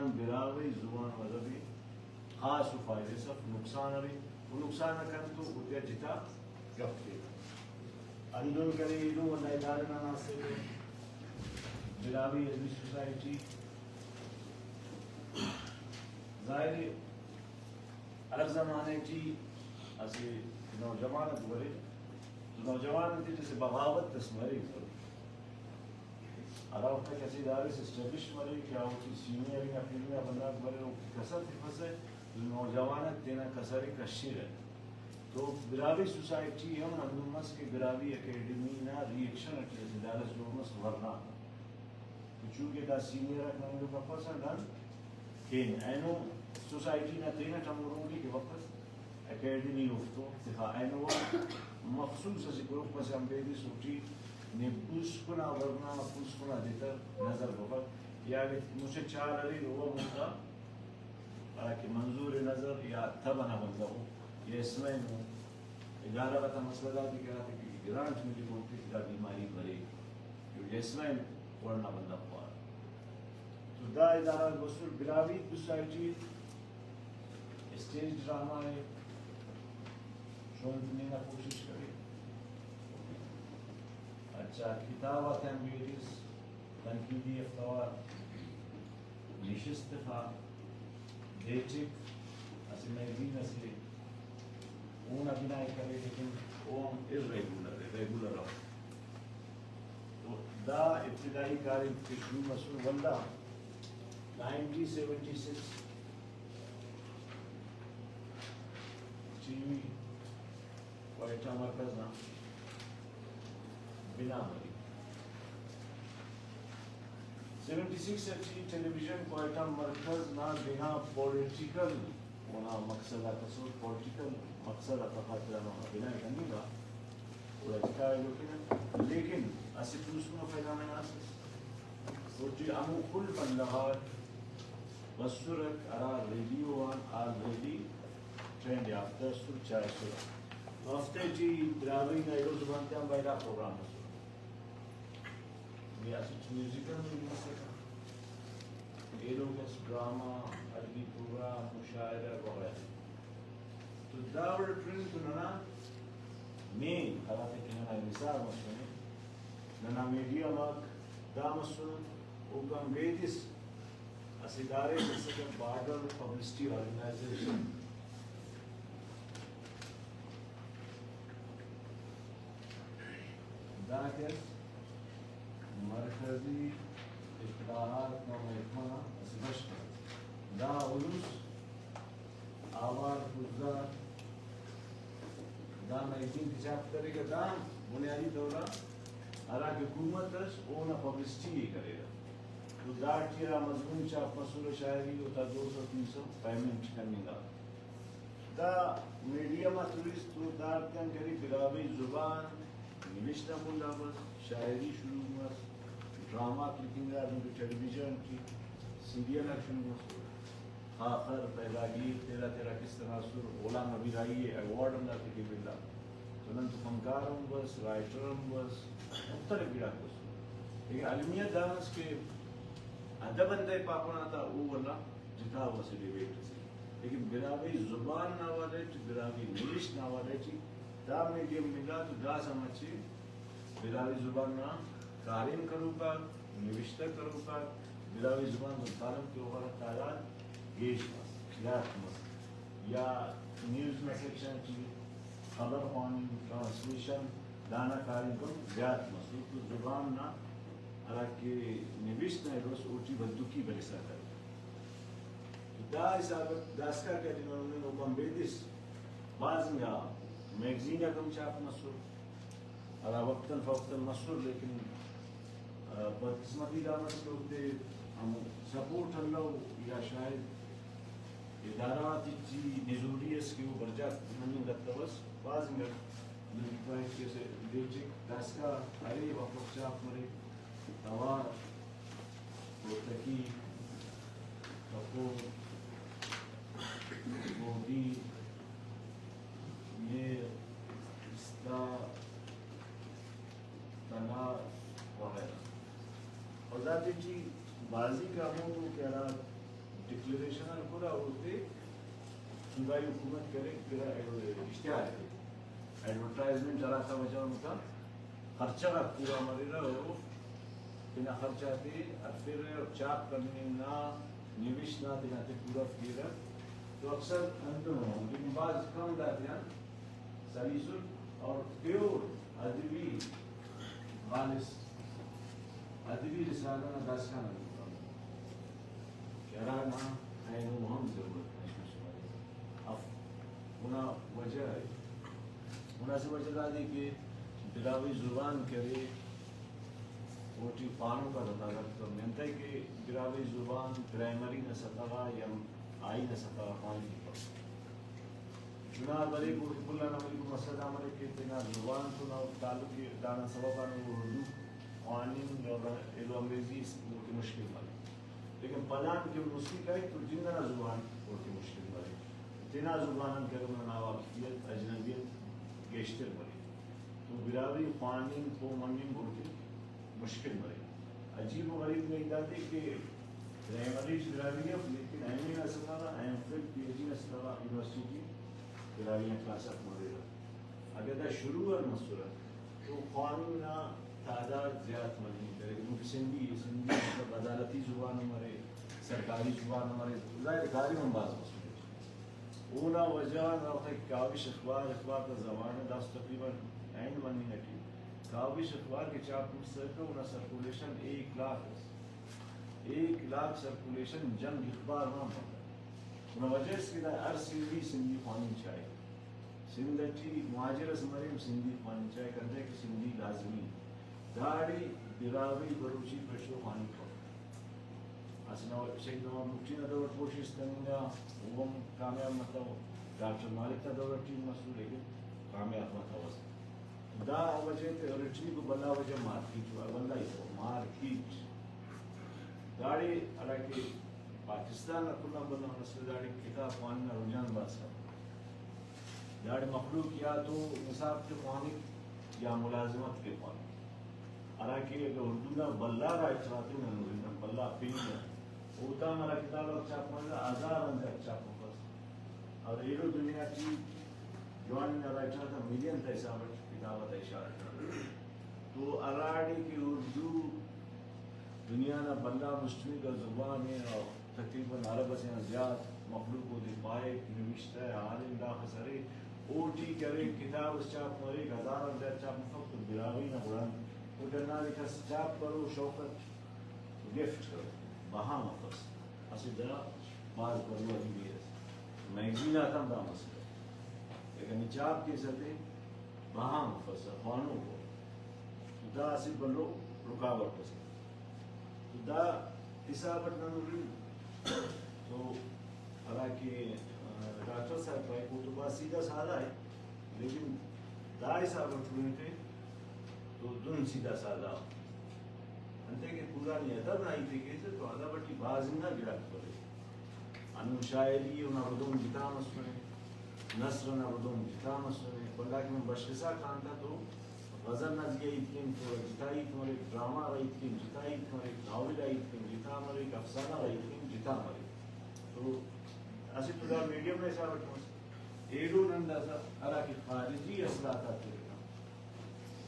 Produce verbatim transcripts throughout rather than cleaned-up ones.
براہوئی زبان و ادب ءِ خاص و فائدہ اس اف، نقصان ارے، و نقصان نا کن تو اوتیا جتا گپ کیک۔ ہندن کرے ایلو ولدا ادارہ نا اسہ براہوئی ادبی سوسائٹی، ظاہر ءِ ہر زمانہ ٹی اسہ نوجوان اتو برے تو نوجوان آتیٹی اسہ بغاوت اس مریک ضرور۔ ہرا وخت کہ اسہ ادارہ اس اسٹیبلش مریک یا اوٹی سینئر انگا پیری نا بندغ بریر، اوفتے کسر تفسہ تو نوجوان آک تینا کسر ءِ کشرہ۔ تو براہوئی سوسائٹی ہم ہندن مس کہ براہوئی اکیڈمی نا ری ایکشن اٹی اسہ ادارہ اس جوڑ مس ورنا۔ تو چونکہ دا سینئر آک نن ایلو کپسہ ڈن کین، اینو سوسائٹی نا تینٹ ہم رول ءِ کہ وخت اس اکیڈمی اوفتون تخا، اینو مخصوص اسہ گروپ اسے ہم بیدس اوٹی نے پوسکن آ ورنا، پوسکن آ دتر نظر بفک، یا اگہ مچہ چار اریر او ہم اوفتا ہراکہ منظور نظر یا تب ئنا بندغ ءُ، یا اسمینو۔ ادارہ غاتا مسئلہ دادے کہ ہراتے کہ گرانٹ ملک اوفتے کہ دا بیماری بریک، یا اسمین وڑ نا بندغ خوار۔ تو دا ادارہ غاک بسر۔ براہوئی سوسائٹی اسٹیج ڈرامہ ءِ شون تننگ نا کوشش کرے۔ اچھا، کتاب آتے ہم بیدس تنقیدی ہفتہ وار نشست تخا، دے ٹک اسہ میگزین اسے اونا بناء کرے، لیکن او ہم ارریگولر ءِ، ریگولر اف۔ تو دا ابتدائی کاریم تے شروع مسر، ولدا nineteen seventy six T V Quetta مرکز نا بنا مریک۔ سیونٹی سکس اٹی ٹیلی ویژن کوئٹہ مرکز نا بنا پولیٹیکل، اونا مقصد آک اسر، پولیٹیکل مقصد آتا خاطر ہمونا بنا ءِ کننگا، گڑا جتا ایلو کینہ۔ لیکن اسہ پوسکن ءُ پیغام ہنا اس اس۔ اوٹی ہمو کل بندغ آک بسرک ہرا ریڈیو آن آلریڈی ٹرینڈ یافتہ اسر، چائسرہ۔ ہفتہ ٹی براہوئی نا ایلو زبان تیان بایدے آ پروگرام مسر۔ نی اسٹ میوزیکل ہم مسکہ، ایلو کس ڈرامہ، ادبی پروگرام، مشاعرہ وغیرہ۔ تو دا وڑ ٹرینڈ تو ننا مین ہراتے کہ ننا نثار مسنے، ننا میڈیم آک دا مسنو، اوکان بیدس اسہ ادارہ اس اسکہ بارڈر پبلسٹی آرگنائزیشن۔ دا کہ اس مرکزی اصلاحات نا محکمہ نا اسہ بشخ ءِ۔ دا الس آوار کوزدار دا میگزین تے چھاپ کریکہ، دا ہم بنیادی طور آ ہرا کہ حکومت اس اونا پبلسٹی ءِ کریرہ۔ تو داٹی ہرا مضمون چھاپ مسرہ شاعری، اوتا دو سو تین سو پیمنٹ کننگا۔ دا میڈیم آ توریس تو داڑتیان کرے براہوئی زبان نوشت آن کنڈا بس، شاعری شروع مس، ڈرامہ آک لکھنگا، دنکہ ٹیلی ویژن ٹی سیریل آک شروع مسر۔ خاخر، پیداگیر، تیرہ تیرہ کس ئنا اسر، غلام نبی راہی ءِ ایوارڈ ہم دافتے کہ ملا۔ تو نن تو فنکار ہم بس، رائٹر ہم بس، مختلف گڑاک بس۔ لیکن المیہ دا مس کہ ادب انتئے پاپن آتا او ولدا جتا ءُ اسہ ڈیبیٹ اسے، لیکن براہوئی زبان نا حوالہ ٹی، براہوئی نوشت نا حوالہ ٹی دا میڈیم ملا تو داسہ مچے براہوئی زبان نا کاریم کروکا، نوشتہ کروکا، براہوئی زبان تون تعلق تخوک آتا تعداد گیش مس، زیات مس، یا نیوز نا سیکشن ٹی خبر خواننگ، ٹرانسلیشن، دانا کاریم کن زیات مس۔ تو زبان نا ہرا کہ نوشت نا ایلو اس اوٹی ودکی بریسہ کرے۔ تو دا حساب اٹ داسکان کہ ٹی نن ہننگ اوکان بیدس بھاز انگا میگزین آک ہم چھاپ مسر، ہرا وقتاً فوقتاً مسر، لیکن، آ، بدقسمتی دا مس کہ اوفتے ہمو سپورٹ الو یا شاید ادارہ غاتے ٹی نزوری اس کہ او برجا مننگ اتوس۔ بھاز انگا نن پائک کہ اسہ دے ٹک داسکان ارے وخت وخت چھاپ مریک، توار، توتکی، کپور، گودی، میر، استار، تلار وغیرہ۔ اور داتے ٹی بھازیک ہمودو کہ ہرا صوبائی حکومت کرے، گڑا ایڈو-، اشتہار تے، ایڈورٹائزمنٹ ہرا تا وجہ غان اوتا خرچہ غاک پورا مریرہ، او تینا خرچہ غاتے ہرفیرہ اور چاپ کننگ نا، نوشت نا تینا تے پورو کیرہ۔ تو اکثر ہندن ء، لیکن بھاز کم داتیان سلیسر اور پیور ادبی، خالص ادبی رسالہ نا داسکان ہندن کہ ہرانا اینو ہم ضرورت محسوس مریک۔ اف، اونا وجہ ء، اونا اسہ وجہ دادے کہ براہوئی زبان کرے، اوٹی خوانوک آتا تعداد کم ء۔ انتئے کہ براہوئی زبان پرائمری نا سطح غا یا آئی نا سطح غا خوانفپک۔ چنا بریک، اوٹی کل آن اولیکو مسئلہ دا مریک کہ تینا زبان تون تعلق ء، دانا سوب آن او اردو خواننگ اور ایلو انگریزی اس-، اوڑکہ مشکل مریک۔ لیکن پلان کہ مستی کائک تو جند ئنا زبان اوڑکہ مشکل مریک۔ تینا زبان آن کرے اونا ناواقفیت، اجنبیت گیشتر مریک۔ تو براہوئی خواننگ، پہہ مننگ اوڑکہ مشکل مریک۔ عجیب و غریب نا ہیت دادے کہ پرائمری ٹی براہوئی اف، لیکن ایم اے نا سطح غا، M Phil, P H D نا سطح غا یونیورسٹی ٹی براہوئی نا کلاس آک مریرہ۔ اگہ دا شروع آن مسرہ تو خواننگ نا تعداد زیات مننگ کریک۔ دنکہ سندھی، سندھی مطلب عدالتی زبان ہم ارے، سرکاری زبان ہم ارے، ظاہر ہے کاریم ہم بھاز مسنے۔ اونا وجہ غان اوڑتون کاوش اخبار، اخبار تا زمانہ داسہ تقریباً اینڈ مننگ اٹی۔ کاوش اخبار کہ چاپ مسکہ، اونا سرکولیشن ایک لاکھ ئس۔ ایک لاکھ سرکولیشن جنگ اخبار نا متو۔ اونا وجہ اس کہ دا ہر سندھی، سندھی خواننگ چاہک۔ سندھ اٹی مہاجر اس مرے، سندھی خواننگ چاہک، انتئے کہ سندھی لازمی۔ داڑے براہوئی، بلوچی، پشتو خواننگ کپک۔ اسہ نواب، شیخ نواب بگٹی نا دور اٹ کوشست کننگا، او ہم کامیاب متو۔ ڈاکٹر مالک نا دور اٹی ہم مسر، لیکن کامیاب متوس۔ دا وجہ تے ارٹمیکو بھلا وجہ مارکیٹ، ولدا ہیت مارکیٹ۔ داڑے ہراکہ پاکستان نا کل آن بھلا مسئلہ داڑے کتاب خواننگ نا رجحان بھاز کم۔ داڑے مخلوق یا تو نصاب تے خوانک یا ملازمت کے خوانک۔ ہراکہ اگہ اردو نا بھلا رائٹر آتے نن ہُرنہ، بھلا پن ء، اوتان ہرا کتاب آک چاپ مریرہ، ہزار آن زیات چاپ مفس۔ اور ایلو دنیا ٹی جوان انگا رائٹر آتا ملین تا حساب اٹ کتاب آتا اشاعت مریرہ۔ تو ہراڑے کہ اردو دنیا نا بھلا مسٹمیکو زبان ء اور تقریباً ارب اسے آن زیات مخلوق اودے پائک، نوشتہ ء، عالم داخس ارے، اوٹی کرے کتاب اس چاپ مریک، ہزار آن زیات چاپ مفک تو براہوئی نا گڑا او ڈنا دے کس چاپ کرو شوق اٹ گفٹ کرو، بہا مفس۔ اسہ دا بھاز بھلو ادیبے ئس۔ میگزین آتان دا مسئلہ ء۔ اگہ نی چاپ کیسہ تے بہا مفسہ، خوانوکو۔ تو دا اسہ بھلو رکاوٹ ئسے۔ تو دا حساب اٹ نن ہُرن تو ہرا کہ، آ، ڈاکٹر صاحب پائک او تو بھاز سیدھا سادہ ء، لیکن دا حساب اٹ ہُرن تے تو دن سیدھا سادہ ء۔ انتئے کہ پورانی ادب نا ہیت ء کیسہ تو ادب اٹی بھاز انگا گڑاک بریک۔ ہندن شاعری اونا ردوم جتا مسنے، نثر ئنا ردوم جتا مسنے، ولدا کہ نن بشخسا کان تا تو غزل نا زیہا ہیت کن تھوڑا جتا ہیت مریک، ڈرامہ غا ہیت کن جتا ہیت مریک، ناول آ ہیت کن جتا مریک، افسانہ غا ہیت کن جتا مریک۔ تو اسہ تو دا میڈیم نا حساب اٹ مس۔ ایلو نن داسہ ہراکہ خارجی اثرات آک ترکہ،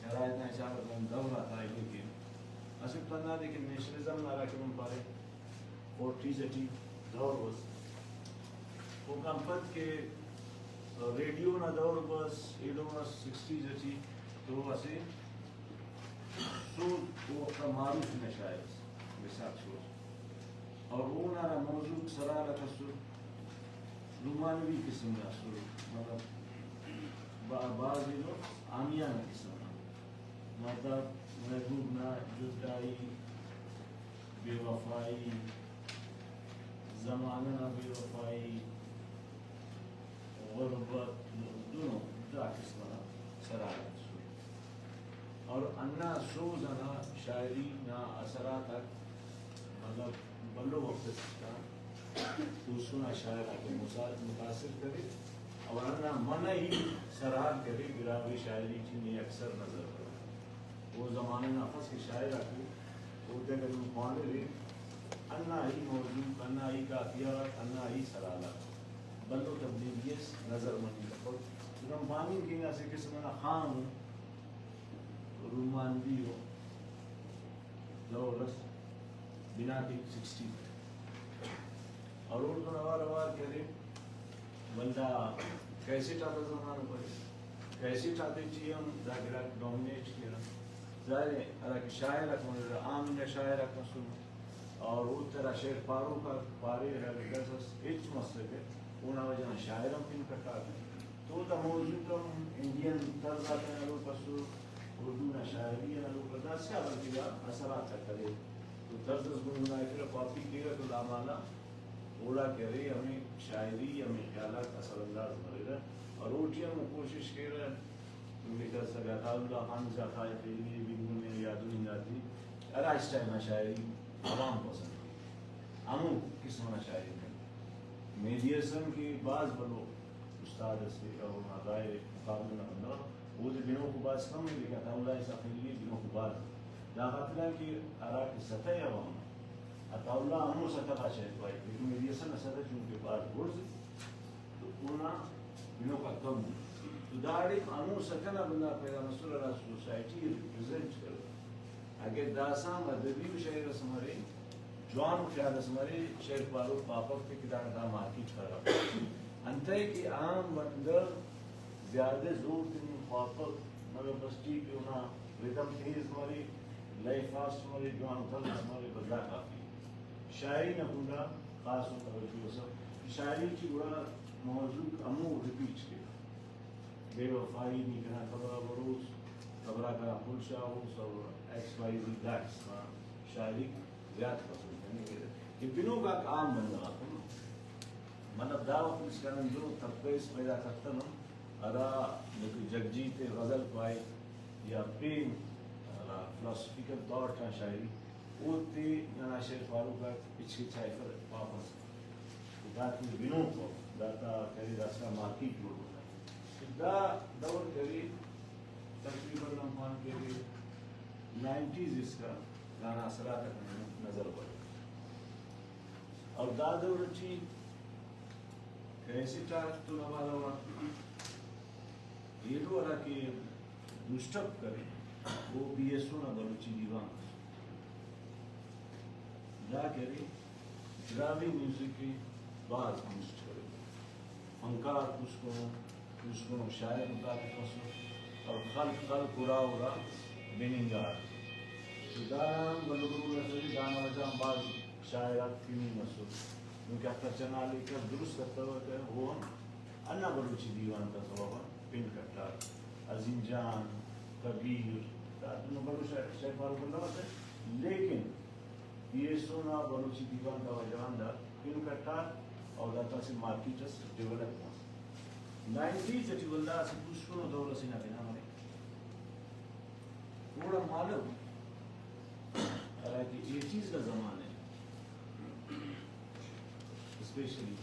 شرائط نا حساب اٹ نن دور آتا ایلو کین۔ اسٹ ہندادے کہ نیشنلزم نا ہراکہ نن پارے، فورٹیز اٹی دور بس، اوکان پد کہ ریڈیو نا دور بس، ایلو نا سکسٹیز اٹی تو اسہ سوز او وخت آ معروف نا شاعر اس، بساکھ سوز، اور اونا ہرا موضوع سرحال آک اسر، رومانوی قسم نا اسر، مطلب با-، بھاز ایلو عامیانہ قسم نا، مطلب محبوب نا جدائی، بے وفائی، زمانہ نا بے وفائی، غربت، دنو دا قسم ئنا سرحال آک اسر۔ اور ہندا سوز ئنا شاعری نا اثرات آک مطلب بھلو وخت اسکان توسن آ شاعر آتے مسا-، متاثر کرے اور ہندا منہ ہی سرحال کرے، براہوئی شاعری ٹی نے اکثر نظر بروک۔ او زمانہ نا افس کہ شاعر آتے اودے اگہ نم خوانرے، ہندا ہی موضوع، ہندا ہی قافیہ غاک، ہندا ہی سرحال آک۔ بھلو تبدیلی اس نظر مننگ افک۔ نن پاننگ کہ انگا اسہ قسم انا خان ءُ، رومانبی ءُ دور اس، بنا کیک سکسٹی اور اوڑتون اوار اوار کہ ارے، ولدا کیسٹ آتا زمانہ بریک، کیسٹ آتے ٹی ہم دا گڑاک ڈومینیٹ کیرہ۔ ظاہر ہے ہراکہ شاعر آک مریرہ، عام انگا شاعر آک مسنو۔ اور اوفتے ہرا شعر پاروک آک پاریرہ، اگہ ڈس اس ہچ مسکہ، اونا وجہ غان شاعر ہم پن کٹاکہ۔ تو دا موضوع ہم انڈین طرز آتیان ہلوک اسر، اردو نا شاعری آن ہلوک، داسہ آ بلکہ دا اثرات آک اریر۔ تو طرز اس گنگنائفرہ، کاپی کیرہ تو لامحالہ اوڑا کہ ارے، ہمے شاعری، ہمے خیال آک اثر انداز مریرہ۔ اور اوٹی ہم او کوشش کیرہ، نمے کس اگہ عطاء اللہ خان زا خواہک ایلو ءِ بنگنے یا دہن آتے، ہرا اسٹائل نا شاعری عوام پسند کے، ہمو قسم نا شاعری کن۔ مہدی حسن کہ بھاز بھلو استاد اسے اور اونا رائے مقابل نا بندغ، اودے بنوکو بھاز کم ءِ، لیکن عطاء اللہ اسا خیلی ءِ بنوکو بھاز ءِ۔ دا خاطران کہ ہرا کہ سطح عوام ءِ، عطاء اللہ ہمو سطح غا شعر پائک، لیکن مہدی حسن نا سطح چونکہ بھاز بڑز ءِ، تو اونا بنوک آک کم ءِ۔ تو داڑے ہمو سطح نا بندغ پیدا مسر ہرا سوسائٹی ءِ ریپرزینٹ کرے۔ اگہ داسہ ہم ادبی ءُ شعر اس مرے، جوان خیال اس مرے، شعر پاروک پاپک تے کہ دانا دا مارکیٹ خراب ءِ۔ انتئے کہ عام بندغ زیادہ زور تننگ خواپک، مگر بس ٹھیک ءِ، اونا ردم تیز مرے، لے فاسٹ مرے، جوان طرز اس مرے، بس دا کافی ءِ۔ شاعری نا کنڈا خاص و توجہ اس اف کہ شاعری ٹی گڑا موضوعک ہمو ریپیٹ کیرہ، بے وفائی، نی کنا قبر آ بروس، قبر آ کنا پل شاغوس اور ایکس وائی زی، دا قسم آ شاعری زیات پسند کننگ ءِ کہ بنوک آک عام بندغ آک ءِ۔ مطلب دا وخت اسکان ہندنو طبقہ اس پیدا کرتنو، ہرا جگجیت ءِ غزل پائک یا پین ہرا فلاسفیکل تھاٹ آن شاعری، اوتے ننا شعر پاروک آک ہچ ہچائفرہ، پاپسہ۔ داتے بنوک ءِ، داتا کرے داسکان مارکیٹ جوڑ بنائے۔ دا دور کرے تقریباً ہم پان کہ نائنٹیز اسکان دانا اثرات آک ننا نظر بریک۔ اور دا دور ٹی کیسٹ آک تون حوالہ غا ایلو ہرا کہ بوسٹ اپ کرے، او بی ایس او نا بلوچی دیوان ئس۔ دا کہ ارے، براہوئی میوزک ءِ بھاز بوسٹ کرے۔ فنکار پوسکنو، پوسکنو شاعر متعارف مسر اور خلق، خلق اُرا اُرا بننگار۔ تو دانا ہم بھلو رول ئس ارے، دانا وجہ غان بھاز شاعر آک پننگ مسر، دنکہ اختر چنا لیکر درست اتوکہ، او ہم ہندا بلوچی دیوان تا سوب آن پن کٹار۔ عظیم جان، کبیر، دا دنو بھلو شاعر، شعر پاروک بندغ ئسر، لیکن بی ایس او نا بلوچی دیوان تا وجہ غان دا پن کٹار اور داتا اسہ مارکیٹ اس ڈیولپ مس۔ نائنٹیز ٹی ولدا اسہ پوسکنو دور ئسے نا بنا مریک۔ اوڑان معلوم ہراکہ ایٹیز نا زمانہ ءِ، اسپیشلی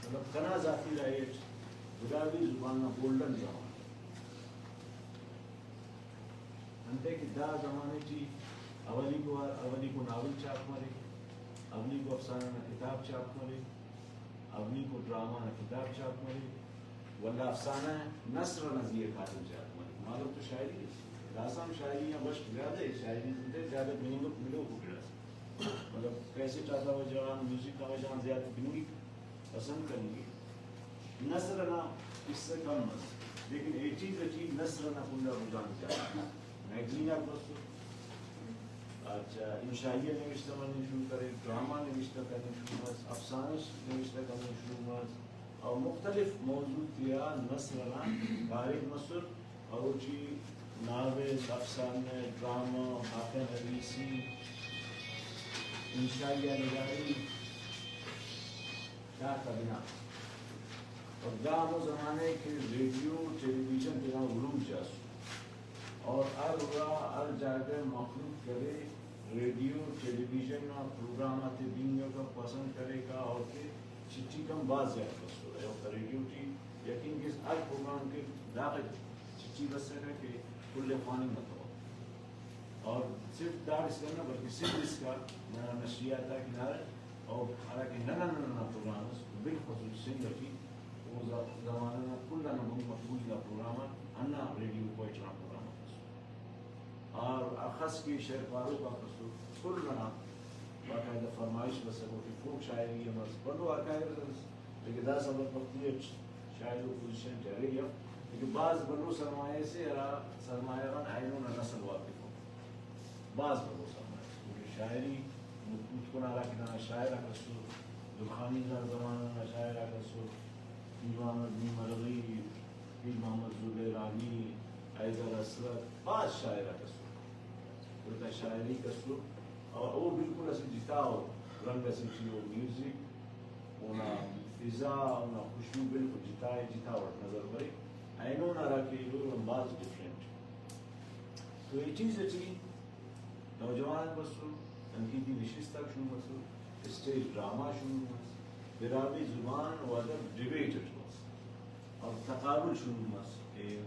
مطلب کنا ذاتی رائے اٹ براہوئی زبان نا گولڈن زمانہ ءِ۔ انتئے کہ دا زمانے ٹی اولیکو، اولیکو ناول چھاپ مریک، اولیکو افسانہ نا کتاب چھاپ مریک، اولیکو ڈرامہ نا کتاب چھاپ مریک، ولدا افسانہ نثر ئنا زی آ کاتم چھاپ مریک۔ معلوم تو شاعری ئس، داسہ ہم شاعری نا بشخ زیادہ ءِ، شاعری انتئے زیادہ بننگ ملوکو گڑاس، مطلب کیسٹ آتا وجہ غان، میوزک نا وجہ غان زیادہ بننگک، پسند کننگک۔ نثر ئنا حصہ کم مس، لیکن ایٹیز ٹی نثر ئنا کنڈا رجحان زیادہ۔ میگزین آک بسر، اچھا، انشائیہ نوشتہ مننگ شروع کرے، ڈرامہ نوشتہ کننگ شروع مس، افسانہ نوشتہ کننگ شروع مس، اور مختلف موضوع تیا نثر ئنا کاریم مسر، اور اوٹی ناول، افسانہ، ڈرامہ، خاطر نویسی، انشائیہ نگاری، داتا بنا۔ اور دا ہمو زمانہ ءِ کہ ریڈیو، ٹیلی ویژن تینا عروج آ اسو۔ اور ہر اُرا، ہر جاگہ مخلوق کرے، ریڈیو، ٹیلی ویژن نا پروگرام آتے بننگ پسند کریکہ، اور کہ چٹھیک ہم بھاز زیات بسرہ۔ اور ریڈیو ٹی یقین کیس ہر پروگرام کہ داخہ چٹھی بسکہ کہ کل ءِ خواننگ متوہ۔ اور صرف داڑے اسکان نہ بلکہ صرف اسکا ننا نشریات آک ہنارہ، اور ہراکہ ننا ننا پروگرام اس بلخصوص سندھ اٹی او ز-، زمانہ نا کل آن بھاز مقبول دا پروگرام آک ہندا ریڈیو کوئٹہ نا پروگرام آک اسر۔ اور اخس کہ شئیر پاروک آک اسر، کل ئنا باقاعدہ فرمائش بسک، اوٹی فوک شاعری ہم ئس، بھلو آرکائیو ئس، لیکن داسہ بدبختی اٹ شاعری اپوزیشن ٹی ارے اف، لیکن بھاز بھلو سرمایہ سے ہرا سرمایہ غان اینو نا نسل واقف ء۔ بھاز بھلو سرمایہ۔ اوٹی شاعری، پوسکن آ ہراکہ ننا شاعر آک اسر، درخانی نا زمانہ نا شاعر آک اسر، پیر محمد نی مرغی، پیر محمد زبیرانی، حیدر حسرت، بھاز شاعر آک اسر۔ اوڑتا شاعری اسر، اور او بالکل اسہ جتا ء رنگ اسے ٹی او میوزک، اونا فضا، اونا خوشبو بالکل جتا ء، جتا وڑ نظر بریک۔ اینو نا ہراکہ ایلو ہم بھاز ڈفرنٹ۔ تو اے چیز اٹی نوجوان آک بسر، تنقیدی نشست آک شروع مسر، اسٹیج ڈرامہ شروع مس، براہوئی زبان و ادب ڈیبیٹ اٹ مس اور تقابل شروع مس کہ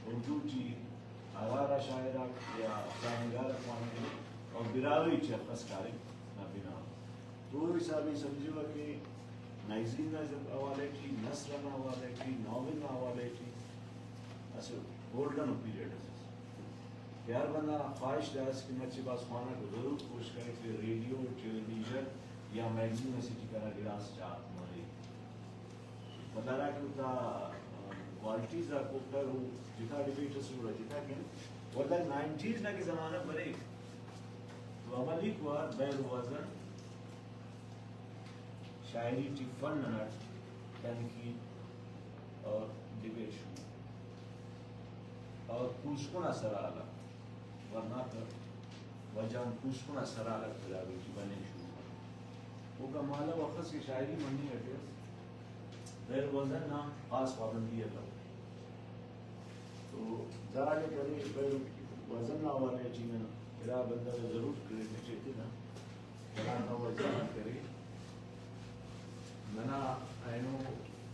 اردو ٹی ہرا ہرا شاعر آک یا افسانہ نگار آک خواننگ ء اور براہوئی ٹی اخس کاریم نا بناء مس۔ تو او حساب ء سمجھوہ کہ میگزین نا حوالہ ٹی، نثر نا حوالہ ٹی، ناول نا حوالہ ٹی اسہ گولڈن پیریڈ اس ئس کہ ہر بندغ نا خواہش دا ئس کہ مچہ بھاز خواناکہ، ضرور کوشش کرے کہ ریڈیو، ٹیلی ویژن یا میگزین اسے ٹی کنا گڑاس چاپ مرے۔ ولدا ہراکہ اوتا کوالٹیز آک اوکا او جتا ڈیبیٹ ئس، گڑا جتا کن۔ ولدا نائنٹیز نا کہ زمانہ بریک تو اولیکو آ بحر وزن شاعری ٹی فن انا تنقید اور ڈیبیٹ شروع اور پوسکن آ سرحال آک ورناک وجہ آن پوسکن آ سرحال آک براہوئی ٹی بننگ شروع مریک۔ اوکا مالو اخس کہ شاعری مننگ اٹی ئس، بحر وزن نا خاص پابندی الو۔ تو داڑے کنے بحر وزن نا حوالہ ٹی نن ارا بندغ ء ضرور کریڈٹ ایتنہ۔ ہرانا وجہ غاک ارے۔ ننا اینو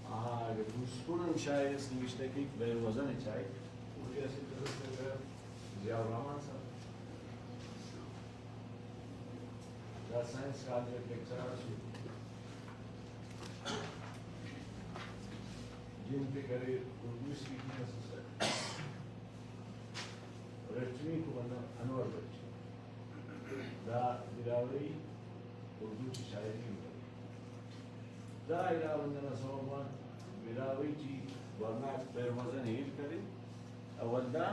آ اگہ پوسکن آن شاعر اس نوشتہ کیک، بحر وزن ء چائک، اوٹی اسہ تدسکہ ضیاء الرحمن صاحب۔ دا سائنس کالج ٹی لیکچرر اسے۔ جند تے کرے، اردو اسپیکنگ اسسٹنٹ۔ رٹمیکو بندغ انور بٹ۔ دا براہوئی اردو ٹی شاعری ہم کرے۔ دا ارا بندغ نا سوب آن براہوئی ٹی ورناک بحر وزن ء ہیل کرے، ولدا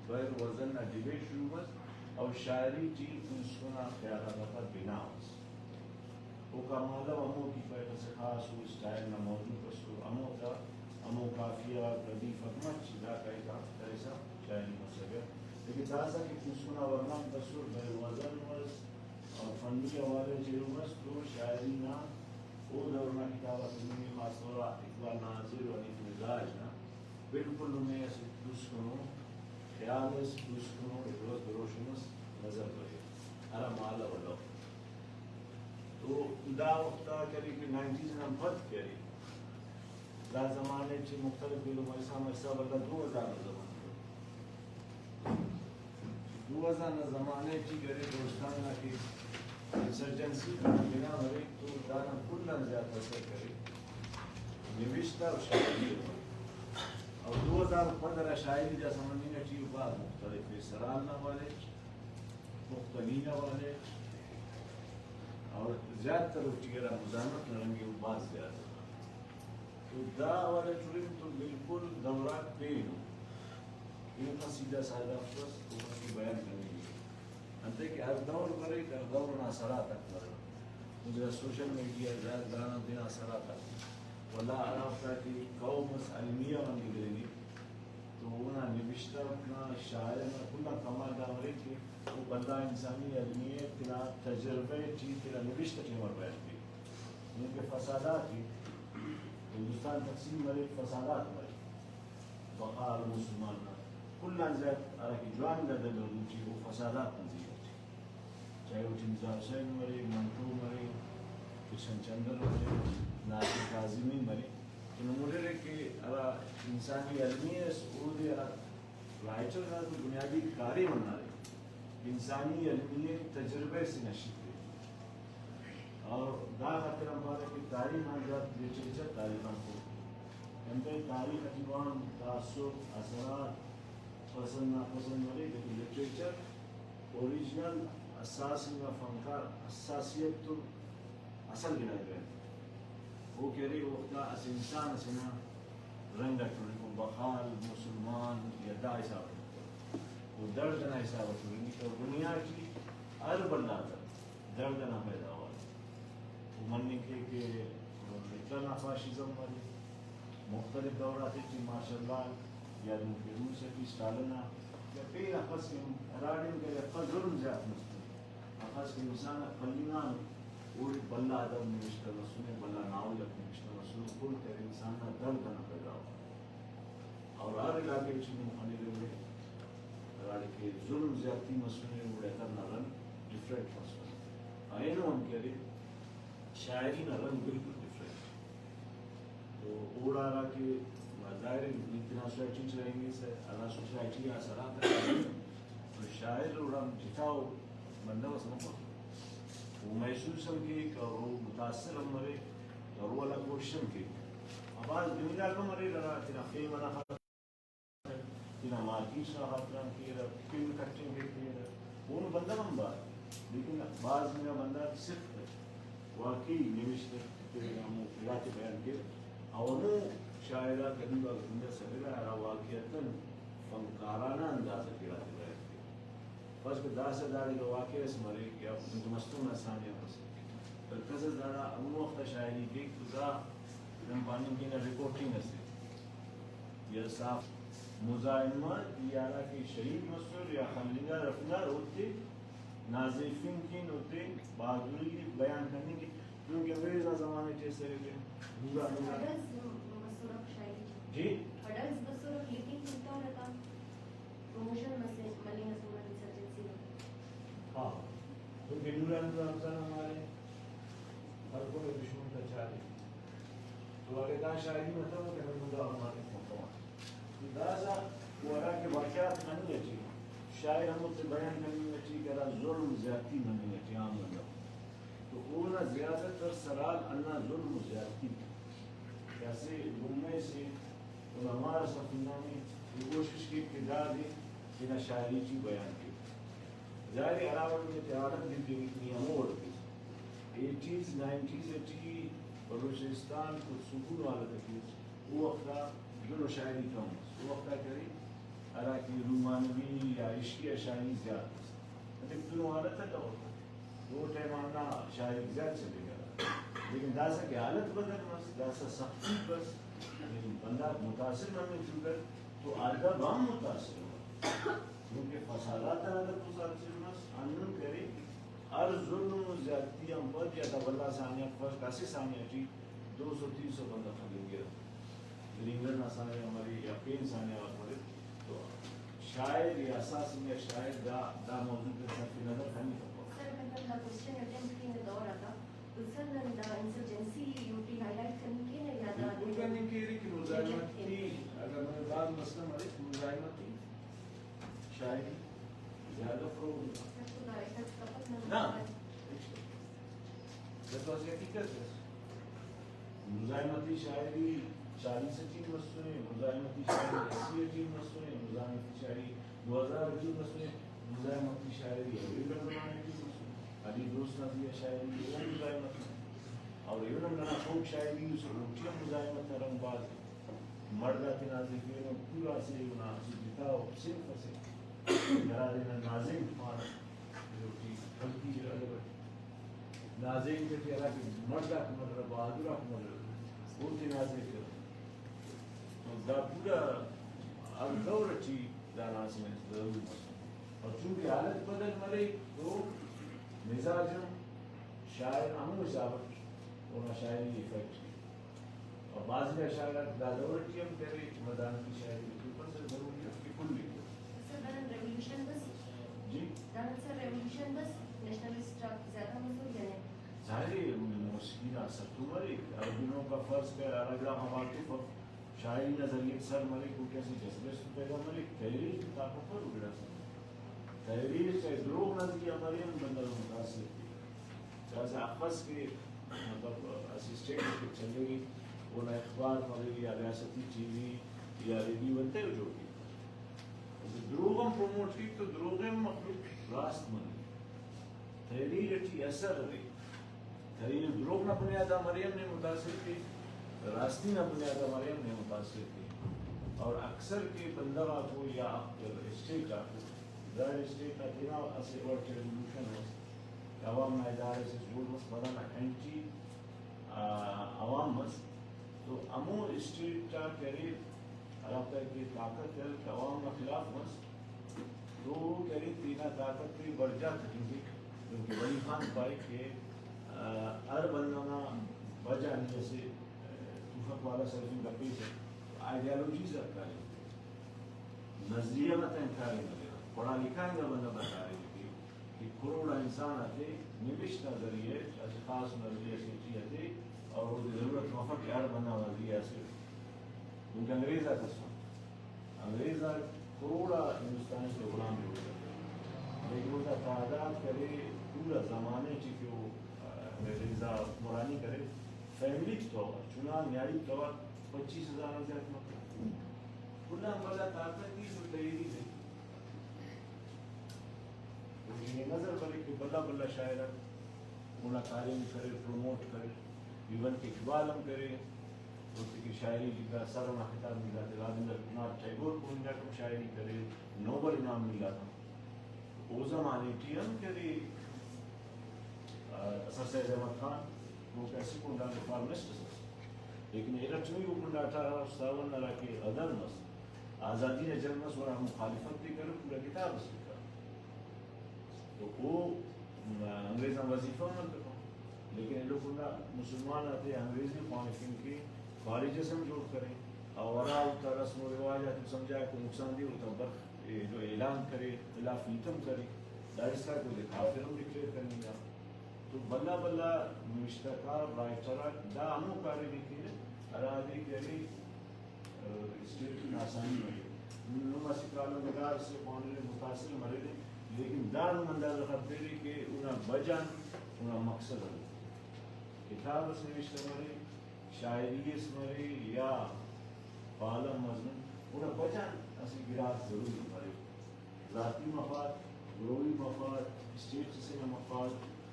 بحر وزن نا ڈیبیٹ شروع مس، او شاعری ٹی پوسکن آ خیالات آتا بناء مس۔ اوکا مالو ہمو ٹی پائک اسہ خاص او اسٹائل نا موضوع اسر، ہموتا ہمو قافیہ، ردیف آک مچ داکا ہیت آک کرسا شاعری مسکہ۔ لیکن داسہ کہ پوسکن آ ورناک بسر، بحر وزن مس اور فنی حوالہ ٹی ایلو مس تو شاعری نا او دور نا کتاب آتے نمے، خاص طور آ اقبال ناظر و حنیف مزاج نا بالکل نمے اسہ پوسکنو خیال اس، پوسکنو ایلو اس، دروشم اس نظر بریک، ہرا مالو الو۔ تو دا وخت آ کہ ارے کہ نائنٹیز نا پد کہ ارے، دا زمانے ٹی مختلف ایلو مرسا مرسا ولدا دو ہزار نا زمانہ۔ دو ہزار نا زمانہ ٹی کہ ارے بلوچستان نا کہ انسرجنسی بنا مریک تو دانا کل آن زیات اثر کرے نوشتہ و شاعری ء۔ اور دو ہزار پد ہرا شاعری داسہ مننگ ٹی او بھاز مختلف ء، سرحال نا حوالے ٹی، پختنی نا حوالے ٹی، اور زیات تر اوٹی ہرا مزاحمت نا رنگ ء او بھاز زیادہ ء۔ تو دا حوالہ ٹی ہرن تو بالکل دور آک پین ء۔ اوخس ہیت داسہ ہرافک اس، اوخس تو بیان کننگ ء۔ انتئے کہ ہر دور بریک، ہر دور نا اثرات آک بریک۔ گڑا سوشل میڈیا زیات دانا دن اثرات آک۔ ولدا ہرافتا کہ قوم اس المیہ غان گدرینگک تو اونا نوشتہ نا، شاعر نا کل آن کمال دا مریک کہ او بھلا انسانی المیہ تینا تجربہ ٹی، تینا نوشتہ ٹی امر بیان کیک۔ دنکہ فسادات ء، ہندوستان تقسیم مریک، فسادات مریک، بقا المسلمان نا کل آن زیات ہراکہ جوان دا دنو دن ٹی او فسادات نا زیہا ٹی، چاہے اوٹی مزار حسین مرے، منٹو مرے، کرشن چندر مرے، ناصر کاظمی مرے، تو نمرے کہ ہرا انسانی المیہ اس اودے ہرا رائٹر نا تو بنیادی کاریم ہندادے انسانی المیہ تجربہ سے نشر کرے۔ اور دا خاطر ہم پارہ کہ تاریخ آن زیات لٹریچر تاریخ آن پورہ۔ انتئے تاریخ اٹی وان تعصب، اثرات، پسند ناپسند مریک، لیکن لٹریچر اوریجنل اساس انگا فنکار حساسیت تو اصل گڑا ءِ۔ او کہ ارے اوفتا اسہ انسان اسے نا رنگ اٹ ہُرک، او بخال، مسلمان یا دا حساب اٹ ہُرک، او دڑد ئنا حساب اٹ ہُرک، تو دنیا ٹی ہر بھلا دڑد دڑد ئنا پیداوار ءِ۔ او مننگ کیک کہ ہٹلر نا فاشزم مرے، مختلف دور آتیٹی مارشل لا یا دنکہ روس اٹی اسٹالن آ یا پین اخس کہ ہراڑے کہ اخس ظلم زیات مس، اخس کہ انسان آک خلنگانو، اوڑے بھلا ادب نوشتہ مسنے، بھلا ناول آک نوشتہ مسنے، کل تینا انسان نا دڑد ئنا پیداوار۔ اور ہر علاقہ ٹی نم خنرہ ہراڑے کہ ظلم زیاتی مسنے، اوڑے ادب نا رنگ ڈفرنٹ مسنے۔ اینو ہم کہ ارے، شاعری نا رنگ بالکل ڈفرنٹ۔ تو اوڑا ہرا کہ ظاہر ہے نی تینا سوسائٹی ٹی رہینگسہ، ہرا سوسائٹی آ اثرات آ تو شاعر اوڑان جتاؤ بندغ ئس مفک۔ او محسوس ہم کیک اور او متاثر ہم مریک اور او ہندا کوشش ہم کیک۔ اور بھاز بندغاک ہم اریر ہرا تینا فیم ئنا خاطر تینا مارکیٹ نا خاطران کیرہ، پن کٹنگ کہ کیرہ، اوہنو بندغ ہم بار، لیکن بھاز انگا بندغ صرف واقعی نوشتہ تینا ہمو گڑاتے بیان کیرہ۔ اور ہمو شاعر آک، ادیب آک زندہ ئسے اریر ہرا واقعتاً فنکارانہ انداز اٹ گڑاتے بیان کیرہ۔ فرض کہ داسہ داڑے اگہ واقعہ ئس مریک یا دنکہ مستونگ نا سانحہ ئس، پر کس ئس داڑا ہمو وخت آ شاعری کیک تو دا نن پاننگ کینہ رپورٹنگ ئسے یا صاف مزاحمت یا ہراکہ شہید مسر یا خلنگار ہرفنگار اوتے نازیفنگ کن، اوتے بہادری بیان کننگ کن، دنکہ انگریز نا زمانہ ٹی ئسے ارے۔ نورا، نورا۔ اڈلز مسرک شاعری ٹی۔ جی؟ اڈلز مسرک لیکن کنتون تا۔ پروموشن مسے مننگ ئس اونا انسرجنسی نا۔ ہاں، دنکہ نورانی رمضان ہم ارے، ہر کل دشمن تا چارے۔ تو اگہ دا شاعری متو کہ ہمے مدعا ہم ارے متو۔ تو داسہ او ہراکہ واقعات مننگ اٹی، شاعر ہموتے بیان کننگ اٹی کہ ہرا ظلم زیاتی مننگ اٹی عام بندغ، تو اونا زیادہ تر سرحال ہندا ظلم و زیاتی۔ کہ اسہ لمہ سے علماء ئس ہرفنگانے، او کوشش کیک کہ دادے تینا شاعری ٹی بیان کیک۔ ظاہر ہے ہرا وڑ کہ تے حالت گدرینگک نی ہمو وڑ case. Eighties, nineties T Balochistan پرسکون حالت ٹی اس۔ او وخت آ دنو شاعری کم اس۔ او وخت آ کہ ارے ہرا کہ رومانوی یا عشقیہ شاعری زیات اس۔ انتئے دنو حالت الو۔ او ٹائم آ ہندا شاعری زیات چلیرہ۔ لیکن داسہ کہ حالت بدل مس، داسہ سختی بس، لیکن بندغ متاثر مننگ شروع کر، تو ادب ہم متاثر مس۔ کیونکہ فسادات آن ادب متاثر مس، ہندن کرے ہر ظلم و زیادتی آن پد یا دا بھلا سانحہ فرض کہ اسہ سانحہ ٹی دو سو تین سو بندغ خلنگرہ۔ گرینگر نا سانحہ مرے یا پین سانحہ غاک مریر، تو شاعر یا اساس انگا شاعر دا، دا موضوع تے صرف نظر خننگ کپک۔ سر، اگر نن دا کوسچن اٹیمپٹ کینہ دور آتا، تو سر نن دا انسرجنسی اوٹی ہائی لائٹ کننگ کینہ یا دا بالکل کننگ کیرے کہ مزاحمتی، اگر ننے بھاز مسئلہ مریک، مزاحمتی شاعری زیادہ فروغ ملا۔ سر، تو دا ایسا کپک نن نا۔ دا تو اسہ حقیقت اس۔ مزاحمتی شاعری چالیس ٹی مسنے، مزاحمتی شاعری اسی ٹی مسنے، مزاحمتی شاعری دو ہزار ٹی مسنے، مزاحمتی شاعری اویل نا زمانہ ٹی مسنے۔ علی دوست نا زیہا شاعری او مزاحمت نا۔ اور ایون ہم ننا فوک شاعری اسے، اوٹی ہم مزاحمت نا رنگ بھاز ءِ۔ مڑد آتے نازیفینو، پورا اسہ اونا اسہ جتا ءُ صنف اسے، ہرادے نن نازینک پانہ، ایلو ٹی خلقی ادب اٹ نازینک اٹی ہراکہ مڑد آک مررہ، بہادر آک مررہ، اوتے نازیفرہ۔ تو دا پورا ہر دور اٹی دانا اسہ ضرور مسنے۔ اور چونکہ حالت بدل مریک تو مزاج ہم شاعر ہمو حساب اٹ اونا شاعری افیکٹ کے۔ اور بعض انگا شاعر آک دا دور ٹی ہم کرے، مزاحمتی شاعری لکھپسہ، ضروری اف کہ کل لکھو۔ سر، دانا ریولیوشن بس؟ جی؟ دانا سر ریولیوشن بس، نیشنلسٹ آک زیادہ مسر یا نے؟ ظاہر ہے، موسیقی نا اثر تو مریک۔ ہر دنوکا فرض کر، ہرا گڑا غا واقف اف، شاعری نا ذریعہ سر مریک، او کہ اسہ جذبہ اس تو پیدا مریک، تحریر تو طاقتور گڑاس ءِ۔ تحریر چاہے دروغ نا ذریعہ مرے ہم بندغ متاثر کے۔ داسہ اخس کہ مطلب اسہ اسٹیٹ اسے چلیرے، اونا اخبار مرے یا ریاستی ٹی وی یا ریڈیو انتئے او جوڑ کیک۔ دروغ ہم پروموٹ کیک تو دروغ ہم مخلوق راست منے۔ تحریر ٹی اثر ارے۔ تحریر دروغ نا بنیاد آ مرے ہم نے متاثر کے، راستی نا بنیاد آ مرے ہم نے متاثر کے۔ اور اکثر کہ بندغ آکو یا اسٹیٹ آکو، ظاہر اسٹیٹ نا تینا اسہ وڑ ٹی ایوولوشن مس، عوام نا ادارہ سے جوڑ مس، پدا نا اینٹی، آ، عوام مس، تو ہمو اسٹیٹ آ کہ ارے ہرافتا کہ طاقت ارے کہ عوام نا خلاف مس، تو او کہ ارے تینا طاقت تے برجا تکنگک، دنکہ ولی خان پائک کہ، آ، ہر بندغ نا وجہ نی اسہ، آ، توفک والا سرفنگ کپیسہ، آئیڈیالوجیز آک کاریم، نظریہ غاتیان کاریم ہلیرہ، پڑھا لکھا انگا بندغ نا کاریم تے۔ کہ کروڑ آ انسان آتے نوشت نا ذریعہ اٹ اسہ خاص نظریہ سے ٹی ہتے اور اودے ضرورت مفک کہ ہر بندغ نا ذریعہ اسے اٹ۔ دنکہ انگریز آک اسر، انگریز آک کروڑ آ ہندوستانی تے غلام جوڑ کریر، لیکن اوتا تعداد کرے پورا زمانے ٹی کہ او، آ، انگریز آ حکمرانی کرے، فیملی تے تو چنا نیاڑی تو پچیس ہزار آن زیات مفک۔ کل آن بھلا طاقت ای تو تحریری تے۔ اوٹی نظر بریک کہ بھلا بھلا شاعر آک اونا کاریم کریر، پروموٹ کریر، ایون کہ اقبال ہم کرے، اوفتے کہ شاعری لکھا، سر اونا خطاب ملا تے، رابندر ناتھ ٹیگور کن ہندا ہم شاعری کرے، نوبل انعام ملا تا۔ او زمانے ٹی ہم کہ ارے، آ، سر سید احمد خان، او کہ اسہ کنڈا فارمسٹ ئس، لیکن ارٹمیکو کنڈا اٹھارہ سو ستاون نا ہرا کہ غزل مس، آزادی نا جنگ مس، اونا مخالفت تے کرے، پورا کتاب اس لکھا۔ تو او، م، انگریز آن وظیفہ ہم ہلتفا، لیکن ایلو کنڈا مسلمان آتے انگریزی خوانفنگ کہ کالج اس ہم جوڑ کرے، او ہرا اوتا رسم و رواج آتے سمجھائے کہ نقصان دہ، اوتا برخ ایلو اعلان کرے، خلاف ہیت ہم کرے، داڑسکا کہ اودے کافر ہم ڈکلیئر کننگا۔ تو بھلا بھلا نوشتہ کار، رائٹر آک دا ہمو کاریم ءِ کینہ ہرادے کہ ارے، آ، اسٹیٹ نا آسانی مریک۔ نم اسہ کالم نگار اسے خوانرے، متاثر مریرے، لیکن داڑان اندازہ خرفیرے کہ اونا وجہ ان، اونا مقصد ان۔ کتاب اس نوشتہ مرے، شاعری اس مرے یا کالم مضمون، اونا وجہ ان اسہ گڑاس ضروری مرے۔ ذاتی مفاد، گروہی مفاد، اسٹیٹ اسے نا مفاد،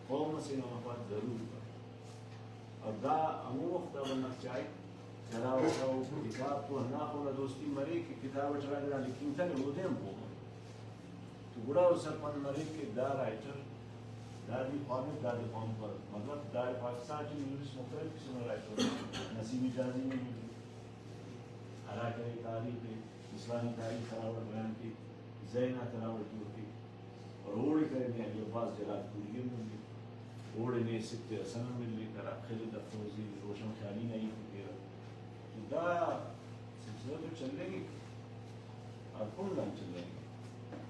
قوم اسے نا مفاد ضرور بریک۔ اور دا ہمو وخت آ بندغ چاہک کہ ہرا وخت آ او کتاب تو ہندا خول آ دوستی مریک کہ کتاب اٹ ہرا گڑا لکھنگتنے اودے ہم پہہ مریک۔ تو گڑا او سرپند مریک کہ دا رائٹر دادے خوانک، دادے خوانفر۔ مطلب دا پاکستان ٹی یونس مختلف قسم نا رائٹر، نسیم حجازی نے ہرا کہ تاریخ ءِ، اسلامی تاریخ ہرا وڑ بیان کیک، ذہن آک ہرا وڑ جوڑ کیک۔ اور اوڑے کرے نے علی عباس جلال پوری ہم ملک، اوڑے نے سپت حسن ہم ملک، ہرا خضر دفروزی، روشن خیالی نا ہیت ءِ کیرہ۔ تو دا سلسلہ تو چلینگک، ہر کنڈ آن چلینگک۔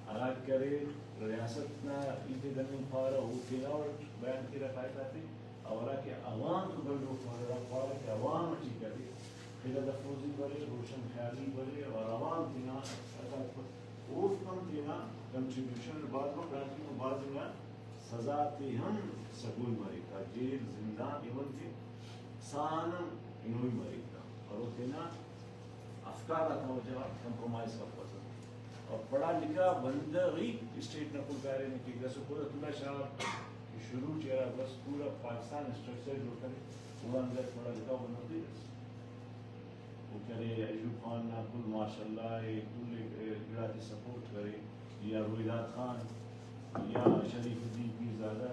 ہرا کرے ریاست نا ہیت ءِ دننگ پارہ، او تینا وڑ بیان کیرہ قاعدہ تے، اور ہرا کہ عوام تو بھلو پارہ، پارہ کہ عوام ٹی کرے، خضر دفروزی برے، روشن خیالی برے، اور عوام تینا اثر، اوفک ہم تینا کنٹریبیوشن بھاز مریک، داٹی نن بھاز انگا سزا تے ہم سگوئی مریک تا، جیل، زندان، ایون کہ ساہ آن ہم ہنوئی مریک تا، اور او تینا افکار آتا وجہ غان کمپرومائز کپسہ۔ اور پڑھا لکھا بندغ ہی اسٹیٹ نا کل کارینے کیک۔ داسہ قدرت اللہ شاہ کہ شروع ٹی ہرا بس پورا پاکستان اسٹرکچر جوڑ کرے، اوڑان زیات پڑھا لکھا بندغ تینے اس۔ او کرے، ایوب خان نا کل ماشاء اللہ ءِ، کل گڑاتے سپورٹ کرے، یا رویداد خان، یا شریف الدین پیرزادہ،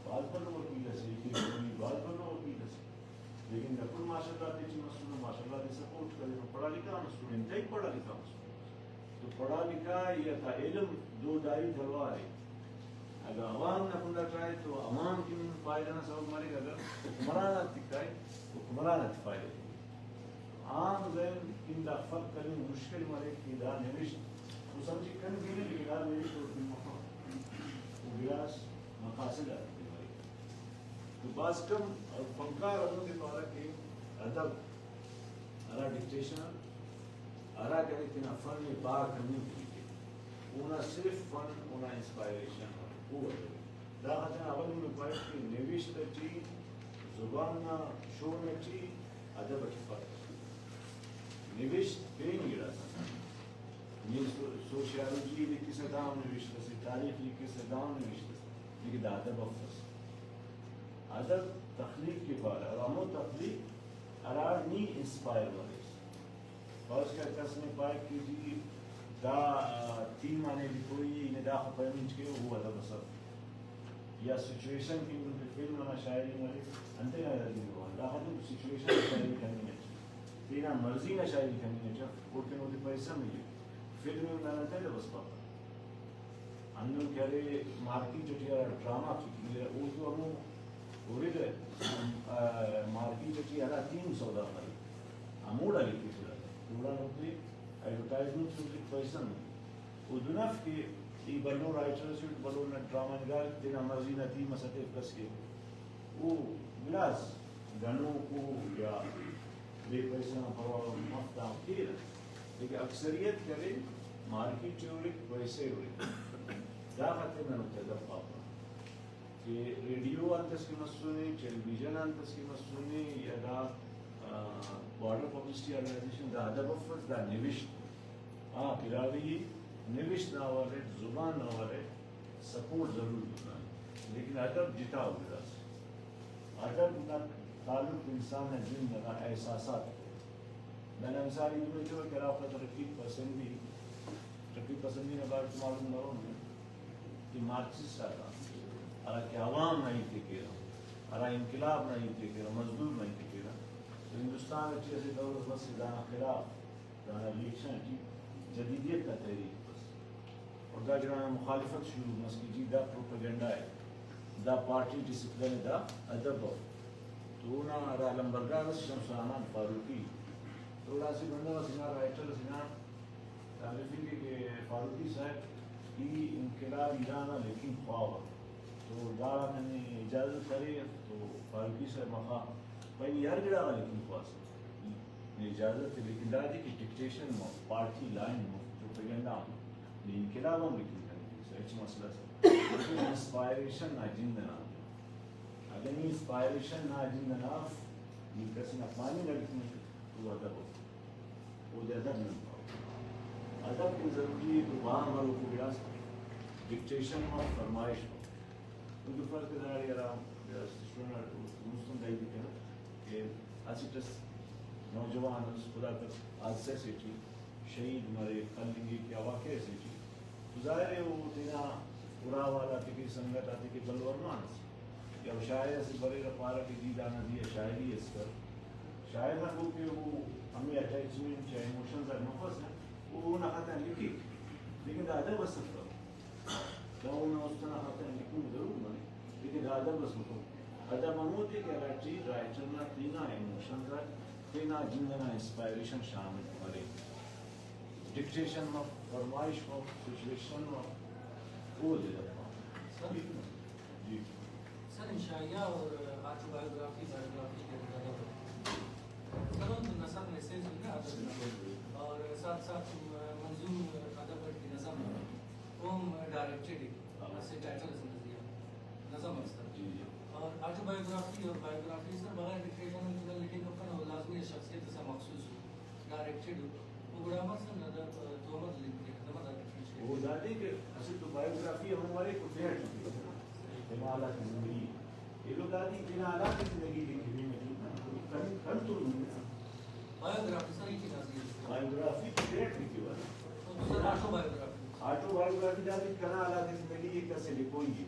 بھاز بھلو وکیل اسے، اے کے گوہری بھاز بھلو وکیل اسے، لیکن دا کل ماشاء اللہ تیٹی مسنو، ماشاء اللہ تے سپورٹ کرینو، پڑھا لکھا مسنو، انتہائی پڑھا لکھا مسنو۔ تو پڑھا لکھا یا تا علم دو دھاری تلوار ءِ۔ اگہ عوام نا کنڈا کائے تو عوام کن فائدہ نا سبب مریک، اگہ حکمران آتے کائے تو حکمران آتے فائدہ مریک۔ عام ذہن کن دا فرق کننگ مشکل مریک کہ دا نوشت تو سمجھک کن کینہ، لیکن دا نوشت اوڑکن مفک۔ او گڑاس مقاصد آتے مریک۔ تو بھاز کم فنکار ہمودے پارہ کہ ادب ہرا ڈکٹیشن آ ہرا کنے تینا فن ءِ پاک ہننگ ٹی کے، اونا صرف فن اونا انسپائریشن ءِ، او ادب ءِ۔ داخاطران اول نمے پائک کہ نوشت اٹی، زبان نا شون اٹی، ادب اٹی فرق۔ نوشت پین گڑاس ءِ۔ نی سو-، سوشیالوجی لکھسہ دا ہم نوشت اسے، تاریخ لکھسہ دا ہم نوشت اسے، لیکن دا ادب افس۔ ادب تخلیق کہ پارہ، اور ہمو تخلیق ہراڑ نی انسپائر مریس۔ فرض کر کس نے پائک کہ جی دا، آ، تھیم آ نے لکھوئی ءِ، نے داخہ پیمنٹ کے، او ادب اس اف۔ یا سچویشن کہ نن فلم انا شاعری مرے، انتئے نا ادبی جوان۔ داخہ تو سچویشن نا شاعری کننگ اٹ، تینا مرضی نا شاعری کننگ اٹ اف، اوڑکن اودے پیسہ ملک، فلم ءِ نن انتئے ادب اس پاپہ۔ ہندن کہ ارے مارکیٹ ٹی ہرا ڈرامہ فکرہ، او تو ہمو ہُررہ، آ، مارکیٹ ٹی ہرا تھیم سودا مریک، ہموڑا لکھفرہ۔ اوڑان اوفتے ایڈورٹائزمنٹ سے اوفتے پیسہ ملک۔ او دن اف کہ ای بھلو رائٹر اسے اٹ، بھلو نا ڈرامہ نگار، تینا مرضی نا تھیم اس ہتیف کس کے۔ او گڑاس گنوکو یا بے پیسہ نا پرواہ مف، دا کیرہ۔ لیکن اکثریت کرے مارکیٹ ٹی ہُرک، پیسہ ہُرک۔ دا خاطر نن اوفتے ادب پاپہ۔ کہ ریڈیو آن تس کہ مسنے، ٹیلی ویژن آن تس کہ مسنے، یا دا، آ، بارڈر پبلسٹی آرگنائزیشن، دا ادب افس، دا نوشت۔ آ، براہوئی نوشت نا حوالہ اٹ، زبان نا حوالہ اٹ سپورٹ ضرور بنانے، لیکن ادب جتا ءُ گڑاس۔ ادب نا تعلق انسان نا جند انا احساسات تے۔ ننا مثال ای دن ایتیوہ کہ ہرافتا ترقی پسندی، ترقی پسندی نا بارٹ معلوم مرون کہ مارکسسٹ آتا ہرا کہ عوام نا ہیت ءِ کیرہ، ہرا انقلاب نا ہیت ءِ کیرہ، مزدور نا ہیت ءِ کیرہ، تو ہندوستان اٹی اسہ دور اس بس کہ دانا خلاف، دانا ریئیکشن اٹی جدیدیت نا تحریک بس۔ اور دا گڑا نا مخالفت شروع مس کہ جی دا پروپیگنڈا ءِ، دا پارٹی ڈسپلن ءِ، دا ادب ءِ۔ تو اونا ہرا لمبردار اس شمس الرحمن فاروقی، تو اوڑا اسہ بندغ اسے نا، رائٹر اسے نا، تعریف ءِ کہ، کہ فاروقی صاحب ای انقلاب ایران آ لکھنگ خواوہ، تو داڑا ننے اجازت ارے؟ تو فاروقی صاحب مخا، پائے نی ہر گڑا غا لکھنگ خواسہ، نی اجازت ءِ، لیکن دادے کہ ڈکٹیشن مف، پارٹی لائن مف، پروپیگنڈا مف، نی انقلاب ہم لکھنگ کننگ کیسہ، ہچ مسئلہ اس اف۔ لیکن انسپائریشن نا جند انا، اگہ نی انسپائریشن نا جند انا اف، نی کس نا پاننگ اٹ مف، تو ادب اف۔ اودے ادب نن پاوہ۔ ادب کن ضروری ءِ تو بہا مروکو گڑاس ڈکٹیشن مف، فرمائش مف۔ تو فرض کہ داڑے ہرا گڑاس اسٹوڈنٹ آک مست ہم داہیت ءِ کینہ کہ اسٹ اس نوجوان اس خدا کر حادثہ سے ٹی شہید مرے، خلنگک یا واقعہ اسے ٹی، تو ظاہر ءِ او تینا اُرا والا تیکن، سنگت آتیکن بھلو ارمان اس۔ یا شاعر اسے بریرہ پارہ کہ جی دانا زی آ شاعری اس کر۔ شاعر نا گو کہ او ہمے اٹیچمنٹ یا ایموشنز آک مفسہ، او اونا خاطر آن لکھک، لیکن دا ادب اس اف۔ دا اونا است انا خاطر آن لکھنگ ضرور مریک، لیکن دا ادب اس مفک۔ ادب ہمودے کہ ہراٹی رائٹر نا تینا ایموشنز آک، تینا جند انا انسپائریشن شامل مریک۔ ڈکٹیشن مف، فرمائش مف، سچویشن مف، اودے ادب پانہ۔ جی۔ سر، انشائیہ اور آٹو بایوگرافی، بایوگرافی کے اندر ادب ہے۔ سر، ان نثر میں سے جو ہے ادب ہے۔ اور ساتھ ساتھ منظوم ادب کی نظم ہے۔ وہ ہم ڈائریکٹڈ ہے۔ ہاں۔ اسہ ٹائٹل اس نظریہ۔ نظم اس سر۔ جی، جی۔ اور آٹو بایوگرافی اور بایوگرافی سر بغیر ڈکٹیشن ہم چلے، لیکن کپن وہ لازمی ہے شخصیت اسے مخصوص ہو۔ ڈائریکٹڈ ءُ، گڑا امر سن نا دا تہمت لکھ کیرہ، دا مطلب ڈفرینشیٹ۔ او دادے کہ اسہ تو بایوگرافی ہمو مریک او تیٹ لکھوہ، تینا حالات زندگی۔ ایلو دادے تینا حالات زندگی لکھوہ، کن، کن تو نن۔ بایوگرافی سر ای کہ نازی ہے۔ بایوگرافی تیٹ لکھوہ۔ تو سر آٹو بایوگرافی۔ آٹو بایوگرافی دادے کنا حالات زندگی یک اسہ لکھوئی ءِ۔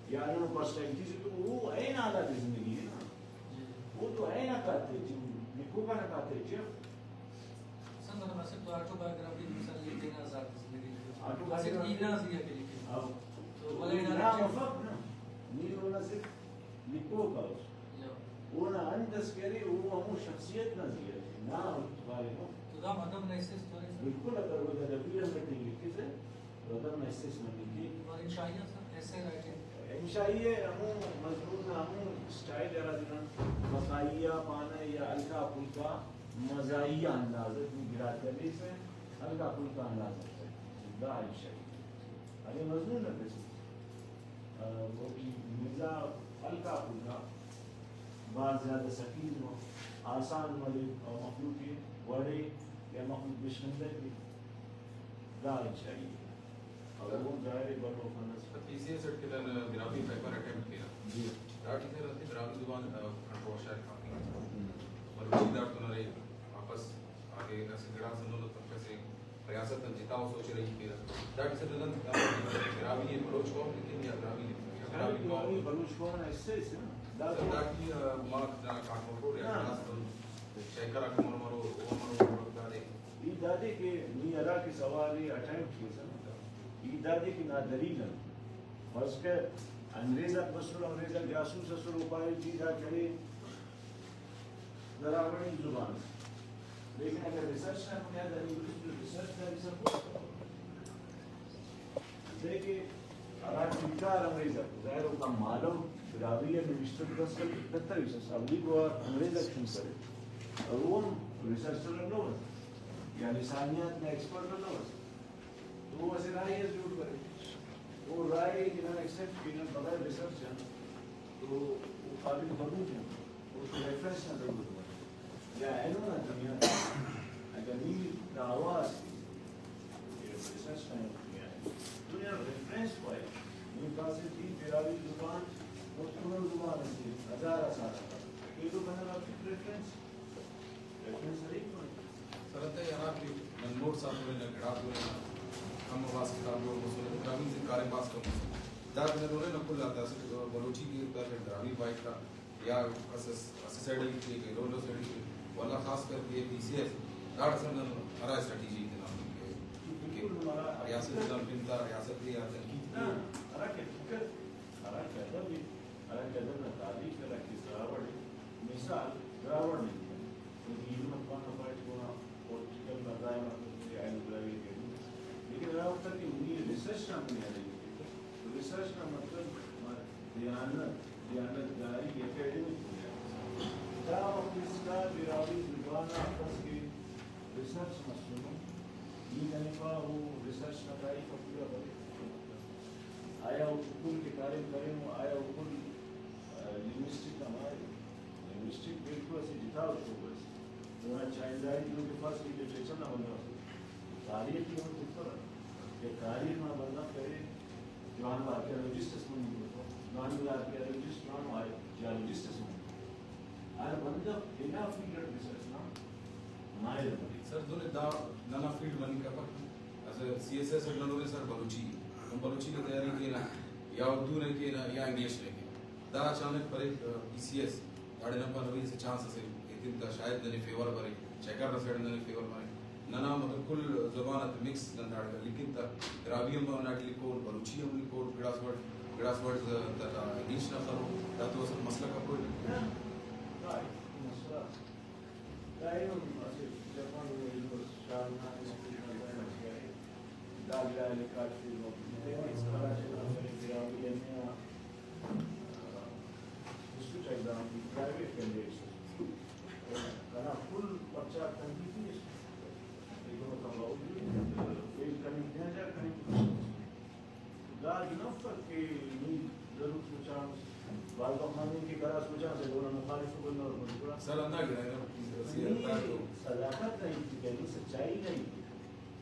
یا ہندنو پرسنالٹی سے تو او عین حالات زندگی ءِ نا۔ جی۔ او تو عین آتا تے ٹی، لکھوکا نا تا تے ٹی اف۔ سر، مطلب اسہ تو آٹو بایوگرافی مثال لکھے نا ذات زندگی لکھے۔ آٹو اسہ بایوگرافی۔ ای نا زی آ کہ لکھے۔ ہاں۔ تو ولے نا نا لکھے۔ مفک نا۔ نی اونا صرف لکھوکا اس۔ یا۔ اونا انت اس کہ ارے او ہمو شخصیت نا زی آ نا بارے نا۔ تو دا ادب نا حصہ اس تو ارے سر۔ بالکل اگر او ادبی رنگ ٹی لکھسہ۔ ادب نا حصہ اس مننگ کیک۔ اور انشائیہ سر، ایسے رائٹنگ؟ انشائیہ ہمو مضمون نا ہمو اسٹائل ہرا دے نن مزاحیہ پانہ یا ہلکا پھلکا مزاحیہ انداز اٹ نی گڑاتے ہلیسہ، ہلکا پھلکا انداز اٹ دا انشائیہ۔ اگہ مضمون نا تسس، مرزا ہلکا پورا بھاز زیادہ سکین و آسان مریک، او مخلوق ءِ وڑے یا مخلوق بشخندہ کے دا انشائی۔ اور وہ ظاہر ہے بلو خان اس۔ پی سی ایس اٹ کہ دن براہوئی پیپر اٹیمپٹ کیرہ۔ جی۔ داٹی سر اسہ براہوئی زبان، آ، کنٹروورشل کافی۔ ہم۔ بلوچی داڑتون ارے، واپس آگے اسہ گڑاس ہندنو تمپ اسے ریاست آن جتا و سوچرہ ہیت کیرہ۔ داٹی سر نن براہوئی ءِ بلوچ قوم لکھن یا براہوئی لکھن یا براہوئی قوم؟ بلوچ قوم نا حصہ اسے نا۔ دا سر تو داٹی، آ، مارک نا کاٹموٹو یا ہاں۔ خاص طور شیکر آک مرو مرو، او مرو مرو دادے۔ ای دادے کہ نی ہرا کہ سوال ءِ اٹیمپٹ کیسہ نا، ای دادے کہ نا دلیل ان۔ فرض کر انگریز آک بسر، انگریز آک جاسوس اسر، او پارے ٹی دا کرے دراوڑی زبان۔ لیکن اگر ریسرچ نا بنیاد آ نی بریس تو ریسرچ نا بھی سپورٹ انتئے کہ ہرا ٹکار انگریز آک، ظاہر اوکان مالو براہوئی آ نوشتہ تو داسکان کتویسس، اولیکو آ انگریز آک شروع کرے، اور او ہم ریسرچر ہم نو ئس یا لسانیات نا ایکسپرٹ ہم نو ئس۔ تو او اسہ رائے اس جوڑ کرے۔ او رائے ءِ کہ نن ایکسپٹ کینہ بغیر ریسرچ آن، تو او قابل قبول ءِ۔ اوفتے ریفرنس نا ضرورت مریک۔ یا اینو نا دنیا اگر نی دعویٰ اس کیسہ، کہ ریسرچ نا دنیا ءِ، دنیا ریفرنس پائے، نی پاسہ ٹی براہوئی زبان مستونگ زبان اسے ہزار آ سال آ، ایلو کنا ریفرنس سر، انتئے ہرا کہ نن نوٹس آ ترینہ، گڑا ترینہ، کم آ بھاز کتاب جوڑ مسنے، براہوئی سے کاریم بھاز کم مسنے۔ دا کہ نن ہُرنہ کل آتا اسٹ بلوچی کہ داسہ براہوئی پائک تا، یا اسہ، اسہ سائیڈ آ ہیت کیک، ایلو ایلو سائیڈ آ ہیت کیک، ولدا خاص کر کہ پی سی ایس داڑے سر نن ہرا اسٹریٹجی تینا کہ، کہ ریاست نن پن تا، ریاست تے آ تنقید کے۔ ہرا کہ فکر ہراکہ ادب ءِ، ہراکہ ادب نا تاریخ ءِ، ہراکہ دراوڑ ءِ، مثال دراوڑ نا ہیت ءِ۔ تو ایلم اٹ پانہ پائٹ اونا پولیٹیکل مزاحمت ءِ، آئیڈیالوجی ءِ، لیکن ہرا وخت کہ نی ریسرچ نا بنیاد ءِ، تو ریسرچ نا مطلب دیانت، دیانتداری، اکیڈمک بنیاد ءِ۔ دا وخت اسکا براہوئی زبان آ اخس کہ ریسرچ مسنو، نی کنے پا او ریسرچ نا تعریف ءِ پورا بریک۔ آیا او کل کہ کاریم کرینو، آیا او کل، آ، لنگوسٹک نا ماہر ءِ؟ لنگوسٹک بالکل اسہ جتا ءُ شعبہ اسے۔ اونا چاہنداری دنکہ فرض کیک لٹریچر نا بندغ اسے، تاریخ ءِ ہم تخرہ، کہ تاریخ نا بندغ کرے، جوان آرکیالوجسٹ اس مننگ کتو، جوان آرکیالوجسٹ، جوان جیالوجسٹ اس مننگ کتو۔ ہر بندغ تینا فیلڈ اٹ ریسرچ نا ماہر ءِ۔ سر، دن دا ننا فیلڈ مننگ کپک۔ اسہ سی ایس ایس اٹ نن ہُرن سر بلوچی، نن بلوچی نا تیاری کینہ، یا اردو نا کینہ، یا انگلش نا کینہ۔ دا اچانک بریک، آ، پی سی ایس، داڑے نن پانہ بھئی اسہ چانس اسے ایتن تا، شاید ننے فیور بریک، چیکر نا سائیڈ ننے فیور بریک۔ ننا مطلب کل زبان آتے مکس نن داڑے لکھن تا، براہوئی ہم ہنداٹی لکھور، بلوچی ہم لکھور، گڑاس وڑ، گڑاس وڑ تا، تا انگلش نا خرو، دا تو اسہ مسئلہ کپرو۔ دا ایلم اسہ جاپان ءُ ایلم اس شاہنامہ نا فلم نا ذہن اٹی ارے۔ دا گڑا لکھاٹ فلم اف تینے اس خراج نا براہوئی ایم اے آ ہسٹری ٹائپ دا پرائیویٹ کینڈیڈیٹس اس۔ کنا فل پرچہ تنقیدی اس۔ لیکن اوکان باوجود فیل کننگ تینا جاگہ کننگ۔ دا ہند افک کہ نی ضرور سوچانس، بھاز وخت ہندن کہ کنا سوچانس ایلو اونا مخالف ءُ بننگ اور گڑا۔ سر، ہندا گڑا نا نی صداقت نا ہیت ءِ کہ نی سچائی نا ہیت ءِ۔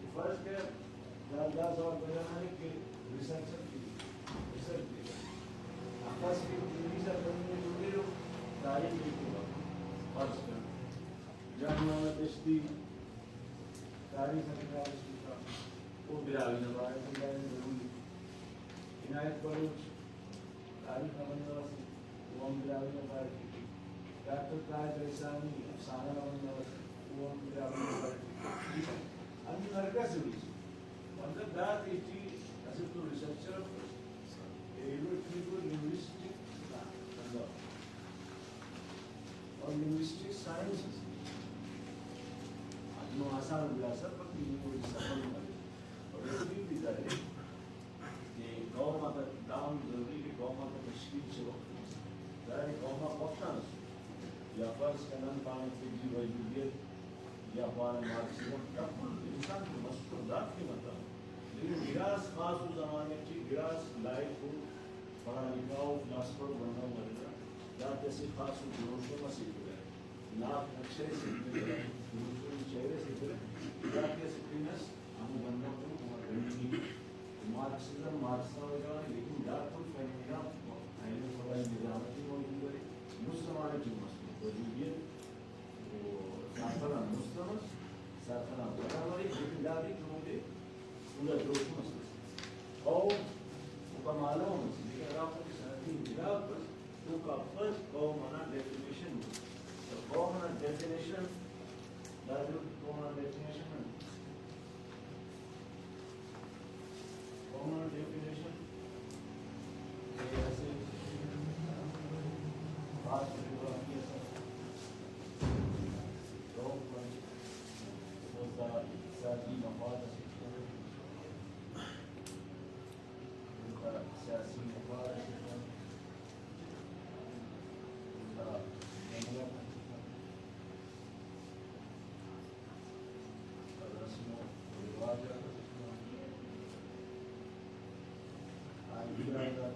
کہ فرض کر، دا، دا سوال پیدا مریک کہ ریسرچر کے، ریسرچ کے۔ اخس کہ انگریز آ بننگ ءِ جوڑ ایرو، تاریخ لکھوک آ۔ فرض کر، جان محمد دشتی تاریخ آ کتاب اس لکھا، او براہوئی نا بارہ ٹی براہوئی نا ضرور لکھے۔ عنایت بلوچ تاریخ نا بندغ اسے، او ہم براہوئی نا پارٹ ٹی۔ ڈاکٹر طاہر لسانی افسانہ نا بندغ اسے، او ہم براہوئی نا پارٹ ٹی۔ ہندن ہر کس ءِ۔ مطلب دا تیٹی اسہ تو ریسرچر افس، ایلو ٹی تو لنگوسٹک نا بندغ اور لنگوسٹک سائنس اسے۔ ہندنو آسان گڑاس افک کہ نی اوڑے سفر مرے اور ایٹی بھی کرے۔ کہ قوم آتا دا ہم ضروری کہ قوم آتا تشکیل سے وقت، ظاہر ہے قوم آک وخت آن اسر۔ یا فرض کہ نن پانہ کہ جی وجودیت یا پانہ مارکسزم، دا کل انسان کہ مسر دافتے متو۔ لیکن گڑاس خاص و زمانے ٹی گڑاس لائق و پڑھا لکھا ءُ فلاسفر بندغ مریرہ، داتے اسہ خاص ءُ دروشم ئسے ترہ، ناخ نقشہ ئسے ترہ، دروشم چہرہ ئسے ترہ، داتے اسہ پن ئس ہمو بندغ تون اونا گنڈنگ ءِ۔ مارکسزم، مارکس نا وجہ غان ءِ، لیکن دا کل فنانیات اینو قبائلی نظام ٹی موجود ارے، مسلم آن ٹی مسلم وجودیت، تو سرفراز مسلم ئس، سرفراز وطن مریک، لیکن دادے کہ اودے انگا دروشم ئس مس۔ قوم اوکا مالو مس، لیکن ہرافتا کہ صنعتی انقلاب بس، اوکا پد قوم انا ڈیفینیشن مس۔ تو قوم انا ڈیفینیشن، دادے قوم انا ڈیفینیشن انت؟ قوم انا ڈیفینیشن اسہ خاص جغرافی ئسے قوم انا اقتصادی مفاد اسے، سیاسی مفاد اسے، جمہوریت رسم و رواج آک اسٹ مریک۔ آئیڈیاز آک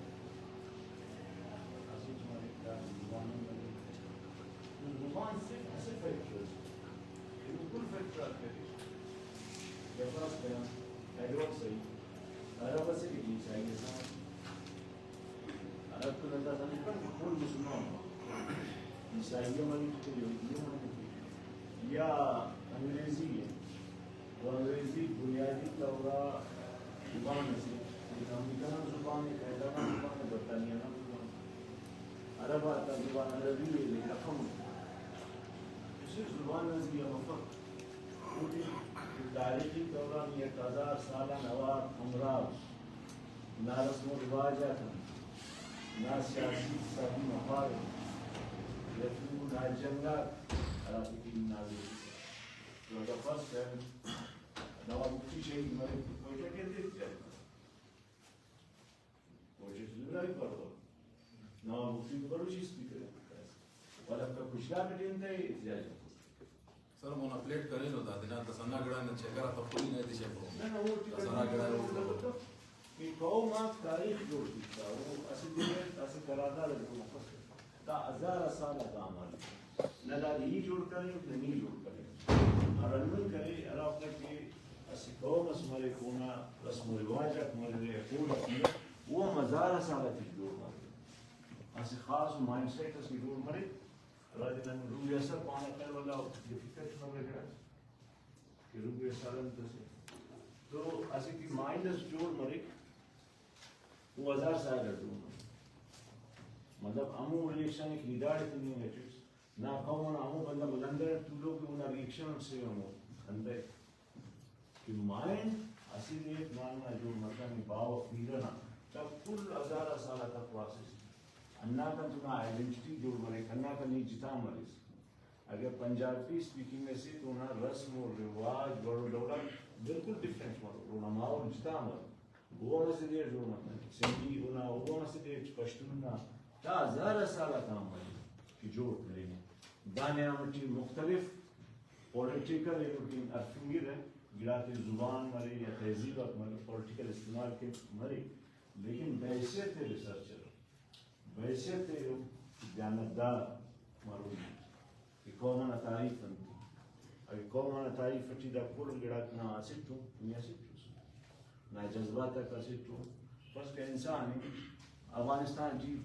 اسٹ مریک، دا زبان مریک۔ زبان صرف اسہ فیکٹر ئس، ایلو کل فیکٹر آک اریر۔ یا فرض کرین، ایڈورڈ سعید عرب ئسے کہ عیسائی ئسے؟ عرب تو نن داسہ ہندن کہ کل مسلمان مریک، عیسائی ہم مریک، یہودی ہم مریک، یا انگریزی ءِ۔ تو انگریزی بنیادی طور آ زبان اسے، ایک امریکہ نا زبان ءِ، کینیڈا نا زبان ءِ، برطانیہ نا زبان ءِ۔ عرب آتا زبان عربی ءِ، لیکن رقم صرف زبان نا ذریعہ مفک۔ اوٹی تاریخی طور آ نی ہزار سال آن اوار ہمراہ اس۔ نا رسم و رواج آک انت، نا سیاسی اقتصادی مفاد انت، یا تو نا جنگ آک ہرافتے ٹی نازرک۔ تو اگہ فرض کرین، نواب مفتی شہید مریک تو کوئٹہ کن تے احتجاج کرو۔ کوئٹہ ٹی زمینائی پارو۔ نواب مفتی تو بلوچی اسپیکر ءِ۔ ولکہ کشدار ٹی انتئے احتجاج ءِ؟ سر، مونا پلیٹ کرینو دا تینا داسہ ہندا گڑا نا چکر آتا پوری نا ایتے شیفو۔ نہ، نہ، اوٹی داسہ ہندا گڑا نا اوڑ کرو۔ کہ قوم آک تاریخ جوڑ کیک تا، او اسہ دے اسہ قرارداد ءِ جوڑ مفک۔ دا ہزار آ سال آتا عمل ءِ۔ نہ دادے ای جوڑ کرینٹ، نہ نی جوڑ کرینٹ۔ ہر ہندن کرے، ہرافتا کہ اسہ قوم اس مریک، اونا رسم و رواج آک مریرہ، کوڈ آک مریرہ، او ہم ہزار آ سال آتیٹ جوڑ مریرہ۔ اسہ خاص مائنڈ سیٹ اس کہ جوڑ مریک، ہرادے نن روح اثر پانہ، خیر واللہ ڈیفیکلٹ مریک کہ روح اثر انت اسے۔ تو اسہ کہ مائنڈ اس جوڑ مریک، او ہزار سال اٹ جوڑ مریک۔ مطلب ہمو ری ایکشن کہ نی داڑے تننگ اٹ اٹ، نا قوم انا ہمو بندغ ملنگر اٹ تولوک اونا ری ایکشن اٹ سے ہمو انتئے کہ مائنڈ اسہ دے نا جوڑ متنے باوہ پیرہ نا، دا کل ہزار آ سال آتا پروسیس۔ ہنداکان تو نا آئیڈینٹیٹی جوڑ مریک، ہنداکان نی جتا مریس۔ اگہ پنجابی اسپیکنگ اسے تو اونا رسم و رواج، وڑ و ڈول آک بالکل ڈفرینٹ مرو، اونا ماحول جتا مرو۔ او ہم اسہ دے اٹ جوڑ متنے، سندھی اونا او ہم اسہ دے اٹ، پشتون نا دا ہزار آ سال آتا عمل ءِ کہ جوڑ کرینے۔ دا نیام ٹی مختلف پولیٹیکل ایلو کن ہرفنگرہ، گڑاتے زبان مرے یا تہذیب آک مرے، پولیٹیکل استعمال کن مرے، لیکن بحیثیت ریسرچر، بحیثیت دیانتدار مرو۔ کہ قوم انا تعریف انت؟ اگہ قوم انا تعریف اٹی دا کل گڑاک نا اسٹ ءُ، نی اسٹ اس، نا جذبات آک اسٹ ءُ۔ فرض کہ انسان ءِ، افغانستان ٹی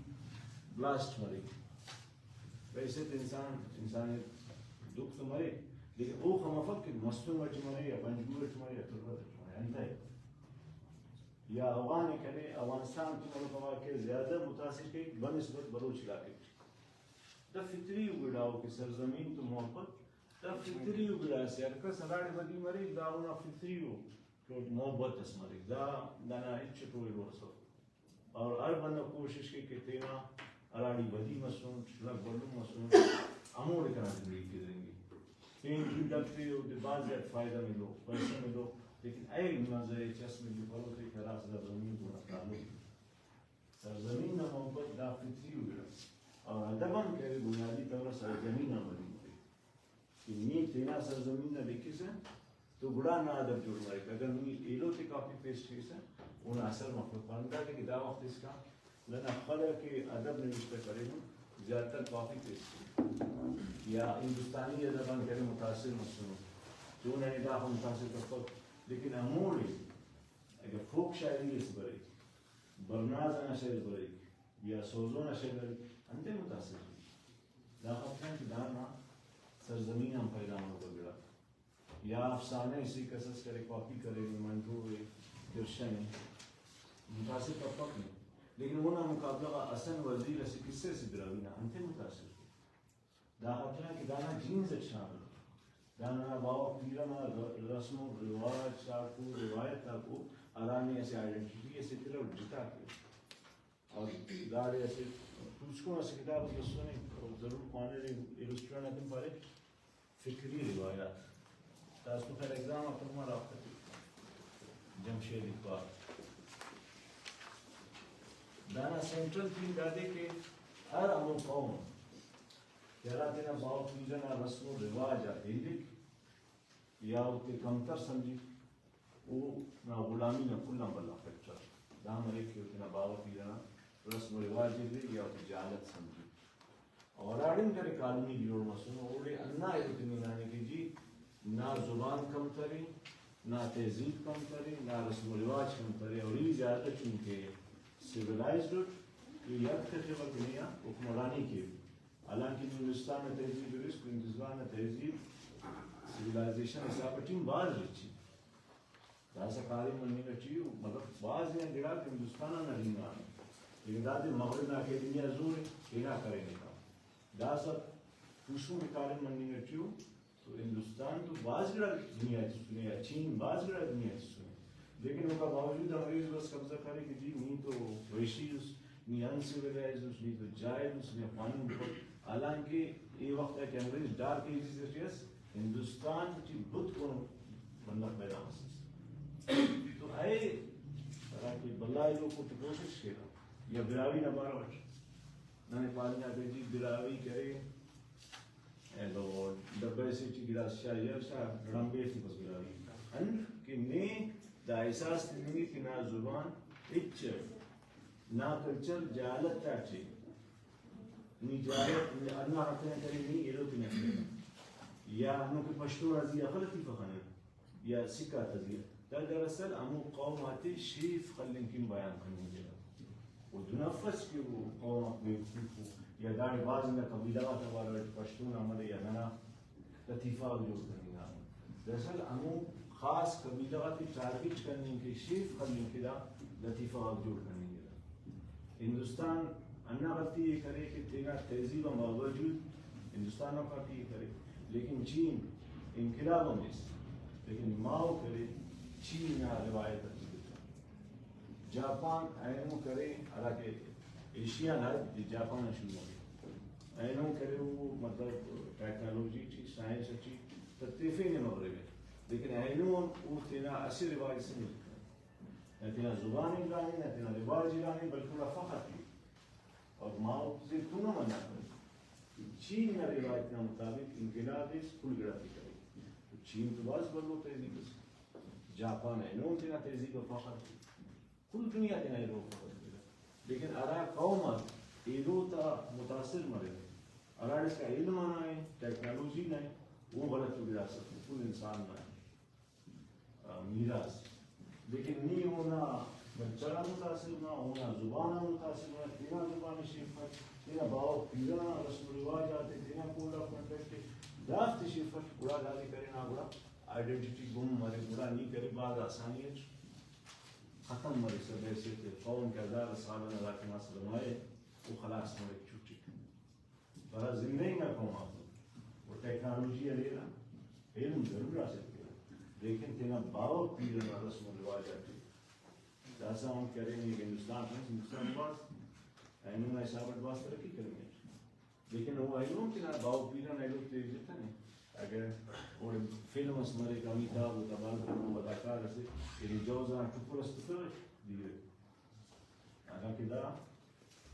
بلاسٹ مریک، بحیثیت انسان، انسان ءِ دکھ تو مرے، لیکن اوخہ مفک کہ مستونگ اٹی مرے یا پنجگور اٹی مرے یا تربت اٹی مرے، انتئے؟ یا افغان ءِ کنے افغانستان ٹی مروکا واقعہ زیادہ متاثر کیک بنسبت بلوچ علاقہ ٹی۔ دا فطری ءُ گڑا ءُ کہ سرزمین تو محبت، دا فطری ءُ گڑا اسے، ہر کس ہراڑے ودی مریک، دا اونا فطری ءُ کہ محبت اس مریک، دا ننا ہچ ٹوئے بوسو۔ اور ہر بندغ کوشش کے کہ تینا ہراڑے ودی مسن، لکھ بھلن مسن، ہموڑے کنا زندگی گزرینگے۔ پین ٹی ڈکھ تے، اودے بھاز زیات فائدہ ملو، پیسہ ملو، لیکن اے مزہ اے چس ملو، پلو تے کہ ہرا سرزمین تو نا تعلق۔ سرزمین نا محبت دا فطری ءُ گڑاس۔ اور ادب ہم کہ ارے بنیادی طور آ سرزمین آن ودی مریک۔ کہ نی تینا سرزمین نا لکھسہ تو گڑا نا ادب جوڑ مریک۔ اگر نی ایلو تے کاپی پیسٹ کیسہ، اونا اثر مفک۔ پاننگ دادے کہ دا وخت اسکان ننا خلق ءِ ادب نوشتہ کرینو، زیادہ تر کاپی پیسٹ یا ہندوستانی ادب آن کرے متاثر مسنو، تو ننے داخہ متاثر کپک، لیکن ہموڑے اگہ فوک شاعری اس بریک، برناز انا شعر بریک یا سوزو نا شعر بریک، انتئے متاثر کیک؟ دا خاطران کہ دانا سرزمین آن پیدا مرو گڑا۔ یا افسانہ اسے کس اس کرے، کاپی کرے، منٹو ءِ، کرشن ءِ، متاثر کپک نے۔ لیکن اونا مقابلہ غا حسن وزیر اسہ قصہ اسے براہوئی نا، انتئے متاثر کے؟ دا خاطران کہ دانا جینز اٹ شامل ءِ۔ دا ننا باوہ پیرہ نا ر-، رسم و رواج آکو، روایت آکو، ہرانے اسہ آئیڈینٹیٹی اسے ترہ و جتا کے۔ اور داڑے اسہ پوسکن اسہ کتاب اس بسنے، او ضرور خوانرے، ایلسٹرا نا کن پارے، فکری روایات۔ داسکو خیر ایگزام آ کما رابطہ ٹی جمشید اقبال۔ دانا سینٹرل تھیم دادے کہ ہر ہمو قوم کہ ہرا تینا باوہ پیرہ نا رسم و رواج آ ہیلک، یا اوتے کمتر سمجھک، اونا غلامی نا کل آن بھلا فیکٹر دا مریک کہ او تینا باوہ پیرہ نا رسم و رواج ءِ یا اوتے جہالت سمجھک۔ اور ہراڑے کرے کالونی جوڑ مسنو، اوڑے ہندا ایلو تننگانے کہ جی نا زبان کمتر ءِ، نا تہذیب کمتر ءِ، نا رسم و رواج کمتر ءِ، اور ای زیادہ چونکہ سویلائزڈ اٹ، تو یاد تخوہ کہ نے آ حکمرانی کیو۔ حالانکہ نی ہندوستان نا تہذیب ارس تو ہندوستان نا تہذیب سویلائزیشن حساب ٹی بھاز رچ ءِ۔ داسہ کاریم مننگ ٹی ءِ، مطلب بھاز آن گڑاک ہندوستان آن ارینگانو، لیکن دادے مغرب نا اکیڈمی آ زور ءِ، تینا کرینگا۔ داسہ پوسکن کہ کاریم مننگ ٹی ءِ، تو ہندوستان تو بھاز گڑا دنیا تسنے یا چین بھاز گڑا دنیا تسنے، لیکن اوکا باوجود انگریز بس قبضہ کرے کہ جی نی تو وحشی اس، نی انسیولائزڈ اس، نی تو جاہل اس، نی قانون پر۔ حالانکہ اے وخت کہ انگریز ڈارک ایجز ٹی اس، ہندوستان ٹی بھت کن بندغ پیدا مسس۔ تو اے ہراکہ بھلا ایلوکو تے کوشش کیرہ یا براہوئی نا بارو اٹ ننے پاننگا کہ جی براہوئی کرے، اینو ڈبہ سے ٹی گڑاس شاہ یار شاہ گڑمبے تے بس براہوئی۔ انت کہ نے دا احساس تننگے کہ نا زبان ہچ ءِ، نا کلچر جہالت آٹے۔ نی جہالت، نی ہندا ہتنہ کرے، نی ایلو تینا کرے۔ یا ہندن کہ پشتو نا زی آ خہ لطیفہ خننگ یا سکھ آتا زی آ، دا دراصل ہمو قوم آتے شیف خلنگ کن بیان کننگ ءِ۔ او دن افس کہ او قوم آک بیوقوف ءُ، یا داڑے بھاز انگا قبیلہ غاتا بارو اٹ پشتو نا مرے یا ننا لطیفہ غاک جوڑ کننگانو۔ دراصل ہمو خاص قبیلہ غاتے ٹارگٹ کننگ کہ شیف خلنگ کہ دا لطیفہ غاک جوڑ کننگ ءِ۔ ہندوستان ہندا غلطی ءِ کرے کہ تینا تہذیب آن باوجود ہندوستان نا پارٹی ءِ کرے، لیکن چین انقلاب ہم ایس، لیکن ماؤ کرے چین نا روایت اٹی تخا۔ جاپان اینو کرے ہراکہ ایشیا نا حد جاپان آن شروع مریک۔ اینو کرے او مطلب ٹیکنالوجی ٹی، سائنس ٹی تتیفینے مغرب ءِ، لیکن اینو ہم او تینا اسہ رواج سے ملک نہ تینا زبان الانے، نہ تینا رواج الانے، بلکہ اوڑا فخر کے۔ اور ماؤ زیتون ہم ہندا کرے۔ چین نا روایت نا مطابق انقلاب اس کل گڑاتے کرے۔ تو چین تو بھاز بھلو تہذیب اس۔ جاپان اینو تینا تہذیب آ فخر کے۔ کل دنیا تینا ایلو فخر کے۔ لیکن ہرا قوم آک ایلو تا متاثر مریرہ، ہراڑے اسکا علم آ نئے، ٹیکنالوجی نئے، او غلط گڑاس افک، کل انسان نا میراث۔ لیکن نی اونا کلچر آن متاثر مہ، اونا زبان آن متاثر مہ، تینا زبان ءِ شیفٹ، تینا باوہ پیرہ نا رسم و رواج آتے، تینا کوڈ آف کنڈکٹ ءِ، دافتے شیفٹ، گڑا دادے کرے نا، گڑا آئیڈینٹیٹی گم مرے، گڑا نی کرے بھاز آسانی اٹ ختم مریسہ بحیثیت قوم کہ ہزار سال آن ہراکان آ سرمایہ ءِ، او خلاص مریک، چھٹک۔ ہرا زندہ انگا قوم آک ءِ، او ٹیکنالوجی ہلیرہ، علم ضرور حاصل کیرہ، لیکن تینا باوہ پیرہ نا رسم و رواج آتے داسہ ہم کرے۔ نی ہندوستان خنس، ہندوستان بھاز اینو نا حساب اٹ بھاز ترقی کننگ اٹ، لیکن او اینو ہم تینا باوہ پیرہ نا ایلو تے جتنے۔ اگہ اوڑے فلم اس مریک، امیتابھ او تا بھاز بھلو اداکار اسے، ایلو جوزہ نا ٹکر اس تتوہ، دیرہ۔ حالانکہ دا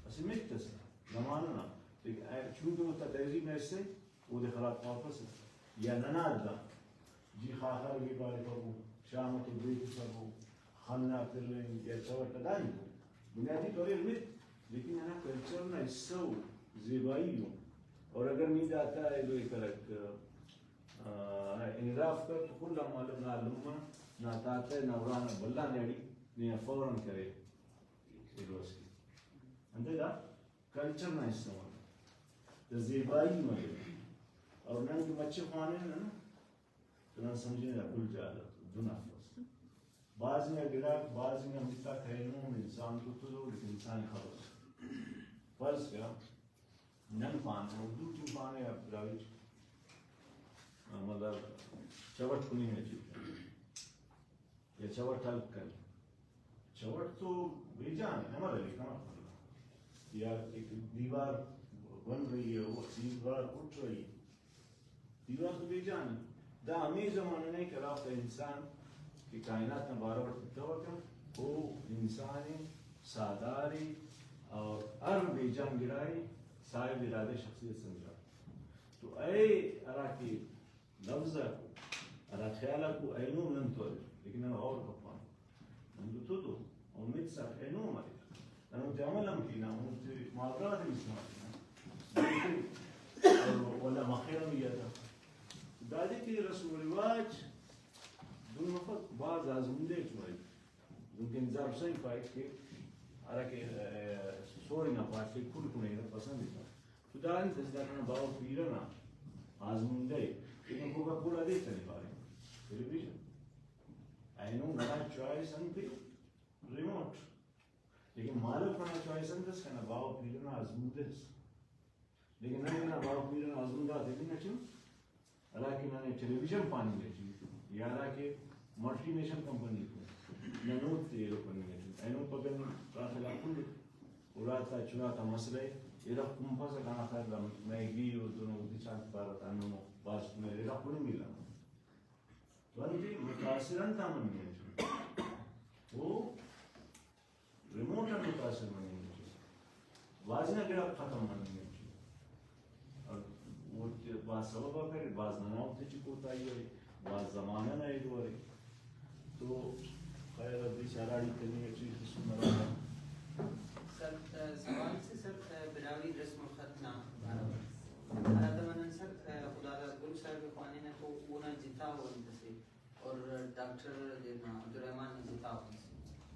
اسہ متھ اسے زمانہ نا، لیکن اے چونکہ اوتا تہذیب نا حصہ ءِ، اودے خراب خواپسہ۔ یا ننا دا جی خاخر بھی پاریفبو، شام تو دوئی تسبو، خن نا ترنگ یا چوٹ نا دا ہیت ءِ۔ بنیادی طور ارے متھ لیکن ننا کلچر نا حصہ ءُ، زیبائی ءُ۔ اور اگر نی داتا ایلو ءِ کرک، آ، انحراف کر تو کل آن معلوم نا لمہ نا تاتہ نا ارانا بھلا نیاڑی نے آ فوراً کرے ایلو اس کے۔ انتئے دا کلچر نا حصہ مریک، دا زیبائی مریک۔ اور نن کہ مچہ خواننہ نا، تو نن سمجھنہ دا کل جہل ءِ دن افس۔ بھاز انگا گڑاک، بھاز انگا متاک اینو ہم انسان تو تدو، لیکن انسان خبر۔ فرض کر، نن پانہ، اردو ٹی پانہ یا براہوئی ٹی، مطلب، چوٹ کننگ ٹی۔ یا چوٹ ہلک کن۔ چوٹ تو بے جان ہے، امر علی کمر کن۔ یا ایک دیوار بن رہی ہے، وہ دیوار اٹھ رہی ہے۔ دیوار تو بے جان ہے۔ دا ہمے زمانہ نے کہ ہرافتا انسان کہ کائنات نا بارو اٹ تتوکہ، او انسان ساہدار ءِ اور ہر بے جان گڑا ءِ صاحب ارادہ شخصیت سمجھا۔ تو اے ہرا کہ لفظ آک، ہرا خیال آک او اینو نن تو ارے، لیکن نن غور کپان۔ نن تو تو تو، او متس آک اینو ہم ارے۔ نن اوتے عمل ہم کینہ، اوتے محاورہ غاتے ہم استعمال کینہ۔ اور ولدا مخیر ہم ہی آتا۔ دادے کہ رسم و رواج دن مفک، بھاز آزموندہ ہچ مریک۔ دنکہ نظام صحیح پائک کہ ہرا کہ، آ، سوری نا پاٹ ءِ کل کنے نا پسند ءِ۔ تو دا انت اس دا کنا باوہ پیرہ نا آزموندہ ءِ۔ لیکن کوکا کولا دے تنے پارے، ٹیلی ویژن۔ اینو ننا چوائس انت ءِ ریموٹ۔ لیکن مالو کنا چوائس انت اس، کنا باوہ پیرہ نا آزموندہ اس۔ لیکن نن تینا باوہ پیرہ نا آزموندہ غاتے ہننگ اٹی ان، ہرا کہ ننے ٹیلی ویژن پاننگ اٹی ان، یا ہرا کہ ملٹی نیشنل کمپنی کو نن اوفتے ایلو کننگ اٹی ان۔ اینو پگہ نن داخلا کل اُراتا چُراتا مسئلہ ءِ، ارغ کنپسہ کنا خیال آن میگی و دنو اودے چانک پارہ تا ہندنو بھاز کنر، ارغ کنے ملہ۔ تو انتئے متاثر انت آ مننگ اٹی ان۔ او ریموٹ آن متاثر مننگ اٹی، بھاز انگا گڑاک ختم مننگ اٹی۔ اور اوفتے بھاز سبب آک ارے، بھاز ننا اوفتے ٹی کوتاہی ارے، بھاز زمانہ نا ایلو ارے۔ تو خیر، ادیش ہراڑی تننگ اٹی خصوصاً ہراڑا۔ سر، آ، سوال سے سر، آ، براہوئی رسم الخط نا بارو۔ ہراتم نن سر، آ، خداداد گل صاحب خواننہ تو اونا جتا ءُ انت اسے۔ اور ڈاکٹر دینا عبدالرحمن نا جتا ءُ انت اسے۔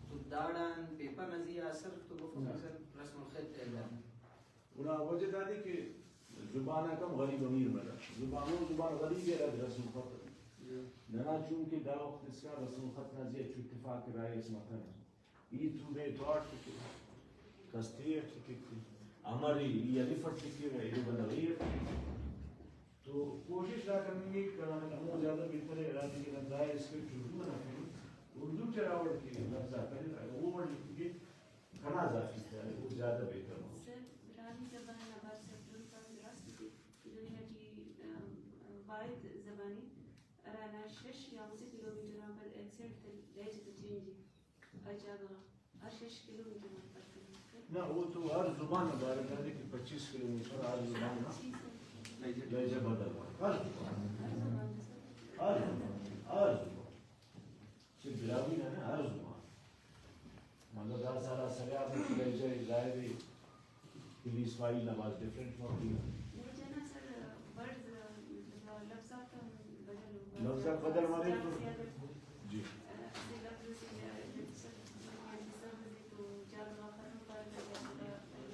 تو داڑان پیپر نا زی آ اثر تو بفک نہ۔ سر رسم الخط ءِ اندر۔ گڑا وجہ دادے کہ زبان آک ہم غریب امیر مریرہ۔ زبان او زبان غریب ءِ، ہرادے رسم الخط۔ جی۔ ننا چونکہ دا وخت اسکان رسم الخط نا زی آ ہچو اتفاق رائے اس متنے۔ ای تو بے تو اٹ لکھرہ، کس تے اٹ لکھک تے، امر ای، ای الف اٹ لکھرہ، ایلو بندغ ای اٹ لکھک۔ تو کوشش دا کننگک، کنا ہمو زیادہ بہتر ءِ، ہرادے کہ نن دا اسکرپٹ اردو انا کنن، اردو ٹی ہرا وڑ کہ لفظ آک اریر، اگہ او وڑ لکھکے، کنا ذاتی خیال ءِ او زیادہ بہتر مروک۔ سر، براہوئی زبان نا بارو سر جوڑ کروئی راست تے، دنیا ٹی، ام، واحد زبان ءِ، ہرانا شش یا اسہ کلو میٹر آن پد ایکسنٹ تے لہجہ تے چینج ءِ۔ ہر جاگہ غا، ہر شش کلو میٹر آن پد۔ نہ، او تو ہر زبان نا بارہ دادے کہ پچیس کلو میٹر ہر زبان نا لہجہ بدل مریک۔ ہر زبان۔ ہر زبان۔ ہر زبان۔ ہر زبان۔ صرف براہوئی نا نہ، ہر زبان۔ مطلب دا سال آ سریا لہجہ ظاہر ہے۔ پولیس فائل نا بھاز ڈفرنٹ مفک۔ لہجہ نا سر، ورڈز، مطلب، لفظ آک ہم بدل ءِ۔ لفظ آک بدل مریک تو۔ زیادہ، زیادہ، جی۔ اسہ لفظ سے، سر، سر، تو جاگہ غا ختم پارہ، جاگہ غا ختم پارہ،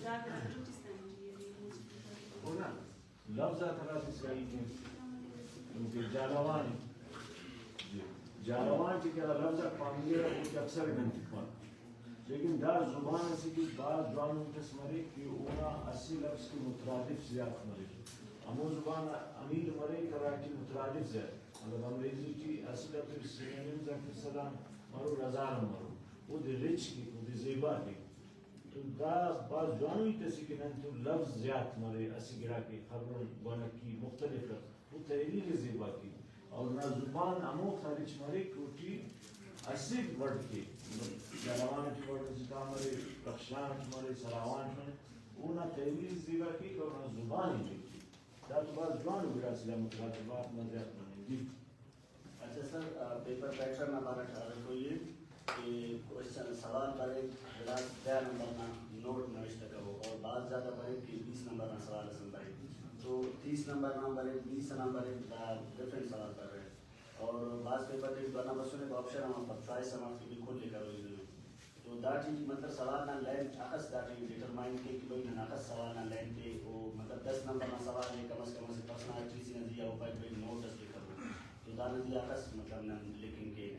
جاگہ غا ختم پارہ۔ او نا۔ لفظ آک ہراتم صحیح کین، دنکہ جھالاوان ءِ۔ جی۔ جھالاوان ٹی کہ ہرا لفظ آک پاننگرہ، اوٹی اکثر ءِ نن تخپان۔ لیکن دا زبان اسے کہ بھاز جوان ہیت اس مریک کہ اونا اسہ لفظ کہ مترادف زیات مریک۔ ہمو زبان امیر مریک ہراٹی مترادف زیات، مطلب انگریزی ٹی اسہ لفظ سینونیمز آک صد آن مرور، ہزار آن مرور۔ اودے رچ کیک، اودے زیبا کیک۔ تو دا بھاز جوانو ہیت اسے کہ نن تو لفظ زیات مرے، اسہ گڑا کہ خبرن بنکی مختلف لفظ، او تحریر ءِ زیبا کے۔ اور نا زبان ہموخت آ رچ مریک کہ اوٹی اسہ وڑ کے، مطلب، جھالاوان ٹی وڑ جتا مرے، رخشان ٹی مرے، سراوان ٹی مرے، اونا تحریر زیبا کیک اور نا زبان ہی لکھ کے۔ دا تو بھاز جوانو گڑاسے، دا مترادفات نا زیات مننگ ءِ۔ اچھا سر، آ، پیپر پیٹرن نا بارہ ٹی ہرا تو یہ کہ کوشچن سوال بریک، گڑاس دہ نمبر نا نوٹ نوشتہ کرو، اور بھاز زیادہ بریک کہ بیس نمبر نا سوال اس ہم بریک۔ تو تیس نمبر نا بریک، بیس نا بریک، دا ڈفرنٹ سوال بریک۔ اور بھاز پیپر ٹی بنا بسنے تو آپشن ہم افک، چوائس ہم افک کہ بالکل لکھ کرو ای نمے۔ تو داٹی مطلب سوال نا لینتھ اخس داٹی ڈیٹرمائن کے کہ بھئی نن اخس سوال نا لینتھ ءِ، او مطلب دس نمبر نا سوال ءِ، کم از کم اسہ پرسنالٹی سے نا زی آ او پائک بھئی نوٹ اس لکھ کرو۔ تو دانا زی آ اخس مطلب نن لکھنگ کینہ۔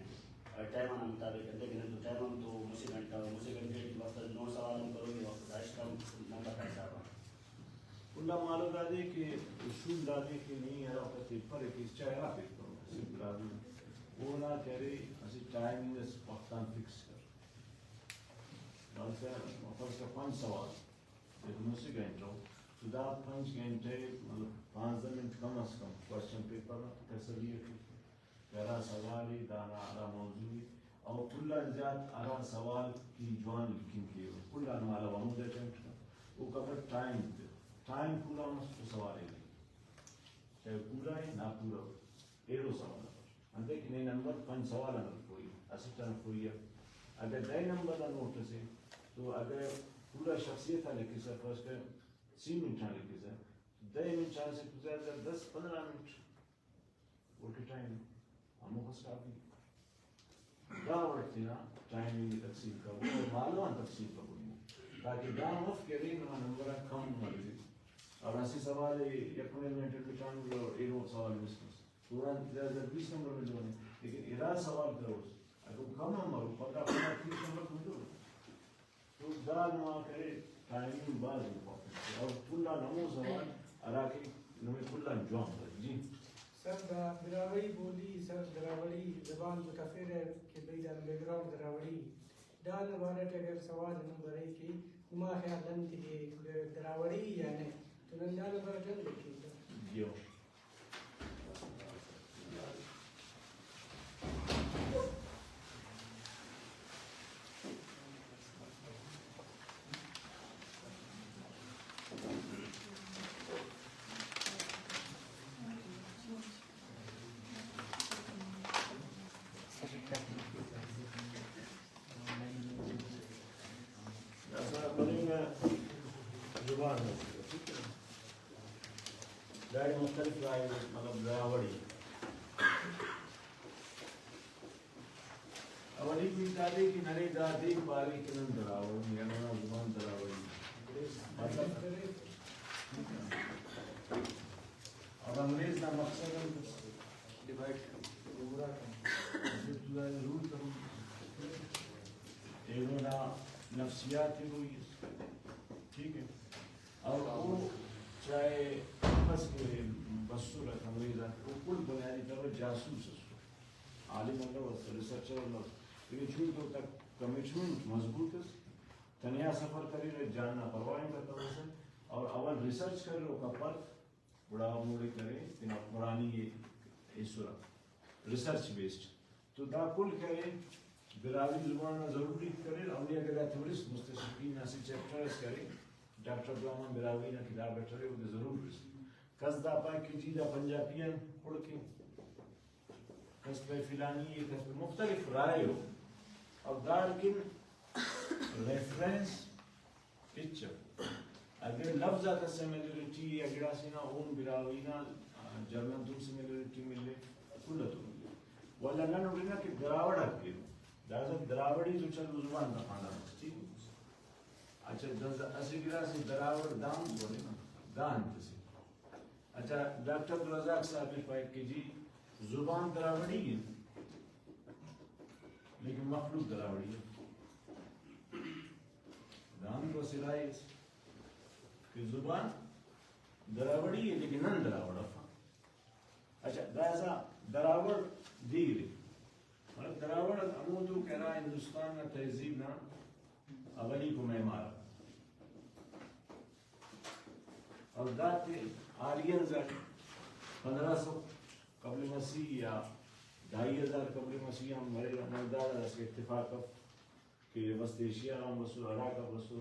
اور ٹائم آنا مطابق انتئے کہ نن تو ٹائم ہم تو مسہ گھنٹہ، مسہ گھنٹہ ٹی وخت نو سوال ہم کروئی، وخت ہشت ہم نمبر تا حساب آ۔ کل آن مالو دادے کہ اصول دادے کہ نی ہرا وخت پیپر ءِ کیس، چاہے ہرا پیپر ءِ، صرف براہوئی، اونا کہ ارے اسہ ٹائمنگ اس وخت آن فکس کر۔ داسہ فرض کر پنچ سوال، ایلو مسہ گھنٹہ ءُ، تو دا پنچ گھنٹہ ءِ مطلب پانزدہ منٹ کم از کم کوسچن پیپر نا تسلی اٹی۔ کہ ہرا سوال ءِ، دانا ہرا موضوع ءِ، او کل آن زیات ہرا سوال ٹی جوان لکھنگ کیوہ، کل آن مالو ہمودے اٹیمپٹ کر۔ اوکا پد ٹائم تہ، ٹائم پورا مس تو سوال ءِ، چاہے پورا ءِ نا پورا ءِ، ایلو سوال افک۔ انتئے کہ نئے نمبر پنچ سوال آن ہرفوئی، اسٹ آن ہرفوئی اف۔ اگہ دہ نمبر نا نوٹ اسے تو اگہ پورا شخصیت آ لکھسہ، فرض کر سی منٹ آن لکھسہ، دہ منٹ آن اسے تو زیادہ زیادہ دس پندرہ منٹ اوڑکہ ٹائم ہموخس کافی۔ دا وڑ تینا ٹائمنگ ءِ تقسیم کبو اور مالو آن تقسیم کبو، تاکہ دا مف کہ ارے ننا نمبر آک کم مرے اور اسہ سوال ءِ یک منٹ منٹ اٹ بچان گڑا ایلو سوال مس مس۔ تو اوڑان زیادہ زیادہ بیس نمبر ملو نے، لیکن ارا سوال کروس، اگہ کم ہم مرو، پدا پدا تیس نمبر ملو۔ تو دا نما کرے، ٹائمنگ بھاز امپورٹنٹ ءِ۔ اور کل آن ہمو سوال ہراکہ نمے کل آن جوان بریک۔ جی۔ سر، دا براہوئی بولی، سر، دراوڑی زبان تو تفیرہ کہ بھئی دانا بیک گراؤنڈ دراوڑی ءِ۔ دانا بارہ ٹی اگر سوال ہم برے کہ نما خیال انت کہ دراوڑی ءِ یا نہ، تو نن دانا بارہ ٹی ہم لکھین سر۔ جی ہو۔ داسہ پننگ زبان اس، ٹھیک ہے۔ داڑے مختلف رائے، مطلب دراوڑی۔ اولیکو ہیت دادے کہ ننے دا دے پارے کہ نن دراوڑ ان یا ننا زبان دراوڑی۔ مطلب، اور انگریز نا مقصد ہم ڈیوائڈ کرو، گمراہ کرو، ضرور کرو۔ ایلو نا نفسیات ہی وہی ہے۔ ٹھیک ہے۔ اور او چاہے بس کہ بسر انگریز آک، او کل بنیادی طور پر جاسوس اس، عالم الو اس، ریسرچر الو اس، لیکن چونکہ اوتا کمٹمنٹ مضبوط اس، تنیا سفر کریرہ، جان نا پرواہ ہم کتوسہ، اور اول ریسرچ کریرہ اوکا پد گڑا ہموڑے کرے تینا پرانی ءِ ایسرہ، ریسرچ بیسڈ۔ تو دا کل کرے، براہوئی زبان نا ضروری کریر، او نی اگہ دا تولس مستشرقین نا اسہ چیپٹر اس کرے، ڈاکٹر عبدالرحمن براہوئی نا کتاب اٹ ارے، اودے ضرور تس۔ کس دا پائک کہ جی دا پنجابی آن خڑک ءِ، کس پائک فلانی ءِ، کس پائک مختلف رائے ءِ، اور داڑکن ریفرنس ہچ اف۔ اگہ لفظ آتا سیملرٹی یا گڑاسے نا، اوہم براہوئی نا، آ، جرمن تون سیملرٹی ملے، کل اتون ملے۔ ولدا نن ہُرنہ کہ دراوڑ آک کینو، داسہ دراوڑی تو چلو زبان تا خاندان اس، ٹھیک ہے۔ اچھا، داسہ اسہ گڑاسے دراوڑ دا انت بولے نا، دا انت اسے۔ اچھا، ڈاکٹر عبدالرزاق صاحب ءِ پائک کہ جی زبان دراوڑی ءِ، لیکن مخلوق دراوڑی ءِ۔ دا ہم تو اسہ رائے اس کہ زبان دراوڑی ءِ، لیکن نن دراوڑ افان۔ اچھا، داسہ دراوڑ دیر ءِ۔ مطلب، دراوڑ ہمودو کہ ہرا ہندوستان نا تہذیب نا اولیکو معمار ءِ۔ اور داتے آرینز اٹ پندرہ سو قبل مسیح یا ڈھائی ہزار قبل مسیح آن مریرہ، نن داڑا اسہ اتفاق اف کہ وسط ایشیا غان بسر، عراق آ بسر،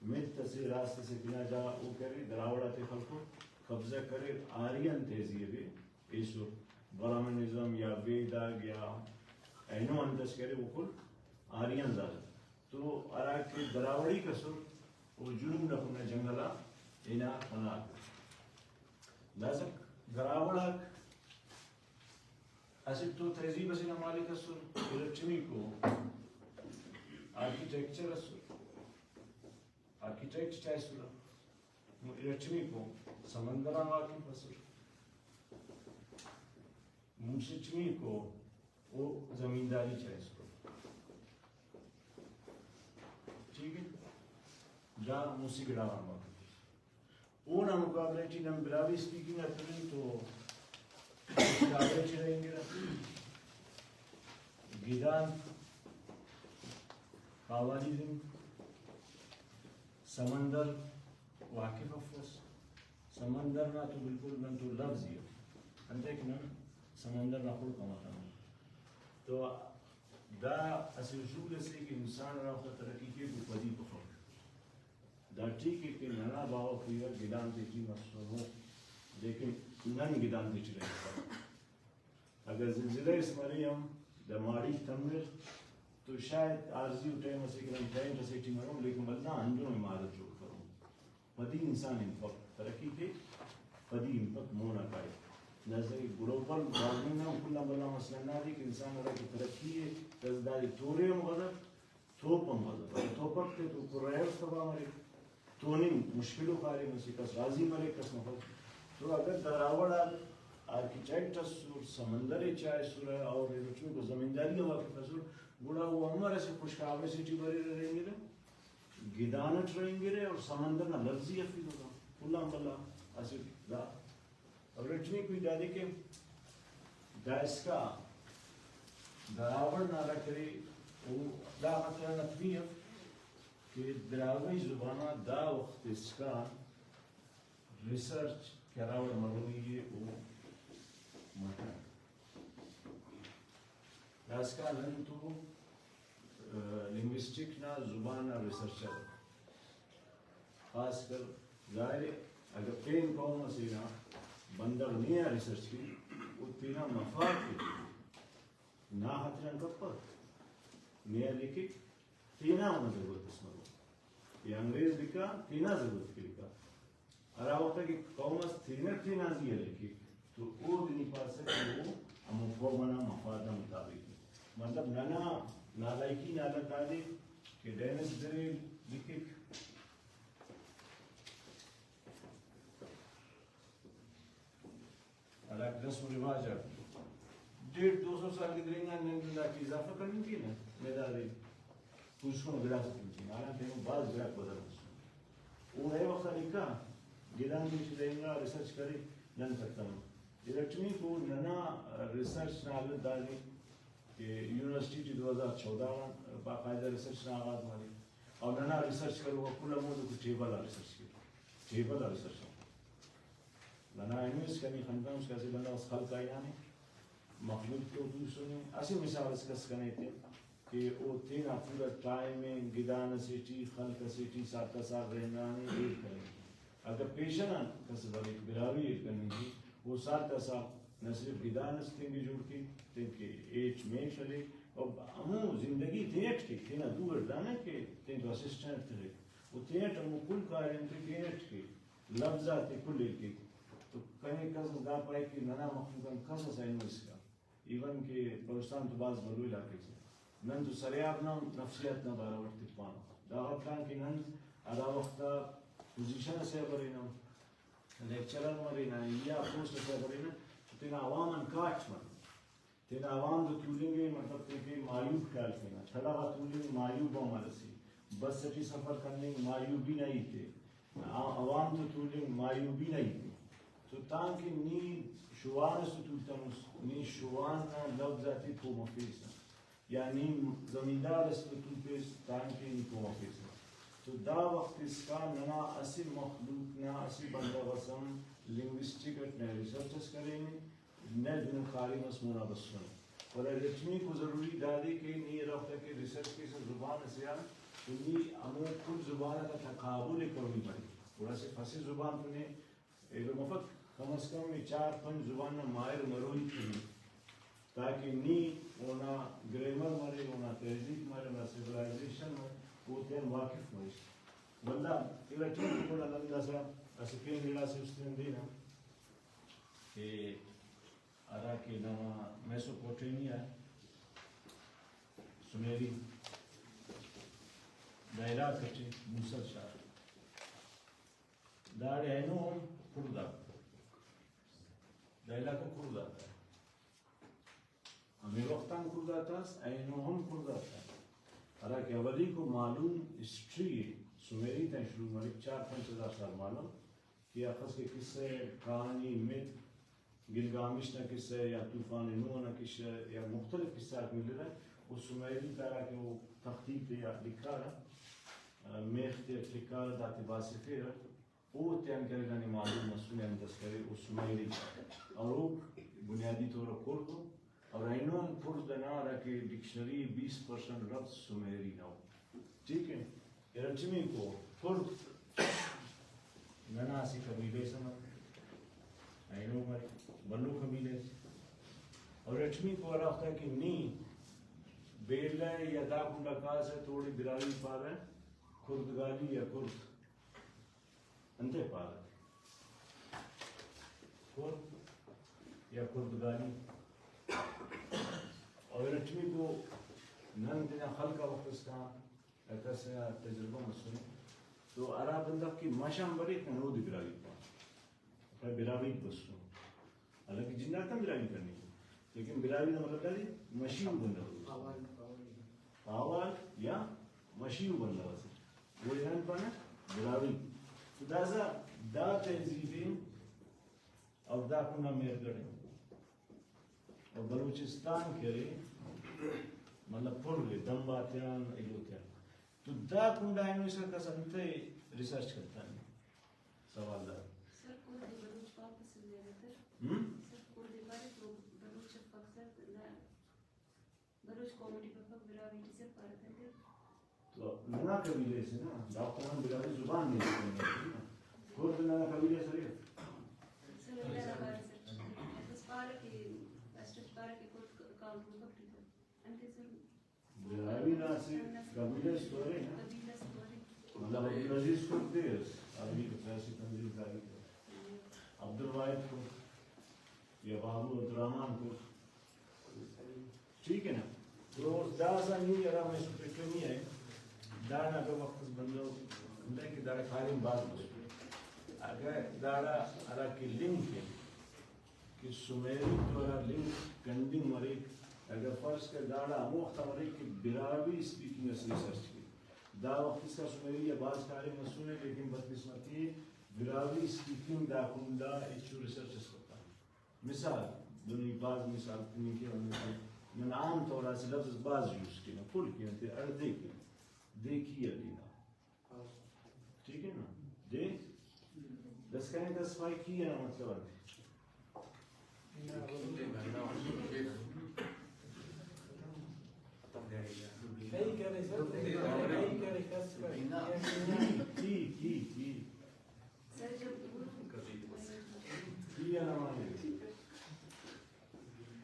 مت اسے راست اسے تینا جا او کرے، دراوڑ آتے خلکر، قبضہ کریر، آرین تہذیب ءِ ایسر، برہمنزم یا وید آک یا اینو انت اس کہ ارے او کل آریان زالہ۔ تو ہرا کہ دراوڑیک اسر، او جنوب نا کنڈ آ جنگل آ ہنا خناک۔ داسہ دراوڑ آک اسہ تو تہذیب اسے نا مالک اسر، ارٹمیکو آرکیٹیکچر اسر، آرکیٹیکٹ چائسرہ، ارٹمیکو سمندر آن واقف اسر، مسٹمیکو او زمینداری چائسرہ۔ ٹھیک ہے، دا مسہ گڑا غان واقف۔ اونا مقابلہ ٹی نن براہوئی اسپیکنگ آ ترن تو براہوئی ٹی رہینگرہ۔ گدان، قوالیزم، سمندر واقف افس۔ سمندر نا تو بالکل نن تو لفظ ہی اف۔ انتئے کہ نن سمندر نا خڑک آ متنن۔ تو دا اسہ اصول اسے کہ انسان ہرا وخت آ ترقی کیک او پدی بفک۔ دا ٹھیک ء کہ ننا باوہ پیرہ گدان تیٹی مسنو، لیکن نن گدان تیٹی رہینگسہ۔ اگہ زلزلہ اس مرے ہم، دا ماڑیک تمر تو شاید عارضی ٹائم اسے کہ نن ٹینٹ اسے ٹی مرون، لیکن ولدا ہندنو عمارت جوڑ کرون۔ پدی انسان ہنپک، ترقی کیک، پدی ہنپک، مونا کائک۔ داسہ گلوبل وارمنگ نا کل آن بھلا مسئلہ ہندادے کہ انسان ہرا کہ ترقی ء، داسہ دادے تورے ہم غلط، توپ ہم غلط۔ اگہ توپک تے تو کل رہے اس تباہ مریک، توننگ مشکل و کاریم اسے، کس راضی مریک، کس مفک۔ تو اگہ دراوڑ آک آرکیٹیکٹ اسر، سمندر ء چائسرہ اور ارٹمیکو زمینداری آ واقف اسر، گڑا او امر اسہ خشک آبے سے ٹی بریرہ، رہینگرہ۔ گدان اٹ رہینگرہ اور سمندر نا لفظی افیدہ، کل آن بھلا اسہ دا۔ اور ارٹمیکو ہیت دادے کہ دائسکا دراوڑ نا ہرا کرے، او دا خاطر آن حتمی اف کہ براہوئی زبان آ دا وخت اسکان ریسرچ کہ ہراوڑ مروئی ء او متنے۔ داسکان نن تو، آ، لنگوسٹک نا زبان نا ریسرچر، خاص کر ظاہر ء اگہ پین قوم اسے نا بندغ نے آ ریسرچ کے، او تینا مفاد کے نا خاطران کپک، نے آ لکھک، تینا اونا ضرورت اس مرو، یا انگریز لکھا تینا ضرورت کے لکھا۔ ہرا وخت کہ قوم اس تینٹ تینا زی آ لکھک تو اودے نی پاسہ کہ او ہمو قوم ئنا مفاد نا مطابق ء۔ مطلب ننا نالائکی نا حالت دادے کہ ڈینس گرے لکھک، ہراکہ رسم و رواج آک ڈیڑھ دو سو سال گدرینگان، نن داٹی اضافہ کننگ کینہ، نہ دادے پوسکن گڑاس تننگ کینہ، حالانکہ اینو بھاز گڑاک بدل مسنے۔ او ہرے وخت آ لکھا، گدان تے ٹی رہینگا، ریسرچ کرے، نن کتنن۔ ارٹمیکو ننا ریسرچ نا حالت دادے کہ یونیورسٹی ٹی دو ہزار چودہ آن باقاعدہ ریسرچ نا آغاز مریک، اور ننا ریسرچ کروکا کل ہمودے کہ ٹیبل آ ریسرچ کیک، ٹیبل آ ریسرچ۔ ننا اینو اسکان ای خنپنس کہ اسہ بندغ اس خلق آ ہنانے، مخلوق تو توسنے، اسہ مثال اس کس کنے ایتے کہ او تینا پورا ٹائم ء گدان اسے ٹی، خلق اسے ٹی ساتا سال رہینگانے، ہیل کننگ۔ اگہ پیشن آن کس بریک براہوئی ہیل کننگ ٹی، او ساتا سال نہ صرف گدان اس تینکہ جوڑ کیک، تینکہ ہیٹ میٹ ہلیک، اور ہمو زندگی تینٹ کیک، تینا دو اٹ دانہ کہ تینتو اسسٹنٹ تخک، او تینٹ ہمو کل کاریم تے تینٹ کیک۔ لفظ آتے کل ہیل کیک۔ تو کنے کس اس دا پائک کہ ننا مخلوق آن کس اس اینو اسکا، ایون کہ بلوچستان تو بھاز بھلو علاقہ سے، نن تو سریاب نا نفسیات نا بارو اٹ تپانہ۔ دا غٹ آن کہ نن ہرا وخت آ پوزیشن اسے آ برینہ، لیکچرر مرینہ یا پوسٹ اسے آ برینہ، تو تینا عوام آن کاٹ مریک۔ تینا عوام تو تولنگ ء، مطلب، تینکہ معیوب خیال کینہ، تڑہ غا تولنگ معیوب عمل اسے، بس اٹی سفر کننگ معیوبی نا ہیت ء، آ-، عوام تو تولنگ معیوبی نا ہیت ء۔ تو تانکہ نی شوان اس تو تولتنس، نی شوان نا لوز آتے پہہ مفیسہ، یا نی زمیندار اس تو تولپیس تانکہ نی پہہ مفیسہ۔ تو دا وخت اسکان ننا اسہ مخلوق نا، اسہ بندغ اس ہم لنگوسٹک اٹ نئے ریسرچ اس کرینے، نئے دنو کاریم اس مونا بسنے۔ ولدا ارٹمیکو ضروری دادے کہ نی ہرا وخت کہ ریسرچ کیسہ زبان اسے آن، تو نی ہمو کل زبان آتا تقابل ء کروئی مریک۔ گڑا صرف اسہ زبان تو نے ایلو مفک، کم از کم نی چار پنچ زبان نا ماہر مروئی تنے۔ تاکہ نی اونا گرامر مرے، اونا تہذیب مرے، اونا سویلائزیشن مرے، او تیان واقف مریس۔ ولدا ارٹمیکو گڑا نن داسہ اسہ پین گڑاسے است ہندینہ کہ ہرا کہ ننا میسوپوٹیمیا، سمیری، دا علاقہ ٹی موصل شار، داڑے اینو ہم کڑد آک، دا علاقہ کڑد آک۔ ہمے وخت آن کڑد آتا ئس، اینو ہم کڑد آتا۔ ہرا کہ اولیکو معلوم ہسٹری ءِ، سمیری تان شروع مریک، چار پنچ ہزار سال معلوم کہ اخس کہ قصہ، کہانی، مت، گلگامش نا قصہ یا طوفان نوح نا قصہ یا مختلف قصہ آک ملرہ، او سمیری تا ہرا کہ او تخطیط یا لکھارہ، میخ تے ٹکارہ، داتے باسفیرہ۔ او تیان کرے ننے معلوم مسنے انت اس کرے، او سمیری اور او بنیادی طور آ کڑد ءُ، اور اینو ہم کڑد ئنا ہرا کہ ڈکشنری بیس پرسنٹ لفظ سمیری نا ءُ۔ ٹھیک ہے، ارٹمیکو کڑد ننا اسہ قبیلہ ئسے مریک، اینو مریک، بھلو قبیلہ ئسے۔ اور ارٹمیکو ہرافتا کہ نی بیلہ یا دا کنڈا کاسہ تو اوڑے براہوئی پارہ کڑدگالی یا کڑد۔ انتئے پارہ؟ کڑد یا کڑدگالی۔ اور ارٹمیکو نن تینا خلق آ وخت اسکان کس آ تجربہ مسنے تو ہرا بندغ کہ مش آن بریک نن اودے براہوئی پان، پائے براہوئی بسن۔ حالانکہ جنداک ہم براہوئی کننگ، لیکن براہوئی نا مطلب دادے مشیئو بندغ اس۔ پاوال یا مشیئو بندغ اسے، گڑا نن پانہ براہوئی۔ تو داسہ دا تہذیب ءِ اور دا کنڈا مہرگڑھ ءِ اور بلوچستان کہ ارے، مطلب پُر ءِ دمب آتیان ایلو تیان۔ تو دا کنڈا اینو اسکا کس انتئے ریسرچ کرتا نے؟ سوال دا۔ سر، کڑد ءِ بلوچ پاک اسل زیادہ تر۔ ہم؟ سر، کڑد ءِ پارے تو بلوچ افک سر، نہ بلوچ کمیونٹی بفک، براہوئی ٹی سر پارہ تنگہ۔ تو ننا قبیلہ اسے نا، دافتا نن براہوئی زبان نے اسے نا۔ کڑد ننا قبیلہ اسے ارے۔ سر، اللہ نا بارے سر، بس پارہ کہ، اسٹ پارہ کہ کڑد کاؤنٹ بفک ٹی سر۔ انتے سر، براہوئی نا اسہ قبیلہ اس تو ارے نا۔ قبیلہ اس تو ارے۔ مطلب عبدالعزیز کڑد تے اس، عربی کتاب سے تنظیم کاری کر۔ عبدالواحد کڑد یا بابو عبدالرحمن کڑد۔ ٹھیک ہے نا؟ تو داسہ نی ہرا میسوپوٹیمیا ءِ، دانا اگہ وخت اس بندغ انتئے کہ داڑا کاریم بھاز مسنے۔ اگہ داڑا ہرا کہ لنک ءِ، کہ سمیری تو ہرا لنک کنڈنگ مریک، اگہ فرض کر داڑا ہمو وخت آ مریک کہ براہوئی اسپیکنگ اس ریسرچ کے، دا وخت اسکا سمیری آ بھاز کاریم مسنے، لیکن بدقسمتی ءِ براہوئی اسپیکنگ دا کنڈا ہچو ریسرچ اس کتنے۔ مثال، دہن ای بھاز مثال تننگ کے، ہندن کہ نن عام طور آ اسہ لفظ اس بھاز یوز کینہ، پل کینہ، تے ہڑدے کینہ، دے کی ہلینہ۔ ٹھیک ہے نا؟ دے داسکان تصفائی کی ہے نا، مطلب ہے۔ صحیح کہہ رہے سر، صحیح کہہ رہے، کس کر۔ کی، کی، کی۔ کی ہے نا معنی؟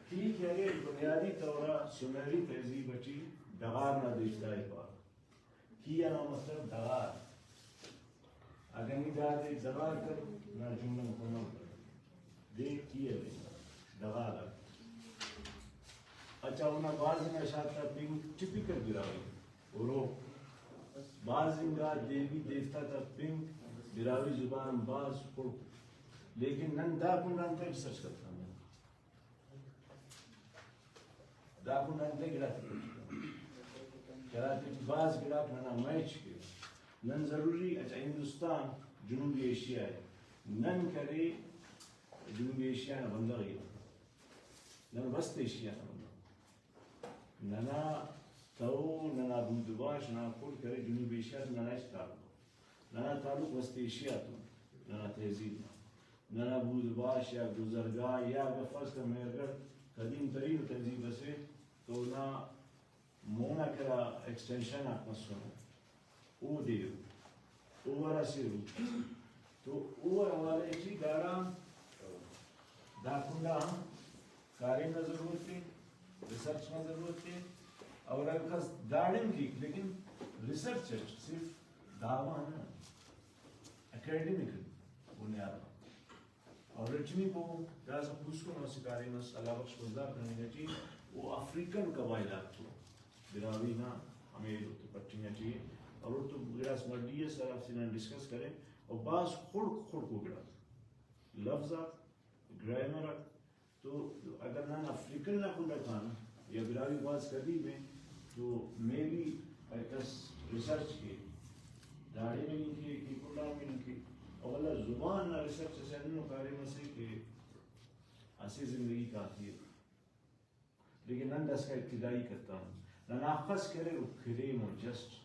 کی کہ ارے بنیادی طور آ سمیری تہذیب ٹی ڈغار نا دیفتا ءِ پارہ۔ کی آن مطلب ڈغار۔ اگہ نی دادے ڈغار کر، نا جملہ مکمل کر۔ دے کی ارے ڈغار آ۔ اچھا، اونا بھاز انگا شار تا پنک ٹپیکل براہوئی ارو۔ بھاز انگا دیوی دیوتا تا پنک براہوئی زبان بھاز خڑک۔ لیکن نن دا کنڈ آن تہ ریسرچ کرتا۔ دا کنڈ آن انتئے گڑاتے کٹک، ہراتے ٹی بھاز گڑاک ننا میچ کیرہ۔ نن ضروری، اچھا، ہندوستان جنوبی ایشیا ءِ، نن کرے جنوبی ایشیا نا بندغ ءِ، نن وسط ایشیا نا بندغ، ننا تہو، ننا بود و باش، ننا کل کرے جنوبی ایشیا تو ننا ہچ تعلق، ننا تعلق وسط ایشیا تو، ننا تہذیب نا۔ ننا بود باش یا گزرگاہ یا اگہ فرض کر مہرگڑھ قدیم ترین تہذیب اسے تو اونا مونا کرا ایکسٹینشن آک مسنو، اودے او ہرا سے روٹ ئسے تو او حوالہ ٹی داڑان دا کنڈا ہم کاریم نا ضرورت ءِ۔ ریسرچ نا ضرورت ءِ، اور اگر کس داڑے ہم کیک، لیکن ریسرچ اٹ صرف دعویٰ نہ، اکیڈمک بنیاد آ۔ اور ارٹمیکو داسہ پوسکن اسہ کاریم اس اللہ بخش مزدار کننگ ٹی، او افریقن قبائل آک تو براہوئی نا ہمے پٹنگ ٹی ءِ، اور اوڑتون گڑاس مڈی اس ہرافتے نن ڈسکس کرین، اور بھاز خڑک خڑکو گڑاک، لفظ آک، گرامر آک، تو اگر نن افریقن نا کنڈ آ کانہ یا براہوئی بھاز قدیم ءِ، تو مے بی اگر کس ریسرچ کے، داڑے ملنگ کے کہ کنڈا ملنگ کے، اور ولدا زبان نا ریسرچ اسہ ہندنو کاریم اسے کہ اسہ زندگی کافی ءِ۔ لیکن نن داسکان ابتدائی کتون۔ ننا اخس کہ ارے او کلیم ءُ جسٹ۔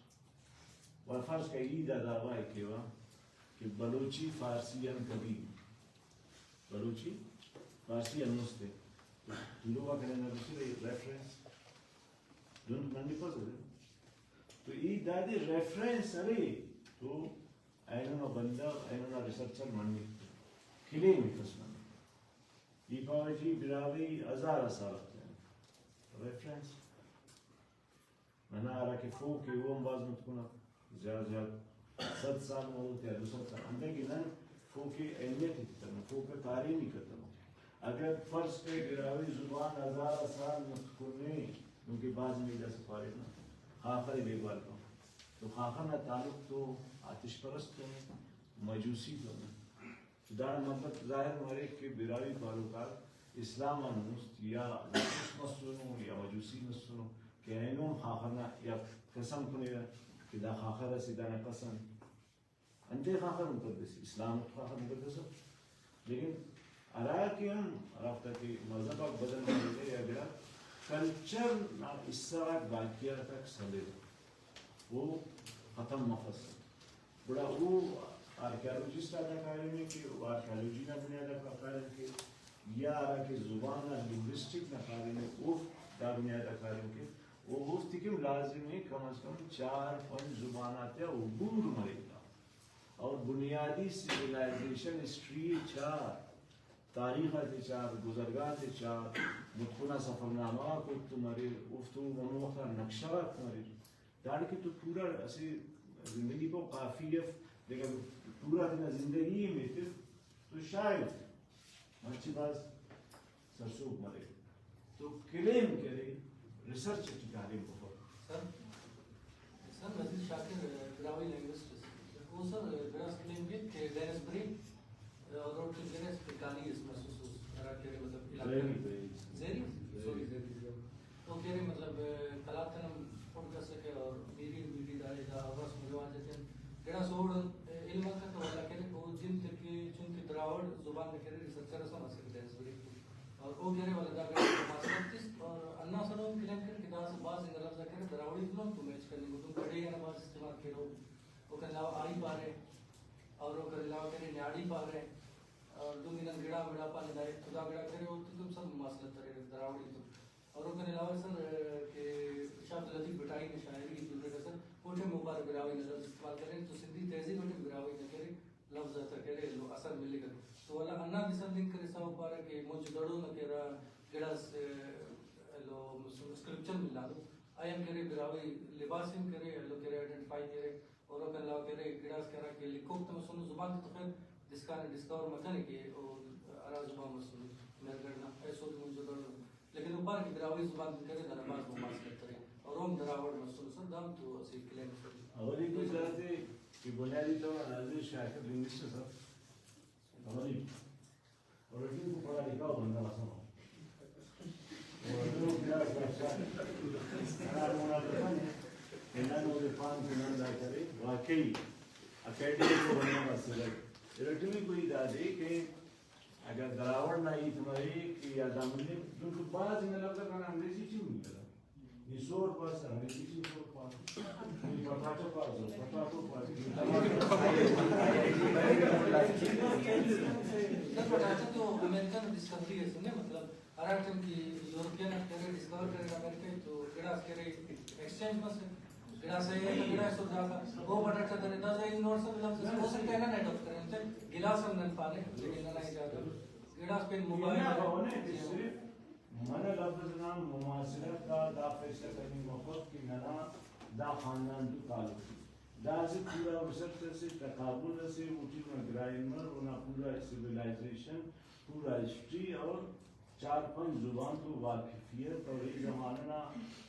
و فرض کہ ای دا دعویٰ ءِ کیوہ کہ بلوچی فارسی آن قدیم۔ بلوچی فارسی آن مست ءِ۔ تو تولوک آ کنے نا گچین ریفرنس دن منپسہ۔ تو ای دادے ریفرنس ارے تو اینو نا بندغ، اینو نا ریسرچر مننگ کلیم ءِ کس مننگ۔ ای پاوہ جی براہوئی ہزار آ سال آتیان ریفرنس۔ ننا ہرا کہ فوک ءِ او ہم بھاز متکن آ، زیات زیات صد سال مرو یا دو سد سال، انتئے کہ نن فوک ءِ اہمیت ءِ تتنو، فوک ءِ کاریم ءِ کتنو۔ اگر فرض کہ براہوئی زبان ہزار آ سال متکن ءِ، دنکہ بھاز میل داسہ پاریٹ نا خاخر ءِ بیگواہ کن، تو خاخر نا تعلق تو آتش پرست تون ءِ، مجوسی تون ءِ۔ تو داڑان مطلب ظاہر مریک کہ براہوئی پاروک آک اسلام آن مست یا زرتشت مسنو یا مجوسی مسنو کہ اینو ہم خاخر نا یا قسم کنیرہ کہ دا خاخر اسے، دانا قسم انتئے خاخر مقدس ءِ، اسلام اٹ خاخر مقدس ءِ۔ لیکن ہرا کہ ہم ہرافتا کہ مذہب آک بدل مریرہ یا گڑا کلچر نا حصہ غاک، باقیات آک سلرہ، او ختم مفسہ۔ گڑا او آرکیالوجسٹ آتا کاریم ءِ کہ او آرکیالوجی نا بنیاد آ کاریم کے، یا ہرا کہ زبان نا لنگوسٹک نا کاریم ءِ اوفک دا بنیاد آ کاریم کے، او اوفتے کہ لازم ءِ کم از کم چار پنچ زبان آتیا عبور مریک تا۔ اور بنیادی سویلائزیشن ہسٹری ءِ چار، تاریخ آتے چار، گزرگاہ تے چار، متکن آ سفر نامہ غاک اوفتے مریر، اوفتو ہمو وخت آ نقشہ غاک مریر۔ داڑکہ تو پورا اسہ زندگی پاو کافی اف، لیکن پورا تینا زندگی ءِ ایتر تو شاید مچہ بھاز سرسہب مریک۔ تو کلیم کرے، ریسرچ ٹی کاریم بفک۔ سر، سر نذیر شاکر، براہوئی لینگوسٹ اس۔ او سر، گڑاس کلیم کیک کہ ڈینس بری اور روڈ کے گرے اس پہ کالی اس محسوس اس، ہرا کہ مطلب علاقہ زہری، زہری۔ زہری، سوری، زہری، زہری۔ او کہ ارے مطلب، قلات تیان ہم پڑ کرسکہ اور میری، میری داڑے دا رسم و رواج اتن۔ گڑاس اوڑ علم آن کتو ولدا کہ ارے او جند تے کہ چنکہ دراوڑ زبان نا کہ ارے ریسرچر اس ہم اسکہ ڈینس بری۔ اور او کہ ارے ولدا گڑاس ماسٹر تس اور ہنداسہ نم کلیم کرے کہ داسہ بھاز انگا لفظ آک ارے دراوڑی تون ہم تو میچ کننگ او، دن کڑے ئنا بھاز استعمال کیرہ۔ اوکان علاوہ آڑی پارے اور اوکان علاوہ کہ ارے نیاڑی پارے۔ اور دن کہ نن گڑا مڑا پانے دا تو دا گڑا کہ ارے اوتتون سب مماثلت ارے دراوڑی تون۔ اور اوکان علاوہ سر، کہ شاہ عبداللطیف بھٹائی نا شاعری ءِ تولرہ سر، او ٹائم اوپارے براہوئی نا لفظ استعمال کریر تو سندھی تہذیب اٹی براہوئی نا کہ ارے لفظ آتا کہ ارے ایلو اثر ملک۔ تو ولدا ہندا دسا لنک کرسا اوپارہ کہ مچ دڑو نا کہ ارا گڑاس ایلو اسکرپچر ملانو، اے ہم کہ ارے براہوئی لباس ہم کہ ارے ایلو کہ ارے آئیڈینٹیفائی کرے۔ اور اوکان علاوہ کہ ارے گڑاس کہ ہرا کہ لکھوک تا مسنو زبان تے تو خیر دسکان ڈسکور متنے کہ او ہرا زبان مسنو مہرگڑھ نا ایسو تے مونجو دڑ نا۔ لیکن او پارہ کہ براہوئی زبان تے کہ ارے دانا بھاز مماثلت ارے اور اوم دراوڑ مسنو سر، دا ہم تو اسہ کلیم اسے۔ اولیکو دادے کہ بنیادی طور آ نذیر شاکر لنگوسٹ اس اف۔ اولیکو اور ٹی کو پڑھا لکھا ہو بندغ اسے۔ اور جو گڑاس بادشاہ ہرا مونا تو پانے کہ نن اودے پان کہ نن دا کرے، واقعی اکیڈمک ءُ بندغ اسے۔ ارٹمیکو ہیت دادے کہ اگہ دراوڑ نا ہیت مریک یا دا ملک، دنکہ بھاز انگا لفظ آک ننا انگریزی ٹی ہم ملرہ۔ نی سور پاس، انگریزی ٹی سور پاس۔ نی پٹاٹو پاس، پٹاٹو پاس۔ نی ٹماٹر پاس۔ پٹاٹو تو امریکہ نا ڈسکوری اسے نے، مطلب، ہرا ٹائم کہ یورپین آک کہ ارے ڈسکور کریرہ امریکہ تو گڑاس کہ ارے ایکسچینج مسر، گڑاس اے تا گڑاس او داتا او پٹاٹا درے، داسہ یونیورسل لفظ اسے، ہو سکتا ہے نن اڈاپٹ کرین، انتئے گلاس ہم نن پانے، لیکن ننا ای داتا گڑاس پین موبائل دانا پاوہ نے کہ صرف منہ لفظ نا مماثلت آ دا فیصلہ کننگ مفک کہ ننا دا خاندان تو تعلق ءِ۔ دا اسہ پورا ریسرچ اسے، تقابل اسے، اوٹی اونا گرائمر، اونا پورا سویلائزیشن، پورا ہسٹری اور چار پنچ زبان تو واقفیت اور ای زمانہ نا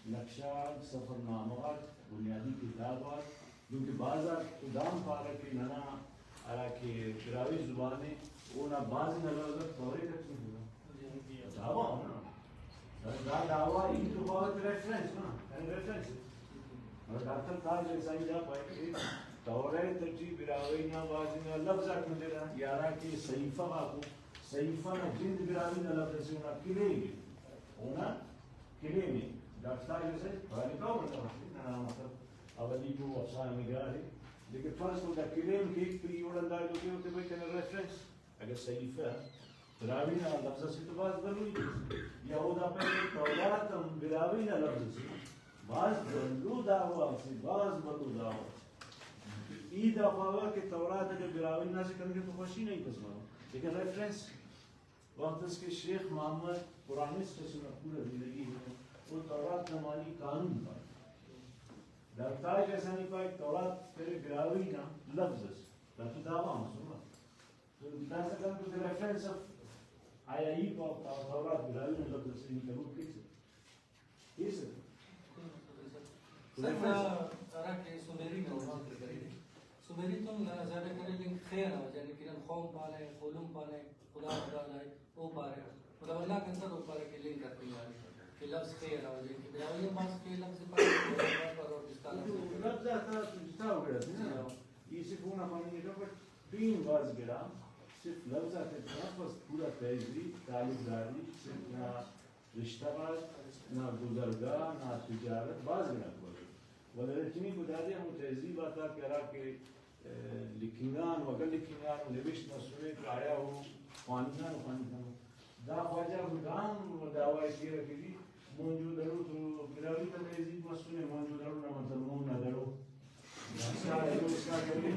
نقشہ غاک، سفر نامہ غاک، بنیادی کتاب آک، دنکہ بھاز آک تو دام پارہ کہ ننا ہرا کہ براہوئی زبان ءِ، اونا بھاز انگا لفظ آک توریکہ ٹی ہرا۔ دعویٰ ہو نا۔ دا دعویٰ ای تو پاوہ تے ریفرنس نا، یعنی ریفرنس۔ اور ڈاکٹر تاج احسانی دا پائے کہ توریت ٹی براہوئی نا بھاز انگا لفظ آک ملرہ، یا ہرا کہ صحیفہ غاکو، صحیفہ نا جند براہوئی نا لفظ اسے، اونا کلیم ءِ، اونا کلیم ءِ۔ ڈاکٹر تاج احسانی پڑھا لکھا ہو بندغ اسے، ننا مطلب اولیکو افسانہ نگار ءِ، لیکن فرض کن دا کلیم کیک تو ای اوڑان دا ایلو کیوہ تے بھئی کنے ریفرنس۔ اگہ صحیفہ براہوئی نا لفظ اسے تو بھاز بھلو ہیت اسے، یا او دا پائے کہ تورات ہم براہوئی نا لفظ اسے، بھاز بھلو دعویٰ اسے، بھاز بھلو دعویٰ اسے۔ ای دا پاوہ کہ تورات اگہ براہوئی نا اسے کننگ تو خوشی نا ہیت اس مریک، لیکن ریفرنس وخت اس کہ شیخ محمد قرآنسٹ اسے نا پورا زندگی ءِ، او تورات نا معنی قانون پارے۔ ڈاکٹر تاج احسانی پائک تورات تیرے براہوئی نا لفظ اس، دا تو دعویٰ مسنے۔ تو داسہ کن تو ریفرنس اف، آیا ای پاو تا-، تورات براہوئی نا لفظ اسے، نی قبول کیسہ؟ کیسہ؟ سر، ریفرنس۔ ہرا کہ سومیری نا ذکر کرے، سومیری تون زیادہ کرے لنک خے نا وجہ، یعنی کہ نن قوم پانے، قولم پانے، خدا خدا لائے، او پارے۔ مطلب اللہ کنسر او پارے کہ لنک کرتے ہیں، کہ لفظ خے نا وجہ، کہ براہوئی ہم بھاز خے لفظ پارے، اور پاکستان لفظ۔ لفظ آتا جتا ہو گڑا نا۔ جی ہاں۔ ای صرف اونا پاننگ ءِ، بٹ پین بھاز گڑا صرف لفظ آتے تفس، پورا تہذیب، تعلقداری، صرف نا رشتہ غاک، نا گزرگاہ، نا تجارت، بھاز گڑاک بریرہ۔ ولے ارٹمیکو دادے ہمو تہذیب آتا کہ ہرا کہ، ء، لکھنگان و اگہ لکھنگان و نوشت مسنے تو آیا او خواننگان و خواننگان۔ دا خواجہ غلام و دعویٰ ءِ کیرہ کہ جی موہنجو دڑو تو براہوئی تا تہذیب مسنے، موہنجو دڑو نا مطلب مون نا دڑو۔ داسہ ایلو اسکا کرے،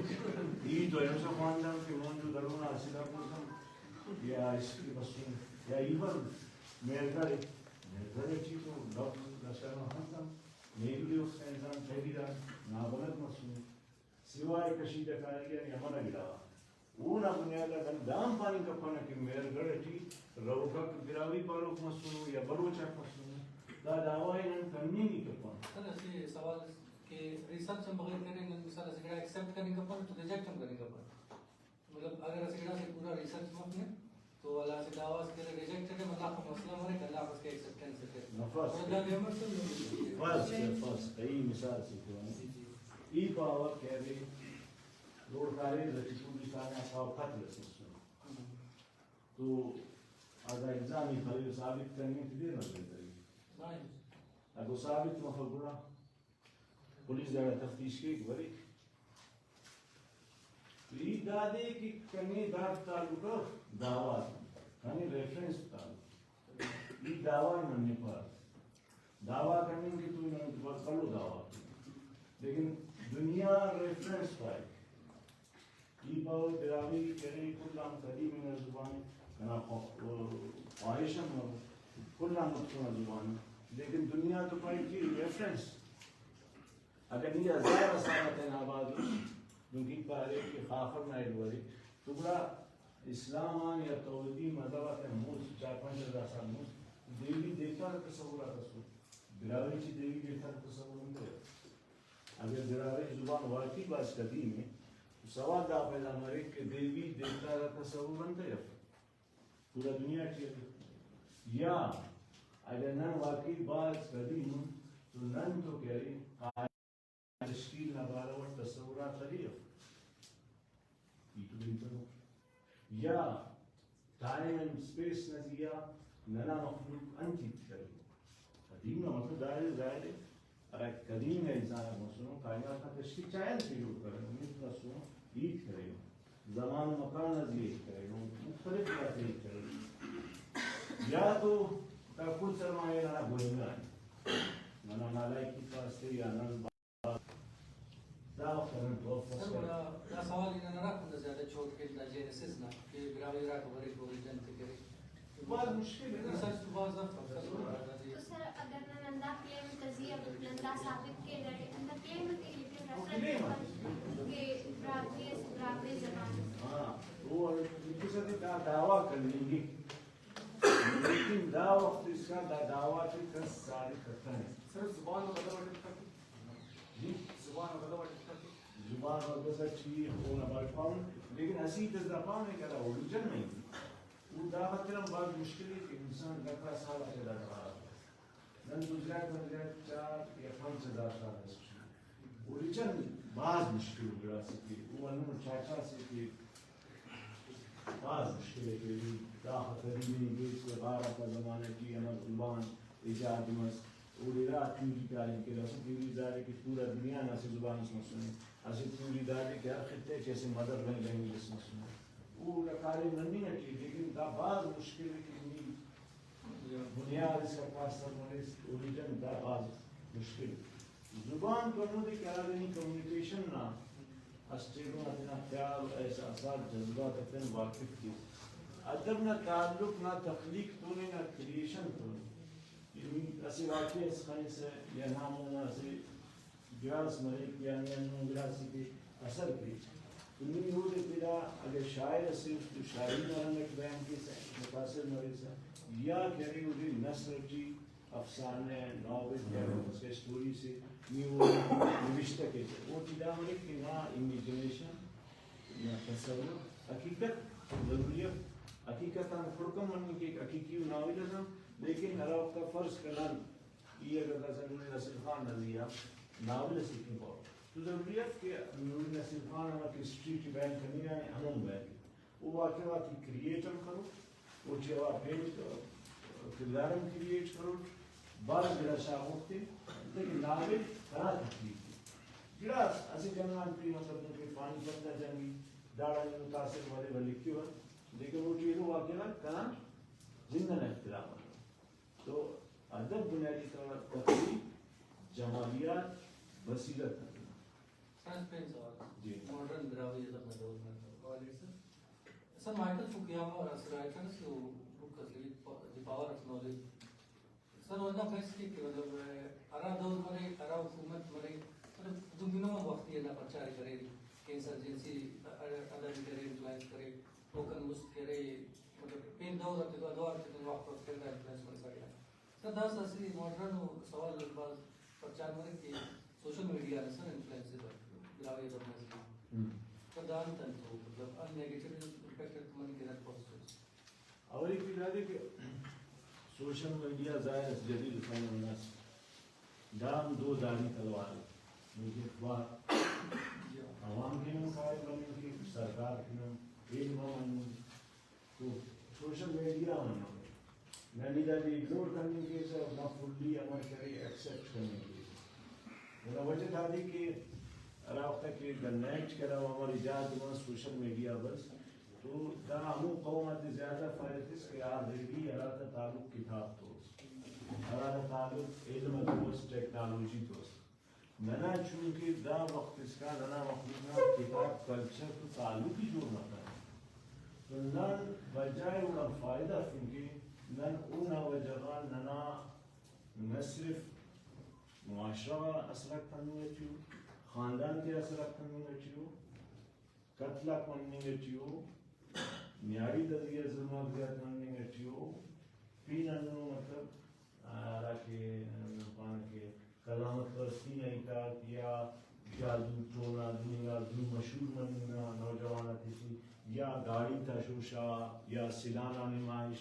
ای تو ایلو سا خواننگان کہ موہنجو دڑو نا اسہ دا کوسم یا اسکے بسنے، یا ایون مہرگڑھ ءِ، مہرگڑھ ٹی تو لفظ داسہ ہم خنتم، نیگڑی اس کا انسان پہلی دا نابلد مسنے۔ سوائے کشیدہ کاری آن یا منہ گڑا غا۔ اونا بنیاد آ نن دا ہم پاننگ کپنہ کہ مہرگڑھ ٹی رہوکاک براہوئی پاروک مسنو یا بلوچ آک مسنو۔ دا دعویٰ ءِ نن کننگ ہی کپنہ۔ سر، اسہ سوال کہ ریسرچ ہم بغیر کرے، نن مثال اسہ گڑا ایکسپٹ کننگ کپنہ تو ریجیکٹ ہم کننگ کپنہ۔ مطلب اگر اسہ گڑا سے پورا ریسرچ مفنے تو ولدا اسہ دعویٰ اس کرے ریجیکٹڈ ءِ، مطلب آخر مسئلہ مریک، اللہ بس کہ ایکسپٹنس ءِ۔ نفس۔ اور اللہ نعمت سے۔ فرض کر، فرض کر، ای مثال سے تو جی، جی۔ ای پاوہ کہ ارے، روڈ کاریز اٹی پولیس آن پاوہ قتل اس مسنے۔ ہم۔ تو اگہ الزامی خلیو ثابت کننگ ٹی دیر نا بہتر ءِ۔ ہاں۔ اگہ ثابت مفک گڑا پولیس داڑا تفتیش کیک، بریک۔ تو ای دادے کہ کنے داٹ تعلق اف دعویٰ، کنے ریفرنس تعلق۔ ای دعویٰ ننے پار۔ دعویٰ کننگ کہ تو نن تو بس کلو دعویٰ۔ لیکن دنیا ریفرنس پائک۔ ای پاوہ براہوئی کہ ارے کل آن قدیم انگا زبان ءِ، کنا خو-، خواہش ہم ارو، کل آن مستونگ نا زبان ءِ، لیکن دنیا تو پائک جی ریفرنس۔ اگہ نی ہزار آ سال آ تینا آباد اُس، دنکہ ای پارے کہ خافر نا ایلو ارے، تو گڑا اسلام آن یا توحیدی مذہب آتیان مُست، چار پنچ ہزار سال مُست، دیوی دیوتا نا تصور آک اسر۔ براہوئی ٹی دیوی دیوتا نا تصور انتئے اف؟ اگہ براہوئی زبان واقعی بھاز قدیم ءِ، تو سوال دا پیدا مریک کہ دیوی دیوتا نا تصور انتئے اف؟ پورا دنیا ٹی ارے۔ یا اگہ نن واقعی بھاز قدیم ان تو نن تو کہ ارے کائنات تشکیل نا بارو اٹ تصورات ارے اف؟ ای تو بنتنو۔ یا ٹائم اینڈ اسپیس نا زیہا ننا مخلوق انت ہیت کرے؟ قدیم نا مطلب دا ارے، ظاہر ءِ، ہرا قدیم نا انسان آک مسنو، کائنات نا تشکیل چائے انت کہ جوڑ کرینو، انت مسنو، ہیت کرینو، زمان و مکان نا زی ہیت کرینو، مختلف جاتے ہیت کرینو۔ یا تو دا کل سرمایہ ننا گوہنگا ءِ، ننا نالائکی پاستے یا نن دا وخت نن تو سر، گڑا دا سوال ای نن ہرا کندا زیادہ چوٹ کین دا جینیسس نا کہ براہوئی ہراکا بریک اوریجن تے کرے۔ مشکل ہے نا۔ سر، تو بھاز اف-، تو سر، اگر نن ہندا کلیم تزی ء نن دا ثابت کینہ کہ ہندا کلیم ٹی لیکن رسٹ کہ براہوئی اسہ براہوئی زبان۔ ہاں، او ہمے تسہ تے دا دعویٰ کننگک، لیکن دا وخت اسکا دا دعویٰ تے کس سارے کتنے۔ سر، زبان و ادب اٹ اتخا کہ؟ جی؟ زبان و ادب اٹ اتخا کہ؟ زبان و ادب اٹ ٹی اونا بارے پاہن، لیکن اسہ ہیت اس دا پانے کہ ہرا اوریجن نہیں۔ و دا خاطر ہم بھاز مشکل ء کہ انسان ڈکا سال آتیا دا ڈغار آ بس۔ نن تو زیات آن زیات چار یا پنچ ہزار سال اس۔ اوریجن بھاز مشکل ء گڑاسے کہ او ہندنو چاچا سے کہ بھاز مشکل ء کہ دا خاطر ای نے گیس کہ غار آتا زمانہ ٹی امر زبان ایجاد مس۔ اوڑے ارا تھیوری کاریم کیرہ، اسہ تھیوری دادے کہ پورا دنیا نا اسہ زبان اس مسنے، اسہ تھیوری دادے کہ ہر خطہ ٹی اسہ مدر لینگویج اس مسنے۔ او اونا کاریم مننگ اٹی ء، لیکن دا بھاز مشکل ء کہ نی بنیاد اسکا کاستر مریس، اوریجن دا بھاز مشکل ء۔ زبان تو ہمودے کہ ہرادے نی کمیونیکیشن نا اسہ ٹیبل آ تینا خیال، احساسات، جذبات آتیان واقف کیس۔ ادب نا تعلق نا تخلیق تون ء، نا کریئیشن تون ء۔ یعنی اسہ واقعہ اس خنسہ یا نا مونا اسہ گڑاس مریک یا نے ہندن گڑاسے تے اثر کیک، تو نی اودے پدا اگہ شاعر اسے اس تو شاعری نا رنگ اٹ بیان کیسہ، متاثر مریسہ، یا کہ ارے اودے نثر ٹی افسانہ، ناول یا اسکا اسٹوری سے نی اودے نوشتہ کیسہ۔ اوٹی دا مریک کہ نا امیجنیشن، نا تصور، حقیقت ضروری اف۔ حقیقت آن خڑک ہم مننگ کیک، حقیقی و ناول ئس ہم، لیکن ہرا وخت آ فرض کہ نن ای اگر داسہ نوری نصیر خان نا زی آ ناول ئسے کنپرہ تو ضروری اف کہ نوری نصیر خان ہمک ہسٹری ٹی بیان کننگ آ نے ہمون بیان کے۔ او واقعہ غاتے کریئیٹ ہم کروٹ، اوٹی اوار پین کروٹ، کردار ہم کریئیٹ کروٹ، بھاز گڑا شاغوک تے، لیکن ناول کنا تخلیق ء۔ گڑاس اسہ جنگ آن پی مطلب دنکہ پانی پت نا جنگ ء، داڑان نی متاثر مرے و لکھوہ، لیکن اوٹی ایلو واقعہ غاک کنا زند ئنا اختلاف مریرہ۔ تو ادب بنیادی طور آ تخلیق، جمالیات، بصیرت نا۔ سائنس پین سوال۔ جی۔ ماڈرن براہوئی ادب نا دور نا حوالے سے۔ سر مائیکل فوکویاما اسہ رائٹر اس، او بک اس لکھک دی پاور آف نالج۔ سر او ہندا بحث کے کہ مطلب ہرا دور مرے، ہرا حکومت مرے، مطلب دن گنو وخت ای ہندا پرچار ء کریر کہ انسرجنسی ادب ء کرے، انفلوئنس کرے، اوکان مست کرے، مطلب پین دور آتتون، دور آتتون وخت وخت کرے دا انفلوئنس مرسا گڑا۔ سر داسہ اسہ ماڈرن ء سوال اس بھاز پرچار مریک کہ سوشل میڈیا نا سر انفلوئنس ء براہوئی ادب نا زی آ۔ ہم۔ سر دا انت انت ء؟ مطلب ہم نیگیٹو امپیکٹ ء مننگ کہ نن پوزیٹیو؟ اولیکو دادے کہ سوشل میڈیا ظاہر اس جدید فن ہم نس، دا ہم دو دھاری تلوار ء، نی کہ اخبار عوام کن ہم قائم بننگ کیک، سرکار کن ہم علم ہم ہندن۔ تو سوشل میڈیا ہم ہندن۔ نن ای دادے اگنور کننگ کیسہ، نا فلی امر کرے ایکسپٹ کننگ کیسہ۔ اونا وجہ دادے کہ ہرا وخت کہ دا نیٹ کہ ہرا امر ایجاد مس، سوشل میڈیا بس، تو دا ہمو قوم آتے زیادہ فائدہ تس کہ آلریڈی ہراتا تعلق کتاب تو اس، ہراتا تعلق علم تو اس، ٹیکنالوجی تو اس۔ ننا چونکہ دا وخت اسکان ننا مخلوق نا کتاب کلچر تو تعلق ہی جوڑ متنے، تو نن بجائے اوڑان فائدہ ہرفنگ کہ نن اونا وجہ غان ننا نہ صرف معاشرہ غا اثرک تننگ اٹی ء، خاندان تے اثرک تننگ اٹی ء، قتل آک مننگ اٹی ء، نیاڑی تا زی آ ظلم آک زیات مننگ اٹی ء، پین ہندنو مطلب، آ، ہراکہ نن پانہ کہ قدامت پرستی نا ہیت آک یا جادو ٹونا دننگ آ زو مشہور مننگ نا نوجوان آتیٹی یا گاڑی تا شوشہ یا سلاہ نا نمائش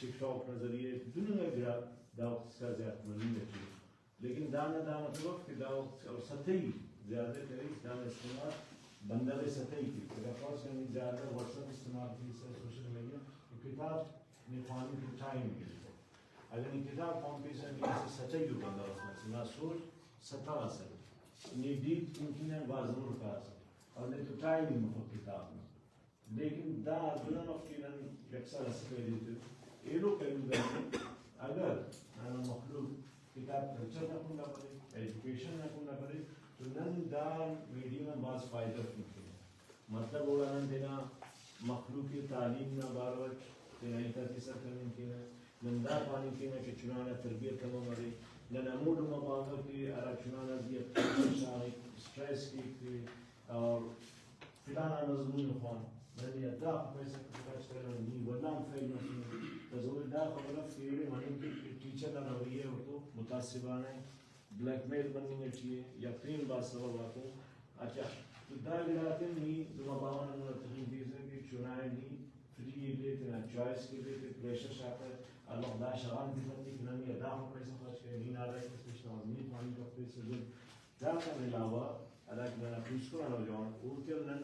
ٹک ٹاک نا ذریعہ دننگ آ گڑا دا وخت اسکا زیات مننگ اٹی ء۔ لیکن دانا دا مطلب اف کہ دا وخت اور سطحی زیادہ کریس، دانا استعمال بندغ ء سطحی کیک۔ اگر فرض کر نی زیادہ واٹس ایپ استعمال کیسہ، سوشل میڈیا، تو کتاب نی خواننگ تو ٹائم ملپک۔ اگر نی کتاب خوانفیسہ، نی اسہ سطحی ء بندغ اس مس، نا سوچ سطح اس ء، نی ڈیپ تھنکنگ آن بھاز ہمر کارسہ، اور نی تو ٹائم ہی مفک کتاب نا۔ لیکن دا ظلم اف کہ نن یکسر اسہ پہلو تے ایلو پہلو دانے، اگر ننا مخلوق کتاب کلچر نا کنڈا برے، ایجوکیشن نا کنڈا برے، تو نن دا میڈیم آن بھاز فائدہ ہرفنگ کینہ۔ مطلب اوڑا نن تینا مخلوق ء تعلیم نا بارو اٹ تینا ہیت آتے سر کننگ کینہ۔ نن دا پاننگ کینہ کہ چنا نا تربیت ہمو مرے۔ نن ہمو ڈما پانہ کہ ہرا چنا نا زیہا پریشر شاغک، اسٹریس کیک اور فلانا مضمون خوان۔ نن یا دا پیسہ خرچ کرینن، نی ولدا ہم فیل مسنے۔ بس اودے دا خبر اف کہ ایڑے مننگ کیک کہ ٹیچر نا رویہ اوڑتون متعصبانہ ءِ۔ بلیک میل مننگ ٹی ءِ یا پین بھاز سوب آتون۔ اچھا، تو دا گڑاتے نی نما باوہ نا مون آ تخنگ کیسہ کہ چنا ءِ نی فری ایلے، تینا چوائس کے ایلے، تے پریشر شاغہ، ہر وخت دا شغان تفک کہ نن یا داخہ پیسہ خرچ کرین، نی نالائق اس پیش تماس، نی خواننگ کپیسہ دن۔ داکان علاوہ ہراکہ ننا پوسکن آ نوجوان، اوڑتیان نن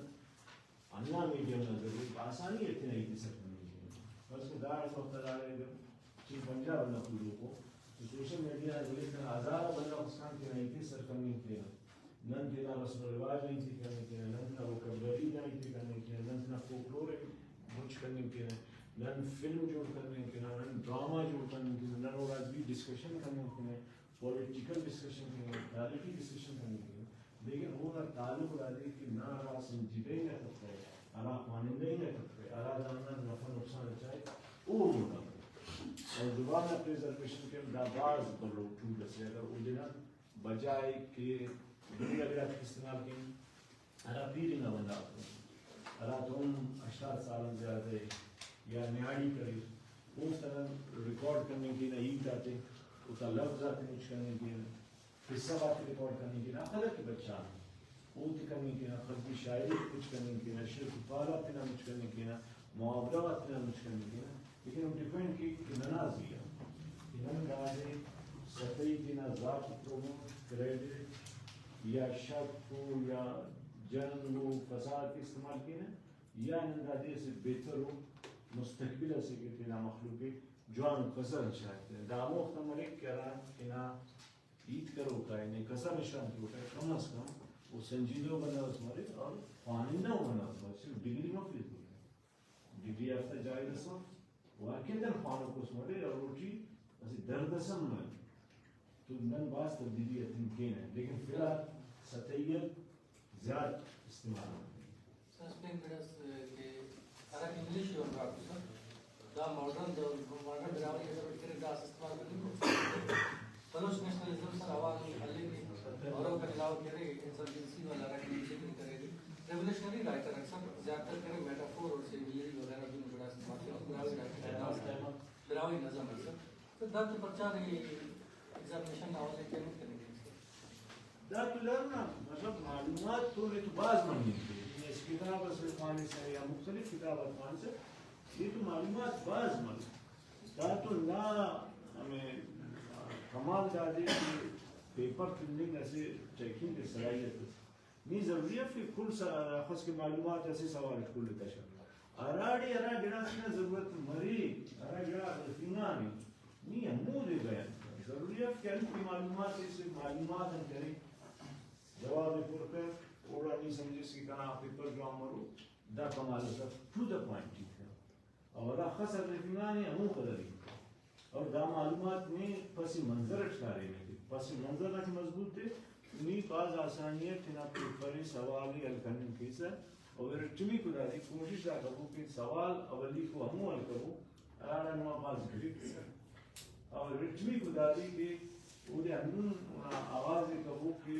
ہندا میڈیم نا ذریعہ آسانی اٹ تینا ہیت ایسر کننگ کینہ۔ فرض کہ دا اسہ وخت داڑے اگر چین پنجاہ بندغ تولوکو تو سوشل میڈیا نا ذریعہ کنا ہزار بندغ اسکان تینا ہیت ایسر کننگ کینہ۔ نن تینا رسم و رواج نا ہیت ءِ کننگ کینہ، نن تینا ووکیبلری نا ہیت ءِ کننگ کینہ، نن تینا فوکلور ءِ مچ کننگ کینہ، نن فلم جوڑ کننگ کینہ، نن ڈرامہ جوڑ کننگ کینہ، نن اوڑا بھی ڈسکشن کننگ کینہ، پولیٹیکل ڈسکشن کننگ کینہ، تاریخی ڈسکشن کننگ کینہ۔ لیکن اونا تعلق دادے کہ نا ہرا سنجیدہی نا تفہ، ہرا خوانندہی نا تفہ، ہرا دانا نفع نقصان ءِ چائک، او مون آ۔ اور زبان نا پریزرویشن کن دا بھاز بھلو ٹول اسے۔ اگر اودے نا بجائے کہ دنیا گڑاتے استعمال کین، ہرا پیرنگا بندغ اتون، ہراتون ہشتاد سال آن زیادہ ءِ یا نیاڑی کریر، اوفتا نن ریکارڈ کننگ کینہ ہیت آتے، اوتا لفظ آتے مچ کننگ کینہ، قصہ غاتے ریکارڈ کننگ کینہ، ہخہ کہ بچانے اوتے کننگ کینہ، خطی شاعری مچ کننگ کینہ، شعر و پارہ تینا مچ کننگ کینہ، محاورہ غاتے تینا مچ کننگ کینہ، لیکن او ڈیپینڈ کیک کہ ننا زی آ کہ نن دادے سطحی تینا ذات ءِ پروموٹ، کریڈٹ یا شک و یا جنگ و فساد ءِ استعمال کینہ، یا نن دادے اسہ بہتر و مستقبل اسے کہ تینا مخلوق ءِ جوان و کسر نشان ایتنہ۔ دا ہموخت آ مریک کہ ہرا تینا ہیت کروکا، یعنی کسر نشان کروکا، کم از کم او سنجیدہ بندغ اس مرے اور خوانندہ بندغ اس مرے، صرف ڈگری مفیس بولے۔ ڈگری یافتہ جاہل اس مف، واقعتاً خوانوک اس مرے اور اوٹی اسہ درد اس ہم مرے۔ تو نن بھاز تبدیلی ہتنگ کینہ، لیکن فی الحال سطحیت زیات استعمال مفک۔ سر، پین گڑاس کہ ہرا کہ انگلش ءِ ہم راکو سر، دا ماڈرن دور، ماڈرن براہوئی ادب اٹ کرے، دا استعمال کننگ۔ بلوچ نیشنلزم سر اوار ہلنگ ءِ، اور اوکان علاوہ کہ ارے انسرجنسی والا ہرا کہ نم ذکر کرینے، ریولیوشنری رائٹر آک سر زیادہ تر کہ ارے میٹافور اور سیملری وغیرہ دن گڑا استعمال کریر، براہوئی رائٹر آک براہوئی نظم آک سر۔ تو دا تو پرچار ایگزامینیشن نا حوالے ٹی ہم کننگ ءِ سر۔ دا تو لر نا مطلب معلومات تو نے تو بھاز مننگ ءِ۔ نی اسہ کتاب اسے خوانسہ یا مختلف کتاب آک خوانسہ، یہ تو معلومات بھاز ملو۔ دا تو نا ہمیں کمال دادے کہ پیپر تننگ اسہ ٹیکنیکل صلاحیت اس۔ نی ضروری اف کہ کل س-، اخس کہ معلومات اسہ سوال اٹ کل تشہ۔ ہراڑے ہرا گڑاس نا ضرورت مرے، ہرا گڑا ہرفنگانے، نی ہمودے بیان کر۔ ضروری اف کہ ہنکہ معلومات اسے، معلومات آن کرے، جواب ءِ پر کر، اوڑا نی سمجھس کہ کنا پیپر جوان مرو، دا کمال اس اف، to the point ٹھیک ہے۔ اور ہرا خس ہرفنگانے ہمو قدر ءِ۔ اور دا معلومات نے پس منظر اٹ کاریم ءِ، پس منظر نا کہ مضبوط ءِ، نی بھاز آسانی اٹ تینا پیپر ءِ سوال ءِ حل کننگ کیسہ۔ اور ارٹمیکو دادے کوشش دا کبو کہ سوال اولیکو ہمو حل کبو، ہراڑا نما بھاز گرفت ءِ۔ اور ارٹمیکو دادے کہ اودے ہندن اونا آواز ءِ کبو کہ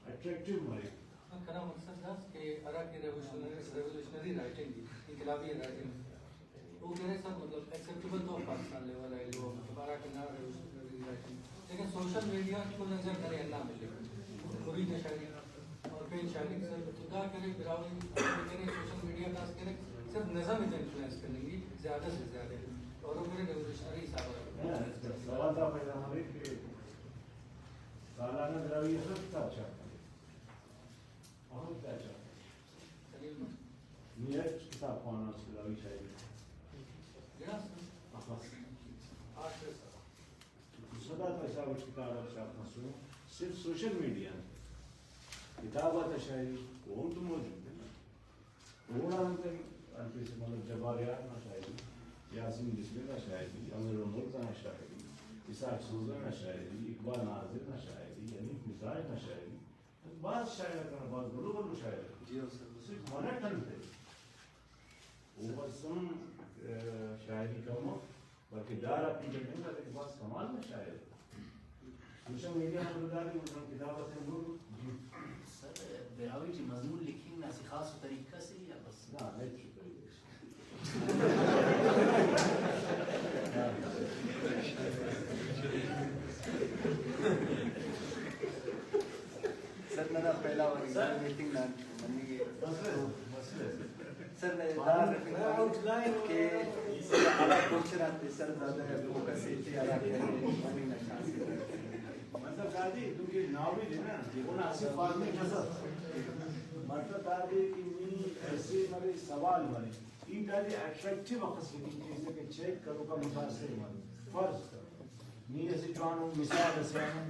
اٹریکٹیو مریک۔ ہاں، کنا مقصد دا کہ ہرا کہ ریولیوشنری، ریولیوشنری رائٹنگ ءِ، انقلابی رائٹنگ ءِ، او کہ ارے سر، مطلب، ایکسیپٹیبل تو پاکستان لیول آ ایلو، مطلب، ہرا کہ نا ریولیوشنری رائٹنگ، لیکن سوشل میڈیا کل نظر کرے ہندا ملک، مرید نا شاعری اور پین شاعری سر، تو دا کرے براہوئی کرے، سوشل میڈیا کاس کرے، صرف نظم ءِ انفلوئنس کننگ ءِ زیادہ سے زیادہ، اور او کرے ریولیوشنری حساب آ۔ ہاں، سوال دا پیدا مریک کہ سالانہ براہوئی اسہ کتاب چھاپ کرے۔ اہم کتاب چھاپ کرے۔ نی ہچ کتاب خوانوس براہوئی شاعری؟ گڑاس؟ اخس۔ آخس۔ تو سدا تا حساب اٹ کتاب آک چھاپ مسنے، صرف سوشل میڈیا آن۔ کتاب آتا شاعری او ہم تو موجود ءِ نا۔ اوڑان تہ ہرفیسہ، مطلب، جبار یار نا شاعری، یاسین بسمل نا شاعری، امیر الملک نا شاعری، اسحاق سوزہ نا شاعری، اقبال ناظر نا شاعری، حنیف مزاج نا شاعری، بھاز شاعر آک نا، بھاز بھلو بھلو شاعر آک۔ جی ہاں سر۔ صرف منٹ انت ءِ۔ او بس ہم شاعری کم اف، بلکہ دار آ پیدہ کننگ نا تیکہ بھاز کمال نا شاعر ءِ۔ سوشل میڈیا آن دوداری مطلب کتاب اسے مر۔ سر، براہوئی ٹی مضمون لکھنگ نا اسہ خاص طریقہ سے یا بس؟ نا، ہچ طریقہ سے۔ سر، ننا پہلا وار ایگزام میٹنگ نا مننگ ءِ۔ بس، بس۔ سر، نئے دا ہرفنگ کہ ہرا کوشچن آتے سر دادا یا فوکس ایتے ہرا کہ مننگ نا چانس ءِ۔ مطلب دادے، دنکہ ناول ءِ نا، اونا اسہ فارمیٹ اس اف۔ مطلب دادے کہ نی ایسے مرے، سوال مرے، ای دادے اٹریکٹیو اخس لکھنگ کیسہ کہ چیک کروکا متاثر مرے۔ فرض کر، نی اسہ جوانو مثال اسے آن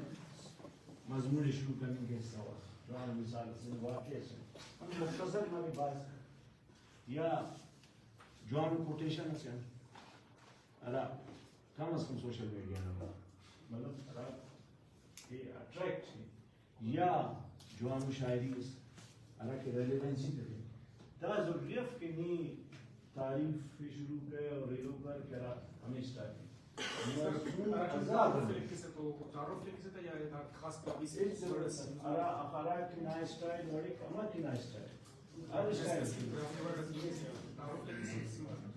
مضمون ءِ شروع کننگ کیسہ، سوال، جوانو مثال اسے، واقعہ اسے، ہم مختصر مرے بھاز۔ یا جوانو کوٹیشن اسے آن، ہرا کم از کم سوشل میڈیا نا، مطلب، ہرا کہ اٹریکٹ ءِ، یا جوانو شاعری اس، ہرا کہ ریلیونسی تخک۔ دا ضروری اف کہ نی تعریف ءِ شروع کر اور ایلو کر کہ ہرا ہمیش تعریف۔ موضوع تعارف آزاد ءِ۔ لکھسہ تو تعارف لکھسہ تا یا خاص قابل سے ہچ ضرورت اس؟ ہرا، ہرا کہ نا اسٹائل وڑک، ہما کہ نا اسٹائل۔ ہر اسٹائل۔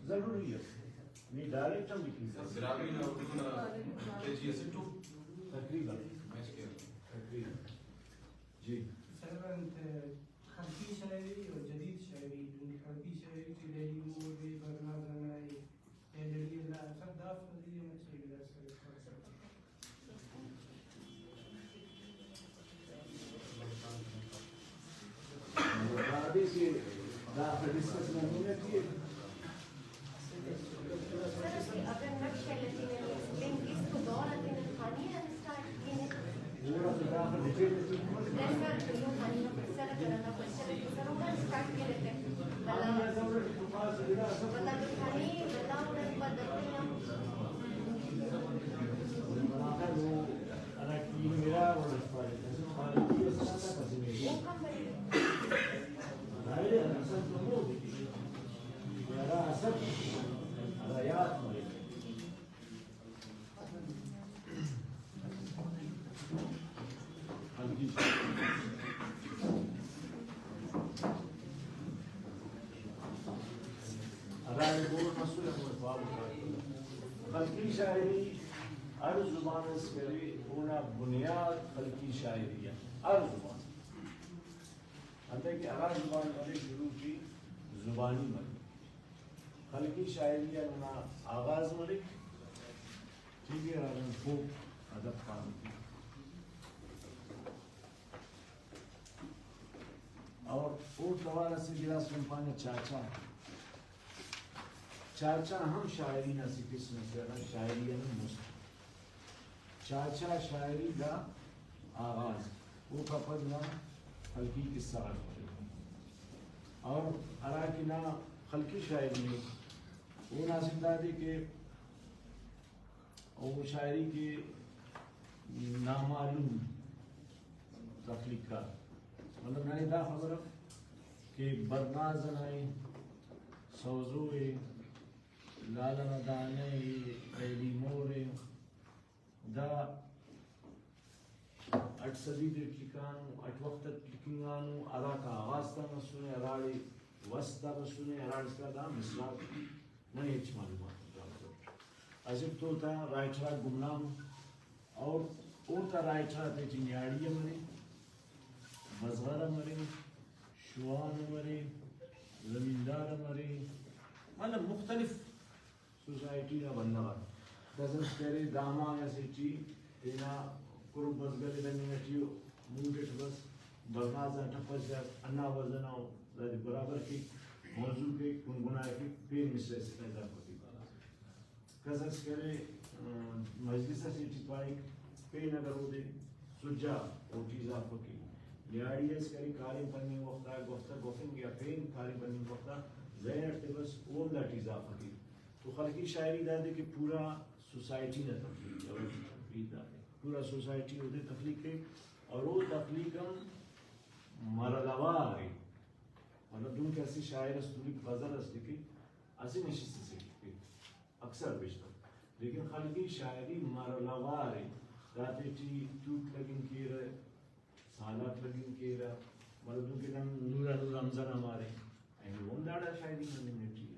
ضروری ءِ۔ نی ڈائریکٹ ہم لکھی۔ براہوئی نا اردو نا پیجی اسٹ ءُ؟ تقریباً۔ میچ کیرہ۔ تقریباً۔ جی۔ سر، انت خلقی شاعری اور جدید شاعری، یعنی خلقی شاعری ٹی دہلی مور بے برناز آنا ءِ، یا جڑی اللہ سر دافتا ذریعہ مچے گڑاس کرے۔ دادے کہ دافتا ڈسکس مننگ ٹی ءِ۔ سر، اسہ اگر نقش ءِ تینا ایکسپلین کیس تو دور آ تینا کہانی آن اسٹارٹ کینے۔ دور آ تو دافتا ڈیٹیل ٹی۔ دس بار تو یو کہانی نا سر اگر ہندا کوشچن ءِ سر اوڑان اسٹارٹ کینے تے۔ ولدا، ولدا تو کہانی، ولدا اوڑان پد دتنگ نا۔ ہرا کہ میرا اور پارے، پارے، او کم بنے۔ ہرا اصل، ہرا یات مریک۔ ہراڑے گول مسنے ہموڑے پاو۔ خلقی شاعری ہر زبان اس کرے، اونا بنیاد خلقی شاعری ءِ۔ ہر زبان۔ انتئے کہ ہرا زبان مرے شروع ٹی زبانی مرے۔ خلقی شاعری آن ننا آغاز مریک، ٹھیک ہے، ہراڑان فوک ادب پانہ۔ اور اوفتا اوار اسہ گڑاس نن پانہ چاچا۔ چاچا ہم شاعری نا اسہ قسم اسے، ہرا شاعری آن ہم مست۔ چاچا شاعری دا آغاز، اوکا پد نا خلقی قصہ غاک بریک۔ اور ہرا کہ نا خلقی شاعری ءِ، اونا اسہ دادے کہ او شاعری کہ نامعلوم تخلیق کار، مطلب ننے دا خبر اف کہ برناز ئنا ءِ، سوزو ءِ، لالہ نا دانہ ءِ، دہلی مور ءِ، دا اٹ صدی ٹی لکھانو، اٹ وخت اٹ لکھنگانو، ہراکا آغاز تا مسنے، ہراڑے وس تا بسنے، ہراڑے اسکا دا مصرع ننے ہچ معلومات اف۔ اسٹ تو تا رائٹر آک گمنام ءُ، اور اوتا رائٹر آتے ٹی نیاڑی ہم ارے، بزغر ہم ارے، شوان ہم ارے، زمیندار ہم ارے، مطلب مختلف سوسائٹی نا بندغ آک۔ کسس کرے داماغ اسے ٹی تینا کرومب اس گلے دننگ ٹی او، موڈ اٹ بس برناز آن ٹپس جاس، ہندا وزن آ او دادے برابر کیک، موضوع کیک، گنگنائے کیک، پین مصرع اسے تا اضافہ کیک۔ کسس کرے، آ، مجلس اسے ٹی پائک، پین اگر اودے سجا اوٹی اضافہ کیک۔ نیاڑی اس کرے کاریم کننگ وخت آ گوفتہ گوفنگ یا پین کاریم کننگ وخت آ ذہن اٹ تبس، او ہم داٹی اضافہ کیک۔ تو خلقی شاعری دادے کہ پورا سوسائٹی نا تخلیق ءِ، اور تخلیق دادے۔ پورا سوسائٹی اودے تخلیق ءِ، اور او تخلیق ہم مرحلہ وار ءِ۔ مطلب دن کہ اسہ شاعر اس تولک، غزل اس لکھک، اسہ نشست اسے اکثر بیشتر۔ لیکن خلقی شاعری مرحلہ وار ءِ، داتے ٹی تُوٹ لگنگ کیرہ، سال آک لگنگ کیرہ، مطلب دنکہ نن نورا نور حمزہ نا مارے، اینو ہم داڑا شاعری مننگ ٹی ءِ،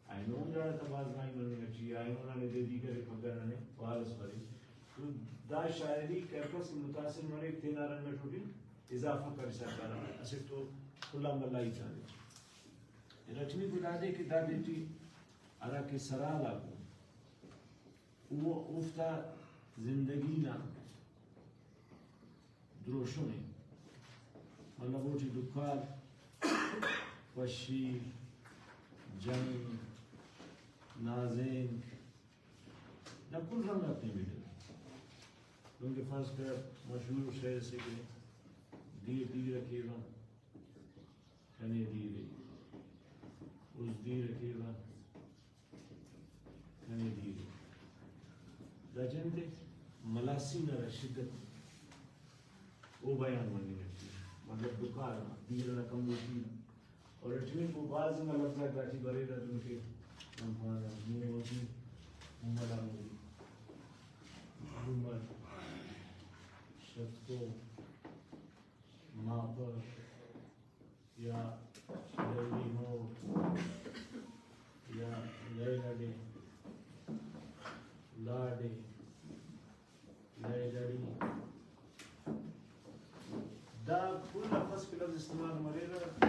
اینو ہم داڑا تبادلہ مننگ ٹی ءِ، اینو ننے دے دیگر پگہ ننے وارس بریک۔ تو دا شاعری کہ ہر کس کہ متاثر مریک، تینا رنگ اٹ اوٹی اضافہ کرسا کارہ، اسٹ تو کل آن بھلا ہیت آ ارے۔ ارٹمیکو دادے کہ دادے ٹی ہرا کہ سرحال آکو، او اوفتا زندگی نا دروشم ءِ، مطلب اوٹی ڈکار، خوشی، جنگ، نازینک، دا کل رنگ آتے ملرہ۔ دنکہ فرض کر مشہور شعر اسے کہ دیر دیر ءِ کیوہ، کنے دیر ءِ، اس دیر ءِ کیوہ، کنے دیر ءِ۔ دا جند ءِ ملاسی نا شدت او بیان مننگ ٹی ءِ، مطلب ڈکار نا، دیر نا کموشی نا۔ اور اٹمیکو بھاز انگا لفظ آک داٹی بریرہ دنکہ نن پانہ مومودی، مومل آمودی، مومل، شتکو، ماپہ، یا لیلی مور، یا لیلڑ ءِ، لاڈ ءِ، لیلڑی۔ دا کل آ فرض کہ لفظ استعمال مریرہ،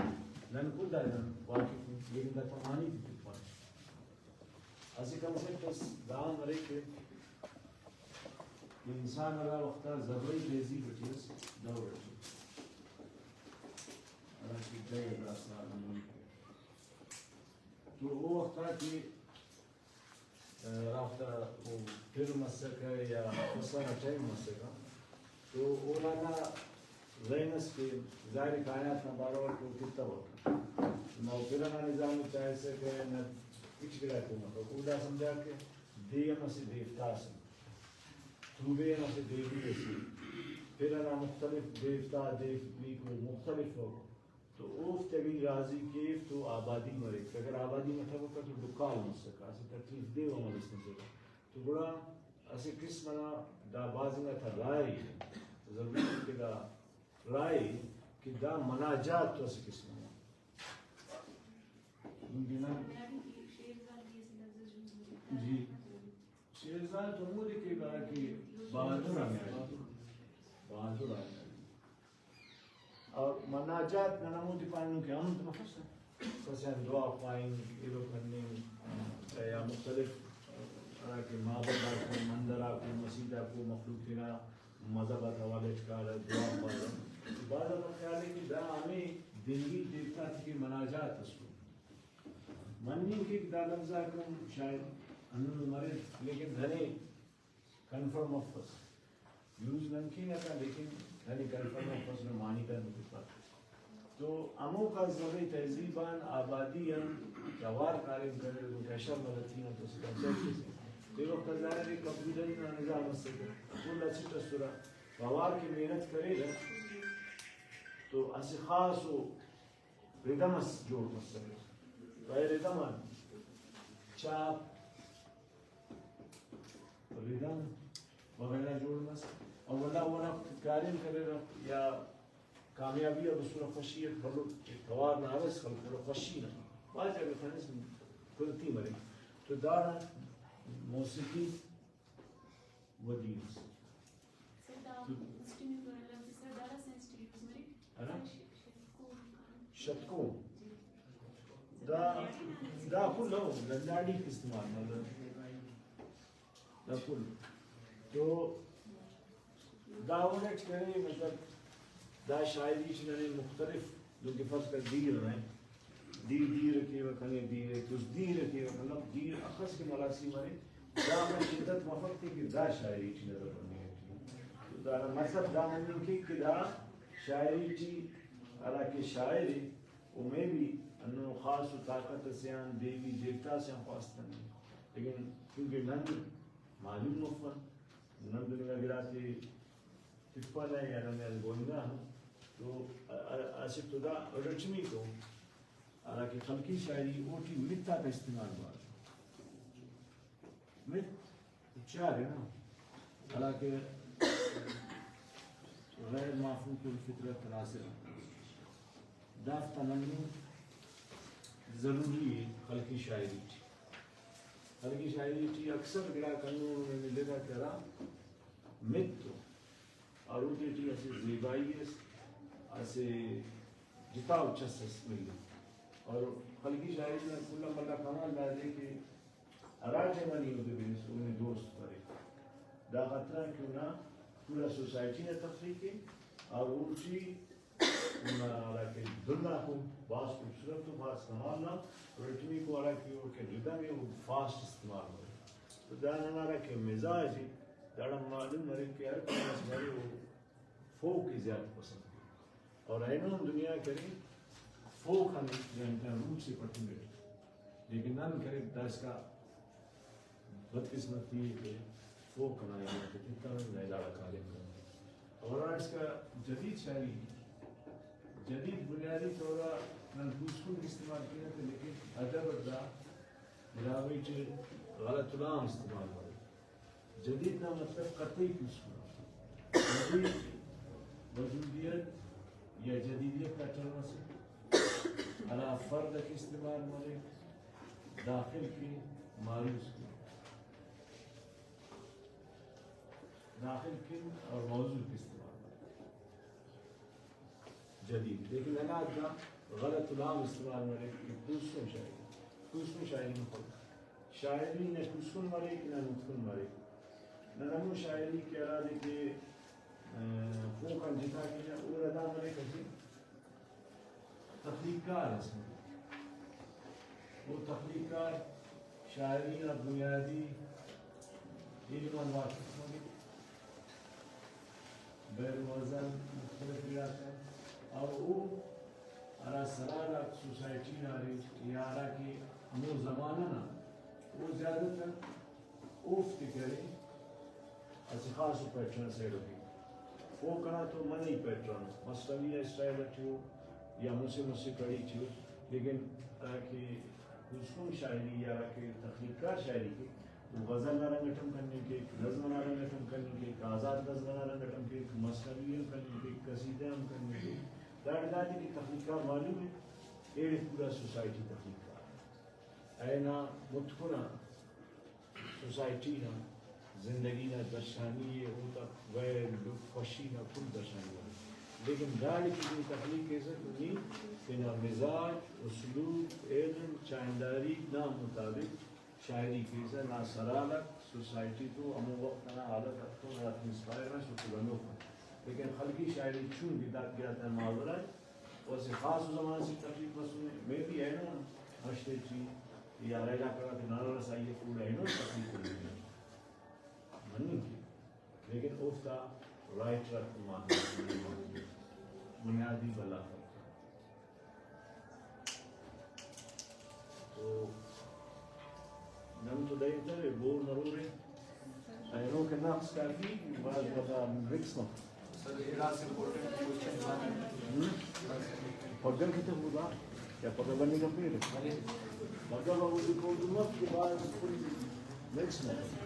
نن کل داڑان واقف ان، لیکن داتا معنی تے تخوانہ۔ اسہ کنسیپٹ اس دا ہم ارے کہ انسان ہرا وخت آ زرعی تہذیب ٹی اس، دور ٹی، ہرا کہ ڈیہہ ہزار سال ہندن، تو او وخت آ کہ ہرافتا او پِر مسکہ یا پسہ نا ٹائم مسکہ، تو اونا نا ذہن اس کہ ظاہر کائنات نا بارو اٹ او تتوکہ، نہ او پِر ئنا نظام ءِ چائسکہ، نہ ہچ گڑاکو متوکہ۔ او دا سمجھاکہ دے ہم اسہ دیوتا ئسے، توبے ہم اسہ دیوی ئسے، پِر ئنا مختلف دیوتا، دیویکو مختلف ءُ۔ تو اوفتے اگہ ای راضی کیو تو آبادی مریک، اگر آبادی متوکہ تو ڈکال مسکہ، اسہ تکلیف دہ عمل اس مسکہ۔ تو گڑا اسہ قسم ئنا دا بھاز انگا تا راہی ضروری ءِ کہ دا راہی کہ دا مناجات تو اسہ قسم ئنا۔ دنکہ نن، جی، شیرزاد ہمودے کیک ہرا کہ بہادر آ نیاڑی، بہادر آ نیاڑی۔ اور مناجات نن ہمودے پاننگ کہ حمد مفسہ، کسے آن دعا خواہنگ، ایلو کننگ، یا مختلف ہرا کہ معبد آکو، مندر آکو، مسیت آکو، مخلوق تینا مذہب آتا حوالہ اٹ کارہ، دعا خواہرہ۔ بعض آتا خیال ءِ کہ دا ہمے دینی دیوتا تے کہ مناجات اس۔ مننگ کیک دا لفظ آک ہم شاید ہندن مریر، لیکن ننے کنفرم مفس۔ یوز نن کینہ تا، لیکن ننے کنفرم مفس، نن معنی تا نن تخپہ۔ تو ہموکا زرعی تہذیب آن آبادی آن اوار کاریم کریر، دنکہ اشر مدتی نا تو اسہ کنسیپٹ اسے۔ تے وخت آ ظاہر ءِ کمپیوٹر نا نظام اسکہ، کل اسٹ اسرہ، اوار کہ محنت کریرہ تو اسہ خاص ءُ ردم اس جوڑ مسنے۔ و اے ردم آن چاپ، ردم وغیرہ جوڑ مس۔ اور ولدا اونا کاریم کریرہ یا کامیابی آ بسرہ، خوشی اٹ بھلو توار نا ہرس خلکرہ، خوشی نا بھاز جاگہ خنس قدرتی مریک۔ تو داڑان موسیقی ودی اس۔ سر، دا مسٹمی پر لفظ سر دارا سینس ٹی یوز مریک۔ ہرا؟ سر، ش-، شتکون۔ شتکون۔ جی۔ دا، دا کل ہو، لنڈاڑی استعمال مطلب۔ دا کل۔ تو دا وڑ اٹ کنے مطلب دا شاعری ٹی ننے مختلف، دنکہ فرض کر دیر ءِ، دیر دیر ءِ کیوہ کنے دیر ءِ، تس دیر ءِ کیوہ، مطلب دیر اخس کہ ملاسی مرے، داخہ شدت مفک تے کہ دا شاعری ٹی نظر بننگ ٹی۔ تو دانا مطلب دا مننگ کیک کہ دا شاعری ٹی ہرا کہ شاعر ءِ او مے بی ہندنو خاص و طاقت اسے آن، دیوی دیوتا سے آن خواست کننگ، لیکن چونکہ نن معلوم مفن، نن دننگا گڑاتے تپنہ یا ننے گونگا ہم۔ تو ا-، ا-، اسٹ تو دا ارٹمیکو ہراکہ خلقی شاعری اوٹی مت آتا استعمال بھاز۔ مت چار نا، حالانکہ غیر معفوق الفطرت عناصر، دافتا مننگ ضروری ءِ خلقی شاعری ٹی۔ خلقی شاعری ٹی اکثر گڑاک ہندن لگا کہ ہرا مت ءُ اور اوتے ٹی اسہ زیبائی اس، اسہ جتاؤ چس اس ملو۔ اور خلقی شاعری نا کل آن بھلا کمال دادے کہ ہرا ٹائما نی اودے بنس، او نے دوست بریک۔ دا خاطران کہ اونا پورا سوسائٹی نا تخلیق ءِ، اور اوٹی اونا ہراکہ دھن آکو بھاز خوبصورت ءُ بھاز کمال نا ریٹمیکو ہراکہ اوکان ردم ءِ، او فاسٹ استعمال مریک۔ تو دا ننا ہراکہ مزاج ءِ، داڑان معلوم مریک کہ ہر کوئی اس مرے او فوک ءِ زیات پسند کے۔ اور اینو ہم دنیا کرے فوک آن تینا روٹس ءِ پٹنگٹی، لیکن نن کرے داسکا بدقسمتی ءِ کہ فوک انا ایلم تے تتنہ، نئے داڑا کاریم کرینہ۔ اور ہرا اسکا جدید شاعری، جدید بنیادی طور آ نن پوسکن استعمال کینہ تہ، لیکن ادب اٹ دا براہوئی ٹی غلط العام استعمال مریک۔ جدید نا مطلب قطعی پوسکن۔ جدید وجودیت یا جدیدیت نا ٹرم اسے، ہرا فرد اٹ استعمال مریک، داخل کن، معروض کن۔ داخل کن اور موضوع کے استعمال مریک۔ جدید، لیکن ننا دا غلط العام استعمال مریک کہ پوسکن شاعری، پوسکن شاعری مفک۔ شاعری نہ پوسکن مریک، نہ متکن مریک۔ نن ہمو شاعری کہ ہرادے کہ، آ، فوک آن جتا کینہ، اوڑا دا مریک اسہ تخلیق کار اس مریک۔ او تخلیق کار شاعری نا بنیادی علم آن واقف مریک، بحر و غزل مختلف گڑاتے، اور او ہرا سرحال آک سوسائٹی نا ارے یا ہرا کہ ہمو زمانہ نا، او زیادہ تر اوفتے کہ ارے اسہ خاص ءُ پیٹرن اس ایڑو کیک۔ فوک انا تو منہ ئی پیٹرن ءُ، مثنوی نا اسٹائل اٹی ءُ یا مسہ مسہ کڑی ٹی ءُ، لیکن ہراکہ پوسکن شاعری یا ہراکہ تخلیق کار شاعری کے، او غزل نا رنگ اٹ ہم کننگ کیک، نظم نا رنگ اٹ ہم کننگ کیک، آزاد نظم نا رنگ اٹ ہم کیک، مثنوی ہم کننگ کیک، قصیدہ ہم کننگ کیک۔ داڑے دادے کہ تخلیق کار معلوم ءِ، ایڑے پورا سوسائٹی تخلیق کار ءِ۔ اینو متکن آ سوسائٹی نا زندگی نا درشانی ءِ، اوتا ویل، لک، خوشی نا کل درشانی ءِ۔ لیکن داڑے کہ نی تخلیق کیسہ تو نی تینا مزاج، اسلوب، علم، چاہنداری نا مطابق شاعری کیسہ، نا سرحال آک سوسائٹی تو ہمو وخت انا حالت اتون ہراتم انسپائر مس و تو بنوک مس۔ لیکن خلقی شاعری چونکہ دا گڑاتان ماورا ءِ، و اسہ خاص زمانہ سے تخلیق مسنے، مے بی اینو ہم ہشت ٹی یا ہرا علاقہ غاتے ننا رسائی ءِ، اوڑا اینو تخلیق کننگ مننگ کے، لیکن اوفتا رائٹر آک بنیادی بھلا فرق ءِ۔ تو نن تو دہی کرے، بور مرورے، اینو کہ نقص کافی، بھاز بھاز مکس مف۔ سر، ایڑا اسہ امپورٹنٹ کوئسچن۔ ہم؟ پگہ کتب ہدا، یا پگہ بننگ کپیرہ؟ پگہ بابو دی کون دو مف کہ بھاز فل مکس مف۔